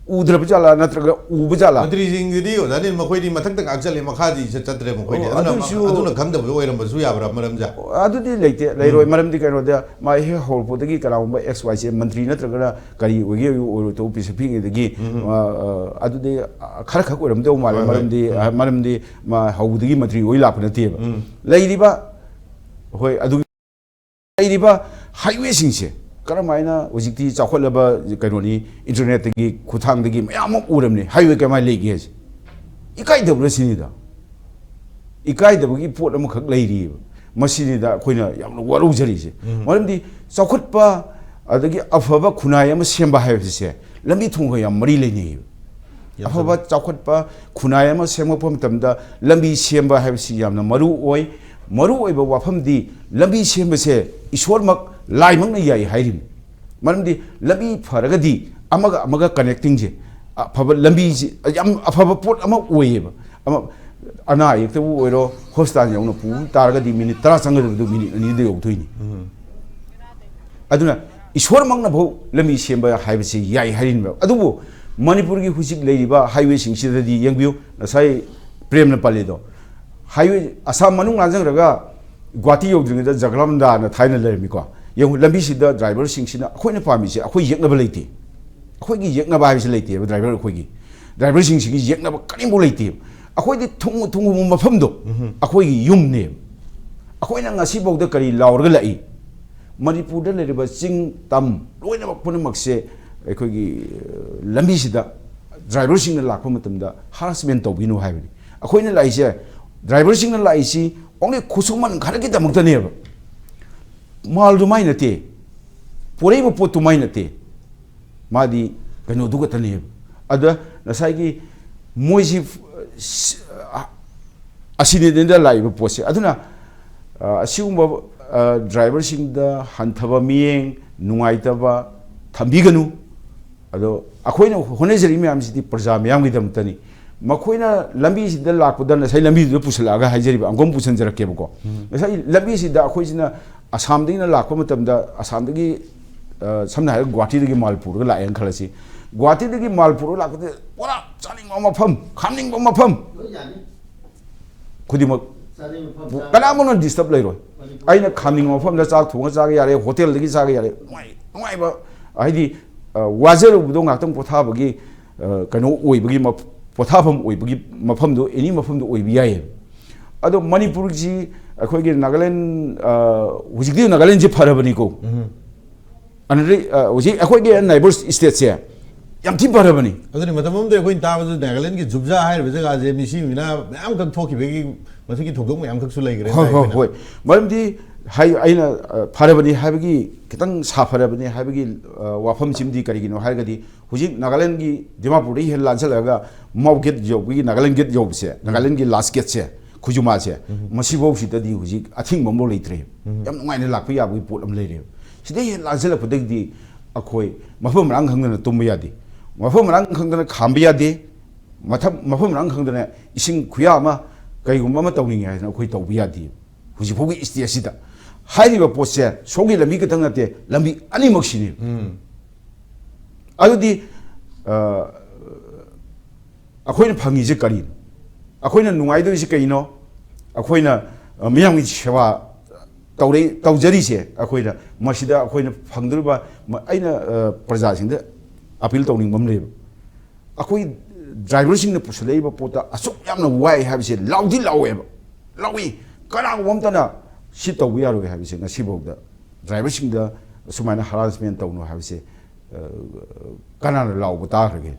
ꯎꯗ꯭ꯔꯕ ꯖꯥꯠꯂꯥ ꯅꯠꯇ꯭ꯔꯒ ꯎꯕ ꯖꯥꯠꯂꯥ? ꯃꯟꯇ꯭ꯔꯤꯁꯤꯡꯗꯨꯗꯤ ꯑꯣꯖꯥꯅꯤ, ꯃꯈꯣꯏꯗꯤ ꯃꯊꯛꯇ ꯉꯥꯛ ꯆꯠꯂꯦ, ꯃꯈꯥꯗꯤ ꯆꯠ-, ꯆꯠꯇ꯭ꯔꯦ ꯃꯈꯣꯏꯗꯤ꯫ ꯑꯣ, ꯑꯗꯨꯅ, ꯑꯗꯨꯏꯁꯨ ꯑꯗꯨꯅ ꯈꯪꯗꯕ ꯑꯣꯏꯔꯝꯕꯁꯨ ꯌꯥꯕ꯭ꯔꯥ ꯃꯔꯝꯁꯦ? ꯑꯗꯨꯗꯤ ꯂꯩꯇꯦ, ꯂꯩꯔꯣꯏ꯫ ꯎꯝ꯫ ꯃꯔꯝꯗꯤ ꯀꯩꯅꯣꯗ ꯃꯥ ꯍꯦꯛ ꯍꯧꯔꯛꯄꯗꯒꯤ ꯀꯅꯥꯒꯨꯝꯕ ꯑꯦꯛꯁ ꯋꯥꯏ ꯖꯦ ꯃꯟꯇ꯭ꯔꯤ ꯅꯠꯇ꯭ꯔꯒꯅ ꯀꯔꯤ ꯑꯣꯏꯒꯦ ꯑꯣꯏꯔꯣꯏ ꯇꯧ ꯑꯣꯐꯤꯁ ꯄꯤꯛꯏꯉꯩꯗꯒꯤ, ꯎꯝ꯫ ꯑ, ꯑ, ꯑꯗꯨꯗꯤ, ꯑ, ꯈꯔ ꯈꯛ ꯑꯣꯏꯔꯝꯗꯧ ꯃꯥꯜꯂꯦ꯫ ꯍꯣꯏ, ꯍꯣꯏ꯫ ꯃꯔꯝꯗꯤ, ꯎꯝ꯫ ꯑ, ꯃꯔꯝꯗꯤ ꯃꯥ ꯍꯧꯕꯗꯒꯤ ꯃꯟꯇ꯭ꯔꯤ ꯑꯣꯏ ꯂꯥꯛꯄ ꯅꯠꯇꯦꯕ꯫ ꯎꯝ꯫ ꯂꯩꯔꯤꯕ, ꯍꯣꯏ, ꯑꯗꯨꯒꯤ ꯂꯩꯔꯤꯕ ꯍꯥꯏꯋꯦꯁꯤꯡꯁꯦ ꯀꯔꯝ ꯍꯥꯏꯅ ꯍꯧꯖꯤꯛꯇꯤ ꯆꯥꯎꯈꯠꯂꯕ ꯀꯩꯅꯣꯅꯤ, ꯏꯟꯇꯔꯅꯦꯠꯇꯒꯤ ꯈꯨꯠꯊꯥꯡꯗꯒꯤ ꯃꯌꯥꯝ ꯑꯃ ꯎꯔꯕꯅꯤ, ꯍꯥꯏꯋꯦ ꯀꯃꯥꯏꯅ ꯂꯩꯒꯦ ꯍꯥꯏꯁꯦ? ꯏꯀꯥꯏꯗꯕ꯭ꯔꯥ ꯁꯤꯅꯤꯗ? ꯏꯀꯥꯏꯗꯕꯒꯤ ꯄꯣꯠ ꯑꯃꯈꯛ ꯂꯩꯔꯤꯑꯕ꯫ ꯃꯁꯤꯅꯤꯗ ꯑꯩꯈꯣꯏꯅ ꯌꯥꯝꯅ ꯋꯥꯔꯧꯖꯔꯤꯁꯦ꯫ ꯎꯝ꯫ ꯃꯔꯝꯗꯤ ꯆꯥꯎꯈꯠꯄ ꯑꯗꯒꯤ ꯑꯐꯕ ꯈꯨꯟꯅꯥꯏ ꯑꯃ ꯁꯦꯝꯕ ꯍꯥꯏꯕꯁꯦ ꯂꯝꯕꯤ ꯊꯣꯡꯒ ꯌꯥꯝ ꯃꯔꯤ ꯂꯩꯅꯩꯌꯦꯕ꯫ ꯌꯥꯝ ꯑꯐꯕ ꯆꯨꯝꯃꯤ꯫ ꯆꯥꯎꯈꯠꯄ ꯈꯨꯟꯅꯥꯏ ꯑꯃ ꯁꯦꯝꯒꯠꯄ ꯃꯇꯝꯗ ꯂꯝꯕꯤ ꯁꯦꯝꯕ ꯍꯥꯏꯕꯁꯤ ꯌꯥꯝꯅ ꯃꯔꯨ ꯑꯣꯏ꯫ ꯃꯔꯨ ꯑꯣꯏꯕ ꯋꯥꯐꯝꯗꯤ ꯂꯝꯕꯤ ꯁꯦꯝꯕꯁꯦ ꯏꯁꯣꯔꯃꯛ, ꯂꯥꯏꯃꯛꯅ ꯌꯥꯏ ꯍꯥꯏꯔꯤꯕꯅꯤ꯫ ꯃꯔꯝꯗꯤ ꯂꯝꯕꯤ ꯐꯔꯒꯗꯤ ꯑꯃꯒ ꯑꯃꯒ ꯀꯅꯦꯛꯇꯤꯡꯁꯦ, ꯑꯐꯕ ꯂꯝꯕꯤꯁꯤ ꯌꯥꯝ ꯑꯐꯕ ꯄꯣꯠ ꯑꯃ ꯑꯣꯏꯌꯦꯕ꯫ ꯑꯃ, ꯑꯅꯥ ꯑꯌꯦꯛꯇꯕꯨ ꯑꯣꯏꯔꯣ, ꯍꯣꯁꯄꯤꯇꯥꯜ ꯌꯧꯅ ꯄꯨ ꯇꯥꯔꯒꯗꯤ ꯃꯤꯅꯤꯠ ꯇꯔꯥ ꯆꯪꯒꯗꯕꯗꯨ ꯃꯤꯅꯤꯠ ꯑꯅꯤꯗ ꯌꯧꯗꯣꯏꯅꯤ꯫ ꯎꯝ꯫ ꯑꯗꯨꯅ ꯏꯁꯣꯔꯃꯛꯅꯐꯥꯎ ꯂꯝꯕꯤ ꯁꯦꯝꯕ ꯍꯥꯏꯕꯁꯤ ꯌꯥꯏ ꯍꯥꯏꯔꯤꯅꯦꯕ꯫ ꯑꯗꯨꯕꯨ ꯃꯅꯤꯄꯨꯔꯒꯤ ꯍꯧꯖꯤꯛ ꯂꯩꯔꯤꯕ ꯍꯥꯏꯋꯦꯁꯤꯡꯁꯤꯗꯗꯤ ꯌꯦꯡꯕꯤꯌꯨ, ꯉꯁꯥꯏ ꯄ꯭ꯔꯦꯝꯅ ꯄꯜꯂꯤꯗꯣ, ꯍꯥꯏꯋꯦ ꯑꯁꯥꯝ ꯃꯅꯨꯡ ꯂꯥꯟꯖꯪꯈ꯭ꯔꯒ ꯒꯨꯍꯥꯇꯤ ꯌꯧꯗ꯭ꯔꯤꯉꯩꯗ ꯖꯒꯂꯝꯗꯥꯅ ꯊꯥꯏꯅ ꯂꯩꯔꯝꯃꯤꯀꯣ꯫ ꯌꯦꯡꯉꯨ, ꯂꯝꯕꯤꯁꯤꯗ ꯗ꯭ꯔꯥꯏꯚꯔꯁꯤꯡꯁꯤꯅ, ꯑꯩꯈꯣꯏꯅ ꯄꯥꯝꯃꯤꯁꯦ, ꯑꯩꯈꯣꯏ ꯌꯦꯛꯅꯕ ꯂꯩꯇꯦ꯫ ꯑꯩꯈꯣꯏꯒꯤ ꯌꯦꯛꯅꯕ ꯍꯥꯏꯕꯁꯤ ꯂꯩꯇꯦꯕ, ꯗ꯭ꯔꯥꯏꯚꯔ ꯑꯩꯈꯣꯏꯒꯤ꯫ ꯗ꯭ꯔꯥꯏꯚꯔꯁꯤꯡꯁꯤꯒꯤ ꯌꯦꯛꯅꯕ ꯀꯔꯤꯝꯐꯥꯎ ꯂꯩꯇꯦꯕ꯫ ꯑꯩꯈꯣꯏꯗꯤ ꯊꯨꯡꯉꯨ ꯊꯨꯡꯉꯨꯕ ꯃꯐꯝꯗꯣ ꯎꯝꯍꯨꯝ꯫ ꯑꯩꯈꯣꯏꯒꯤ ꯌꯨꯝꯅꯦꯕ꯫ ꯑꯩꯈꯣꯏꯅ ꯉꯁꯤꯐꯥꯎꯗ ꯀꯔꯤ ꯂꯥꯎꯔꯒ ꯂꯥꯛꯏ? ꯃꯅꯤꯄꯨꯔꯗ ꯂꯩꯔꯤꯕ ꯆꯤꯡ, ꯇꯝ, ꯂꯣꯏꯅꯃꯛ ꯄꯨꯝꯅꯃꯛꯁꯦ ꯑꯩꯈꯣꯏꯒꯤ, ꯑ, ꯂꯝꯕꯤꯁꯤꯗ ꯗ꯭ꯔꯥꯏꯚꯔꯁꯤꯡꯅ ꯂꯥꯛꯄ ꯃꯇꯝꯗ ꯍꯔꯥꯁꯃꯦꯟ ꯇꯧꯕꯤꯅꯨ ꯍꯥꯏꯕꯅꯤ꯫ ꯑꯩꯈꯣꯏꯅ ꯂꯥꯛꯏꯁꯦ, ꯗ꯭ꯔꯥꯏꯚꯔꯁꯤꯡꯅ ꯂꯥꯛꯏꯁꯤ only ꯈꯨꯠꯁꯨꯃꯟ ꯈꯔꯒꯤꯗꯃꯛꯇꯅꯦꯕ꯫ ꯃꯥꯜꯗꯨ ꯃꯥꯏ ꯅꯠꯇꯦ, ꯄꯨꯔꯛꯏꯕ ꯄꯣꯠꯇꯨ ꯃꯥꯏ ꯅꯠꯇꯦ, ꯃꯥꯗꯤ ꯀꯩꯅꯣꯗꯨ ꯈꯛꯇꯅꯦꯕ꯫ ꯑꯗ ꯉꯁꯥꯏꯒꯤ ꯃꯣꯏꯁꯤ, ꯑ, ꯑꯁꯤꯅꯤꯗꯅ ꯂꯥꯛꯏꯕ ꯄꯣꯠꯁꯦ꯫ ꯑꯗꯨꯅ, ꯑ, ꯑꯁꯤꯒꯨꯝꯕ, ꯑ, ꯗ꯭ꯔꯥꯏꯚꯔꯁꯤꯡꯗ ꯍꯟꯊꯕ ꯃꯤꯠꯌꯦꯡ, ꯅꯨꯡꯉꯥꯏꯇꯕ ꯊꯝꯕꯤꯒꯅꯨ꯫ ꯑꯗꯣ ꯑꯩꯈꯣꯏꯅ ꯍꯣꯠꯅꯖꯔꯤ ꯃꯌꯥꯝꯁꯤꯗꯤ ꯄ꯭ꯔꯖꯥ ꯃꯌꯥꯝꯒꯤꯗꯃꯛꯇꯅꯤ꯫ ꯃꯈꯣꯏꯅ ꯂꯝꯕꯤꯁꯤꯗ ꯂꯥꯛꯄꯗ ꯉꯁꯥꯏ ꯂꯝꯕꯤꯗꯨꯗ ꯄꯨꯁꯤꯜꯂꯛꯑꯒ ꯍꯥꯏꯖꯔꯤꯕ, ꯑꯃꯨꯛꯀ ꯑꯃꯨꯛ ꯄꯨꯁꯤꯟꯖꯔꯛꯀꯦꯕꯀꯣ꯫ ꯉꯁꯥꯏ ꯂꯝꯕꯤꯁꯤꯗ ꯑꯩꯈꯣꯏꯁꯤꯅ ꯑꯁꯥꯝꯗꯒꯤꯅ ꯂꯥꯛꯄ ꯃꯇꯝꯗ, ꯑꯁꯥꯝꯗꯒꯤ, ꯑ, ꯁꯝꯅ ꯍꯥꯏꯔꯒ ꯒꯨꯍꯥꯇꯤꯗꯒꯤ ꯃꯥꯜ ꯄꯨꯔꯒ ꯂꯥꯛꯑꯦꯅ ꯈꯜꯂꯁꯤ꯫ ꯒꯨꯍꯥꯇꯤꯗꯒꯤ ꯃꯥꯜ ꯄꯨꯔꯒ ꯂꯥꯛꯄꯗ ꯄꯨꯔꯥ ꯆꯥꯅꯤꯡꯕ ꯃꯐꯝ, ꯈꯥꯝꯅꯤꯡꯕ ꯃꯐꯝ ꯈꯨꯗꯤꯡꯃꯛ, ꯆꯥꯅꯤꯡꯕ ꯃꯐꯝ ꯆꯥꯕ꯫ ꯀꯅꯥꯃꯠꯇꯅ ꯗꯤꯁꯇꯔꯕ ꯂꯩꯔꯣꯏ꯫ ꯃꯅꯤꯄꯨꯔ꯫ ꯑꯩꯅ ꯈꯥꯝꯅꯤꯡꯕ ꯃꯐꯝꯗ ꯆꯥꯛ ꯊꯣꯡꯉ ꯆꯥꯒꯦ ꯌꯥꯔꯦ, ꯍꯣꯇꯦꯜꯗꯒꯤ ꯆꯥꯒꯦ ꯌꯥꯔꯦ, ꯅꯨꯡꯉꯥꯏ-, ꯅꯨꯡꯉꯥꯏꯕ, ꯍꯥꯏꯗꯤ, ꯑ, ꯋꯥꯖꯔꯨꯕꯗꯣ ꯉꯥꯛꯇꯪ ꯄꯣꯊꯥꯕꯒꯤ, ꯑ, ꯀꯩꯅꯣ ꯑꯣꯏꯕꯒꯤ ꯃꯞ-, ꯄꯣꯊꯥꯐꯝ ꯑꯣꯏꯕꯒꯤ ꯃꯐꯝꯗꯣ, ꯑꯦꯅꯤ ꯃꯐꯝꯗꯣ ꯑꯣꯏꯕ ꯌꯥꯏꯌꯦ꯫ ꯑꯗꯣ ꯃꯅꯤꯄꯨꯔꯁꯤ ꯑꯩꯈꯣꯏꯒꯤ ꯅꯥꯒꯥꯂꯦꯟ, ꯑ, ꯍꯧꯖꯤꯛꯇꯤ ꯅꯥꯒꯥꯂꯦꯟꯁꯤ ꯐꯔꯕꯅꯤꯀꯣ꯫ ꯑꯅꯗꯤ, ꯑ, ꯍꯧꯖꯤꯛ ꯑꯩꯈꯣꯏꯒꯤ ꯅꯥꯏꯕꯔ ꯁ꯭ꯇꯦꯠꯁꯦ ꯌꯥꯝ ꯊꯤ ꯐꯔꯕꯅꯤ꯫ ꯑꯗꯨꯅꯤ, ꯃꯇꯝ ꯑꯃꯗ ꯑꯩꯈꯣꯏꯅ ꯇꯥꯕꯗ ꯅꯥꯒꯥꯂꯦꯟꯒꯤ ꯖꯨꯕꯖꯥ ꯍꯥꯏꯔꯤꯕ ꯖꯒꯥꯁꯦ ꯃꯤꯁꯤ ꯃꯤꯅꯥ ꯃꯌꯥꯝ ꯈꯛ ꯊꯣꯛꯈꯤꯕꯒꯤ ꯃꯁꯤꯒꯤ ꯊꯧꯗꯣꯛ ꯃꯌꯥꯝ ꯈꯛꯁꯨ ꯂꯩꯈ꯭ꯔꯦ ꯍꯣꯏ, ꯍꯣꯏ, ꯑꯩꯈꯣꯏꯅ꯫ ꯍꯣꯏ꯫ ꯃꯔꯝꯗꯤ ꯍꯥꯏ-, ꯑꯩꯅ, ꯑ, ꯐꯔꯕꯅꯤ ꯍꯥꯏꯕꯒꯤ, ꯈꯤꯇꯪ ꯁꯥꯐꯔꯕꯅꯤ ꯍꯥꯏꯕꯒꯤ, ꯑ, ꯋꯥꯐꯝꯁꯤꯃꯗꯤ ꯀꯔꯤꯒꯤꯅꯣ ꯍꯥꯏꯔꯒꯗꯤ, ꯍꯧꯖꯤꯛ ꯅꯥꯒꯥꯂꯦꯟꯒꯤ ꯗꯤꯃꯥꯄꯨꯔꯗꯒꯤ ꯍꯦꯟꯅ ꯂꯥꯟꯁꯤꯜꯂꯛꯑꯒ ꯃꯥꯎ ꯒꯦꯠ ꯌꯧꯕꯒꯤ, ꯅꯥꯒꯥꯂꯦꯟ ꯒꯦꯠ ꯌꯧꯕꯁꯦ, ꯅꯥꯒꯥꯂꯦꯟꯒꯤ ꯂꯥꯁ ꯒꯦꯠꯁꯦ, ꯈꯨꯖꯨꯃꯥꯁꯦ, ꯃꯁꯤꯐꯧꯁꯤꯗꯗꯤ ꯍꯧꯖꯤꯛ ꯑꯊꯤꯡꯕ ꯑꯃꯐꯥꯎ ꯂꯩꯇ꯭ꯔꯦ꯫ ꯌꯥꯝ ꯅꯨꯡꯉꯥꯏꯅ ꯂꯥꯛꯄ ꯌꯥꯕꯒꯤ ꯄꯣꯠ ꯑꯃ ꯂꯩꯔꯦꯕ꯫ ꯁꯤꯗꯩ ꯍꯦꯟꯅ ꯂꯥꯟꯁꯤꯜꯂꯛꯄꯗꯒꯤꯗꯤ ꯑꯩꯈꯣꯏ ꯃꯐꯝ ꯃꯔꯥꯡ ꯈꯪꯗꯅ ꯇꯨꯝꯕ ꯌꯥꯗꯦ, ꯃꯐꯝ ꯃꯔꯥꯡ ꯈꯪꯗꯅ ꯈꯥꯝꯕ ꯌꯥꯗꯦ, ꯃꯊꯝ-, ꯃꯐꯝ ꯃꯔꯥꯡ ꯈꯪꯗꯅ ꯏꯁꯤꯡ ꯈꯨꯌꯥ ꯑꯃ, ꯀꯩꯒꯨꯝꯕ ꯑꯃ ꯇꯧꯅꯤꯡꯉꯦ ꯍꯥꯏꯗꯅ ꯑꯩꯈꯣꯏ ꯇꯧꯕ ꯌꯥꯗꯦ꯫ ꯍꯧꯖꯤꯛ ꯐꯥꯎꯒꯤ ꯁ꯭ꯇꯦꯖꯁꯤꯗ ꯍꯥꯏꯔꯤꯕ ꯄꯣꯠꯁꯦ ꯁꯣꯝꯒꯤ ꯂꯝꯕꯤ ꯈꯛꯇꯪ ꯅꯠꯇꯦ, ꯂꯝꯕꯤ ꯑꯅꯤꯃꯛꯁꯤꯅꯦ꯫ ꯑꯗꯨꯗꯤ, ꯑ, ꯑꯩꯈꯣꯏꯅ ꯐꯪꯉꯤꯁꯦ ꯀꯔꯤꯅꯣ? ꯑꯩꯈꯣꯏꯅ ꯅꯨꯡꯉꯥꯏꯗꯣꯏꯁꯦ ꯀꯩꯅꯣ? ꯑꯩꯈꯣꯏꯅ, ꯑ, ꯃꯤꯌꯥꯝꯒꯤ ꯁꯦꯕꯥ ꯇꯧꯔꯤ, ꯇꯧꯖꯔꯤꯁꯦ ꯑꯩꯈꯣꯏꯅ, ꯃꯁꯤꯗ ꯑꯩꯈꯣꯏꯅ ꯐꯪꯗꯣꯔꯤꯕ, ꯃ-, ꯑꯩꯅ, ꯑ, ꯄ꯭ꯔꯖꯥꯁꯤꯡꯗ ꯑꯄꯤꯜ ꯇꯧꯅꯤꯡꯕ ꯑꯃ ꯂꯩꯕ꯫ ꯑꯩꯈꯣꯏ ꯗ꯭ꯔꯥꯏꯚꯔꯁꯤꯡꯅ ꯄꯨꯁꯤꯜꯂꯛꯏꯕ ꯄꯣꯠꯇ ꯑꯁꯨꯛ ꯌꯥꯝꯅ ꯋꯥꯏ ꯍꯥꯏꯕꯁꯦ ꯂꯥꯎꯗꯤ ꯂꯥꯎꯋꯦꯕ, ꯂꯥꯎꯏ꯫ ꯀꯅꯥꯒꯨꯝꯕ ꯑꯝꯇꯅ ꯁꯤ ꯇꯧꯕ ꯌꯥꯔꯣꯏ ꯍꯥꯏꯕꯁꯦ ꯉꯁꯤꯐꯥꯎꯗ ꯗ꯭ꯔꯥꯏꯚꯔꯁꯤꯡꯗ ꯑꯁꯨꯃꯥꯏꯅ ꯍꯔꯥꯁꯃꯦꯟ ꯇꯧꯅꯨ ꯍꯥꯏꯕꯁꯦ, ꯑ, ꯀꯅꯥꯅ ꯂꯥꯎꯕ ꯇꯥꯈ꯭ꯔꯒꯦ?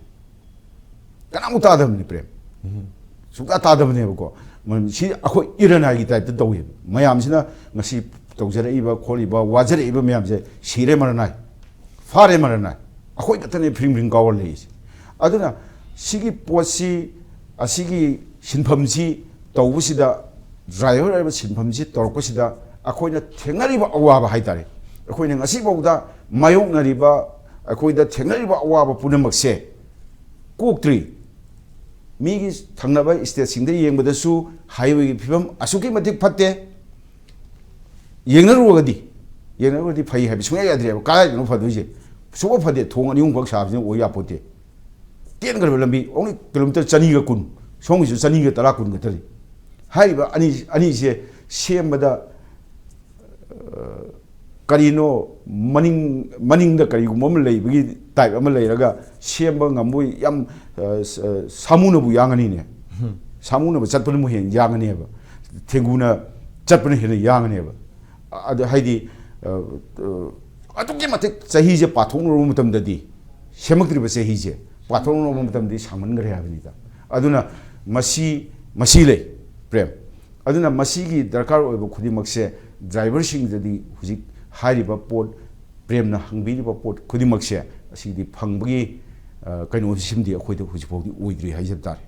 ꯀꯅꯥꯃꯨꯛ ꯇꯥꯗꯕꯅꯤ, ꯄ꯭ꯔꯦꯝ꯫ ꯁꯨꯡꯇꯥ ꯇꯥꯗꯕꯅꯦꯕꯀꯣ꯫ ꯃꯔꯝꯗꯤ ꯁꯤ ꯑꯩꯈꯣꯏ ꯏꯔꯅꯥꯏꯒꯤ ꯇꯥꯏꯞꯇ ꯇꯧꯋꯦꯕ꯫ ꯃꯌꯥꯝꯁꯤꯅ ꯉꯁꯤ ꯇꯧꯖꯔꯛꯏꯕ ꯈꯣꯠꯂꯤꯕ ꯋꯥꯖꯔꯛꯏꯕ ꯃꯌꯥꯝꯁꯦ ꯁꯤꯔꯦ ꯃꯔꯅꯥꯏ, ꯐꯥꯔꯦ ꯃꯔꯅꯥꯏ, ꯑꯩꯈꯣꯏ ꯈꯛꯇꯅꯦ ꯐ꯭ꯔꯤꯡ ꯐ꯭ꯔꯤꯡ ꯀꯥꯎꯔ ꯂꯩꯔꯤꯁꯦ꯫ ꯑꯗꯨꯅ ꯁꯤꯒꯤ ꯄꯣꯠꯁꯤ, ꯑꯁꯤꯒꯤ ꯁꯤꯟꯐꯝꯁꯤ ꯇꯧꯕꯁꯤꯗ, ꯗ꯭ꯔꯥꯏꯚꯔ ꯍꯥꯏꯕ ꯁꯤꯟꯐꯝꯁꯤ ꯇꯧꯔꯛꯄꯁꯤꯗ ꯑꯩꯈꯣꯏꯅ ꯊꯦꯡꯅꯔꯤꯕ ꯑꯋꯥꯕ ꯍꯥꯏ ꯇꯥꯔꯦ, ꯑꯩꯈꯣꯏꯅ ꯉꯁꯤꯐꯥꯎꯗ ꯃꯥꯌꯣꯛꯅꯔꯤꯕ, ꯑꯩꯈꯣꯏꯗ ꯊꯦꯡꯅꯔꯤꯕ ꯑꯋꯥꯕ ꯄꯨꯝꯅꯃꯛꯁꯦ ꯀꯣꯛꯇ꯭ꯔꯤ꯫ ꯃꯤꯒꯤ ꯊꯪꯅꯕ ꯁ꯭ꯇꯦꯠꯁꯤꯡꯗ ꯌꯦꯡꯕꯗꯁꯨ ꯍꯥꯏꯋꯦꯒꯤ ꯐꯤꯕꯝ ꯑꯁꯨꯛꯀꯤ ꯃꯇꯤꯛ ꯐꯠꯇꯦ꯫ ꯌꯦꯡꯅꯔꯨꯔꯒꯗꯤ, ꯌꯦꯡꯅꯔꯨꯔꯒꯗꯤ ꯐꯩ ꯍꯥꯏꯕ ꯁꯨꯡꯌꯥ ꯌꯥꯗ꯭ꯔꯦꯕ꯫ ꯀꯗꯥꯏꯗꯅꯣ ꯐꯗꯣꯏꯁꯦ? ꯁꯨꯡꯐ ꯐꯗꯦ꯫ ꯊꯣꯡ ꯑꯅꯤ ꯑꯍꯨꯝꯈꯛ ꯁꯥꯕꯁꯤꯅ ꯑꯣꯏ ꯌꯥꯄꯣꯠꯇꯦ꯫ ꯇꯦꯟꯈ꯭ꯔꯕ ꯂꯝꯕꯤ, only ꯀꯤꯂꯣꯃꯤꯇꯔ ꯆꯅꯤꯒ ꯀꯨꯟ, ꯁꯣꯝꯒꯤꯁꯨ ꯆꯅꯤꯒ ꯇꯔꯥ, ꯀꯨꯟ ꯈꯛꯇꯅꯤ꯫ ꯍꯥꯏꯔꯤꯕ ꯑꯅꯤ, ꯑꯅꯤꯁꯦ ꯁꯦꯝꯕꯗ, ꯑ, ꯀꯔꯤꯅꯣ ꯃꯅꯤꯡ, ꯃꯅꯤꯡꯗ ꯀꯔꯤꯒꯨꯝꯕ ꯑꯃ ꯂꯩꯕꯒꯤ ꯇꯥꯏꯞ ꯑꯃ ꯂꯩꯔꯒ ꯁꯦꯝꯕ ꯉꯝꯕꯣꯏ ꯌꯥꯝ, ꯑ, ꯁ-, ꯑ, ꯁꯥꯃꯨꯅꯕꯨ ꯌꯥꯡꯉꯅꯤꯅꯦ꯫ ꯁꯥꯃꯨꯅꯕ ꯆꯠꯄꯅꯕꯨ ꯍꯦꯟꯅ ꯌꯥꯡꯉꯅꯦꯕ꯫ ꯊꯦꯡꯒꯨꯅ ꯆꯠꯄꯅ ꯍꯦꯟꯅ ꯌꯥꯡꯉꯅꯦꯕ꯫ ꯑ-, ꯑꯗꯨ ꯍꯥꯏꯗꯤ, ꯑ, ꯑ, ꯑꯗꯨꯛꯀꯤ ꯃꯇꯤꯛ ꯆꯍꯤꯁꯦ ꯄꯥꯊꯣꯛꯅꯔꯨꯕ ꯃꯇꯝꯗꯗꯤ, ꯁꯦꯝꯃꯛꯇ꯭ꯔꯤꯕ ꯆꯍꯤꯁꯦ ꯄꯥꯊꯣꯛꯅꯔꯨꯕ ꯃꯇꯝꯗꯗꯤ ꯁꯥꯡꯃꯟꯈ꯭ꯔꯦ ꯍꯥꯏꯕꯅꯤꯗ꯫ ꯑꯗꯨꯅ ꯃꯁꯤ, ꯃꯁꯤ ꯂꯩ, ꯄ꯭ꯔꯦꯝ꯫ ꯑꯗꯨꯅ ꯃꯁꯤꯒꯤ ꯗꯔꯀꯥꯔ ꯑꯣꯏꯕ ꯈꯨꯗꯤꯡꯃꯛꯁꯦ ꯗ꯭ꯔꯥꯏꯚꯔꯁꯤꯡꯗꯗꯤ ꯍꯧꯖꯤꯛ ꯍꯥꯏꯔꯤꯕ ꯄꯣꯠ, ꯄ꯭ꯔꯦꯝꯅ ꯍꯪꯕꯤꯔꯤꯕ ꯄꯣꯠ ꯈꯨꯗꯤꯡꯃꯛꯁꯦ ꯑꯁꯤꯗꯤ ꯐꯪꯕꯒꯤ, ꯑ, ꯀꯩꯅꯣꯁꯤꯃꯗꯤ ꯑꯩꯈꯣꯏꯗ ꯍꯧꯖꯤꯛ ꯐꯥꯎꯗꯤ ꯑꯣꯏꯗ꯭ꯔꯤ ꯍꯥꯏꯖꯕ ꯇꯥꯔꯦ꯫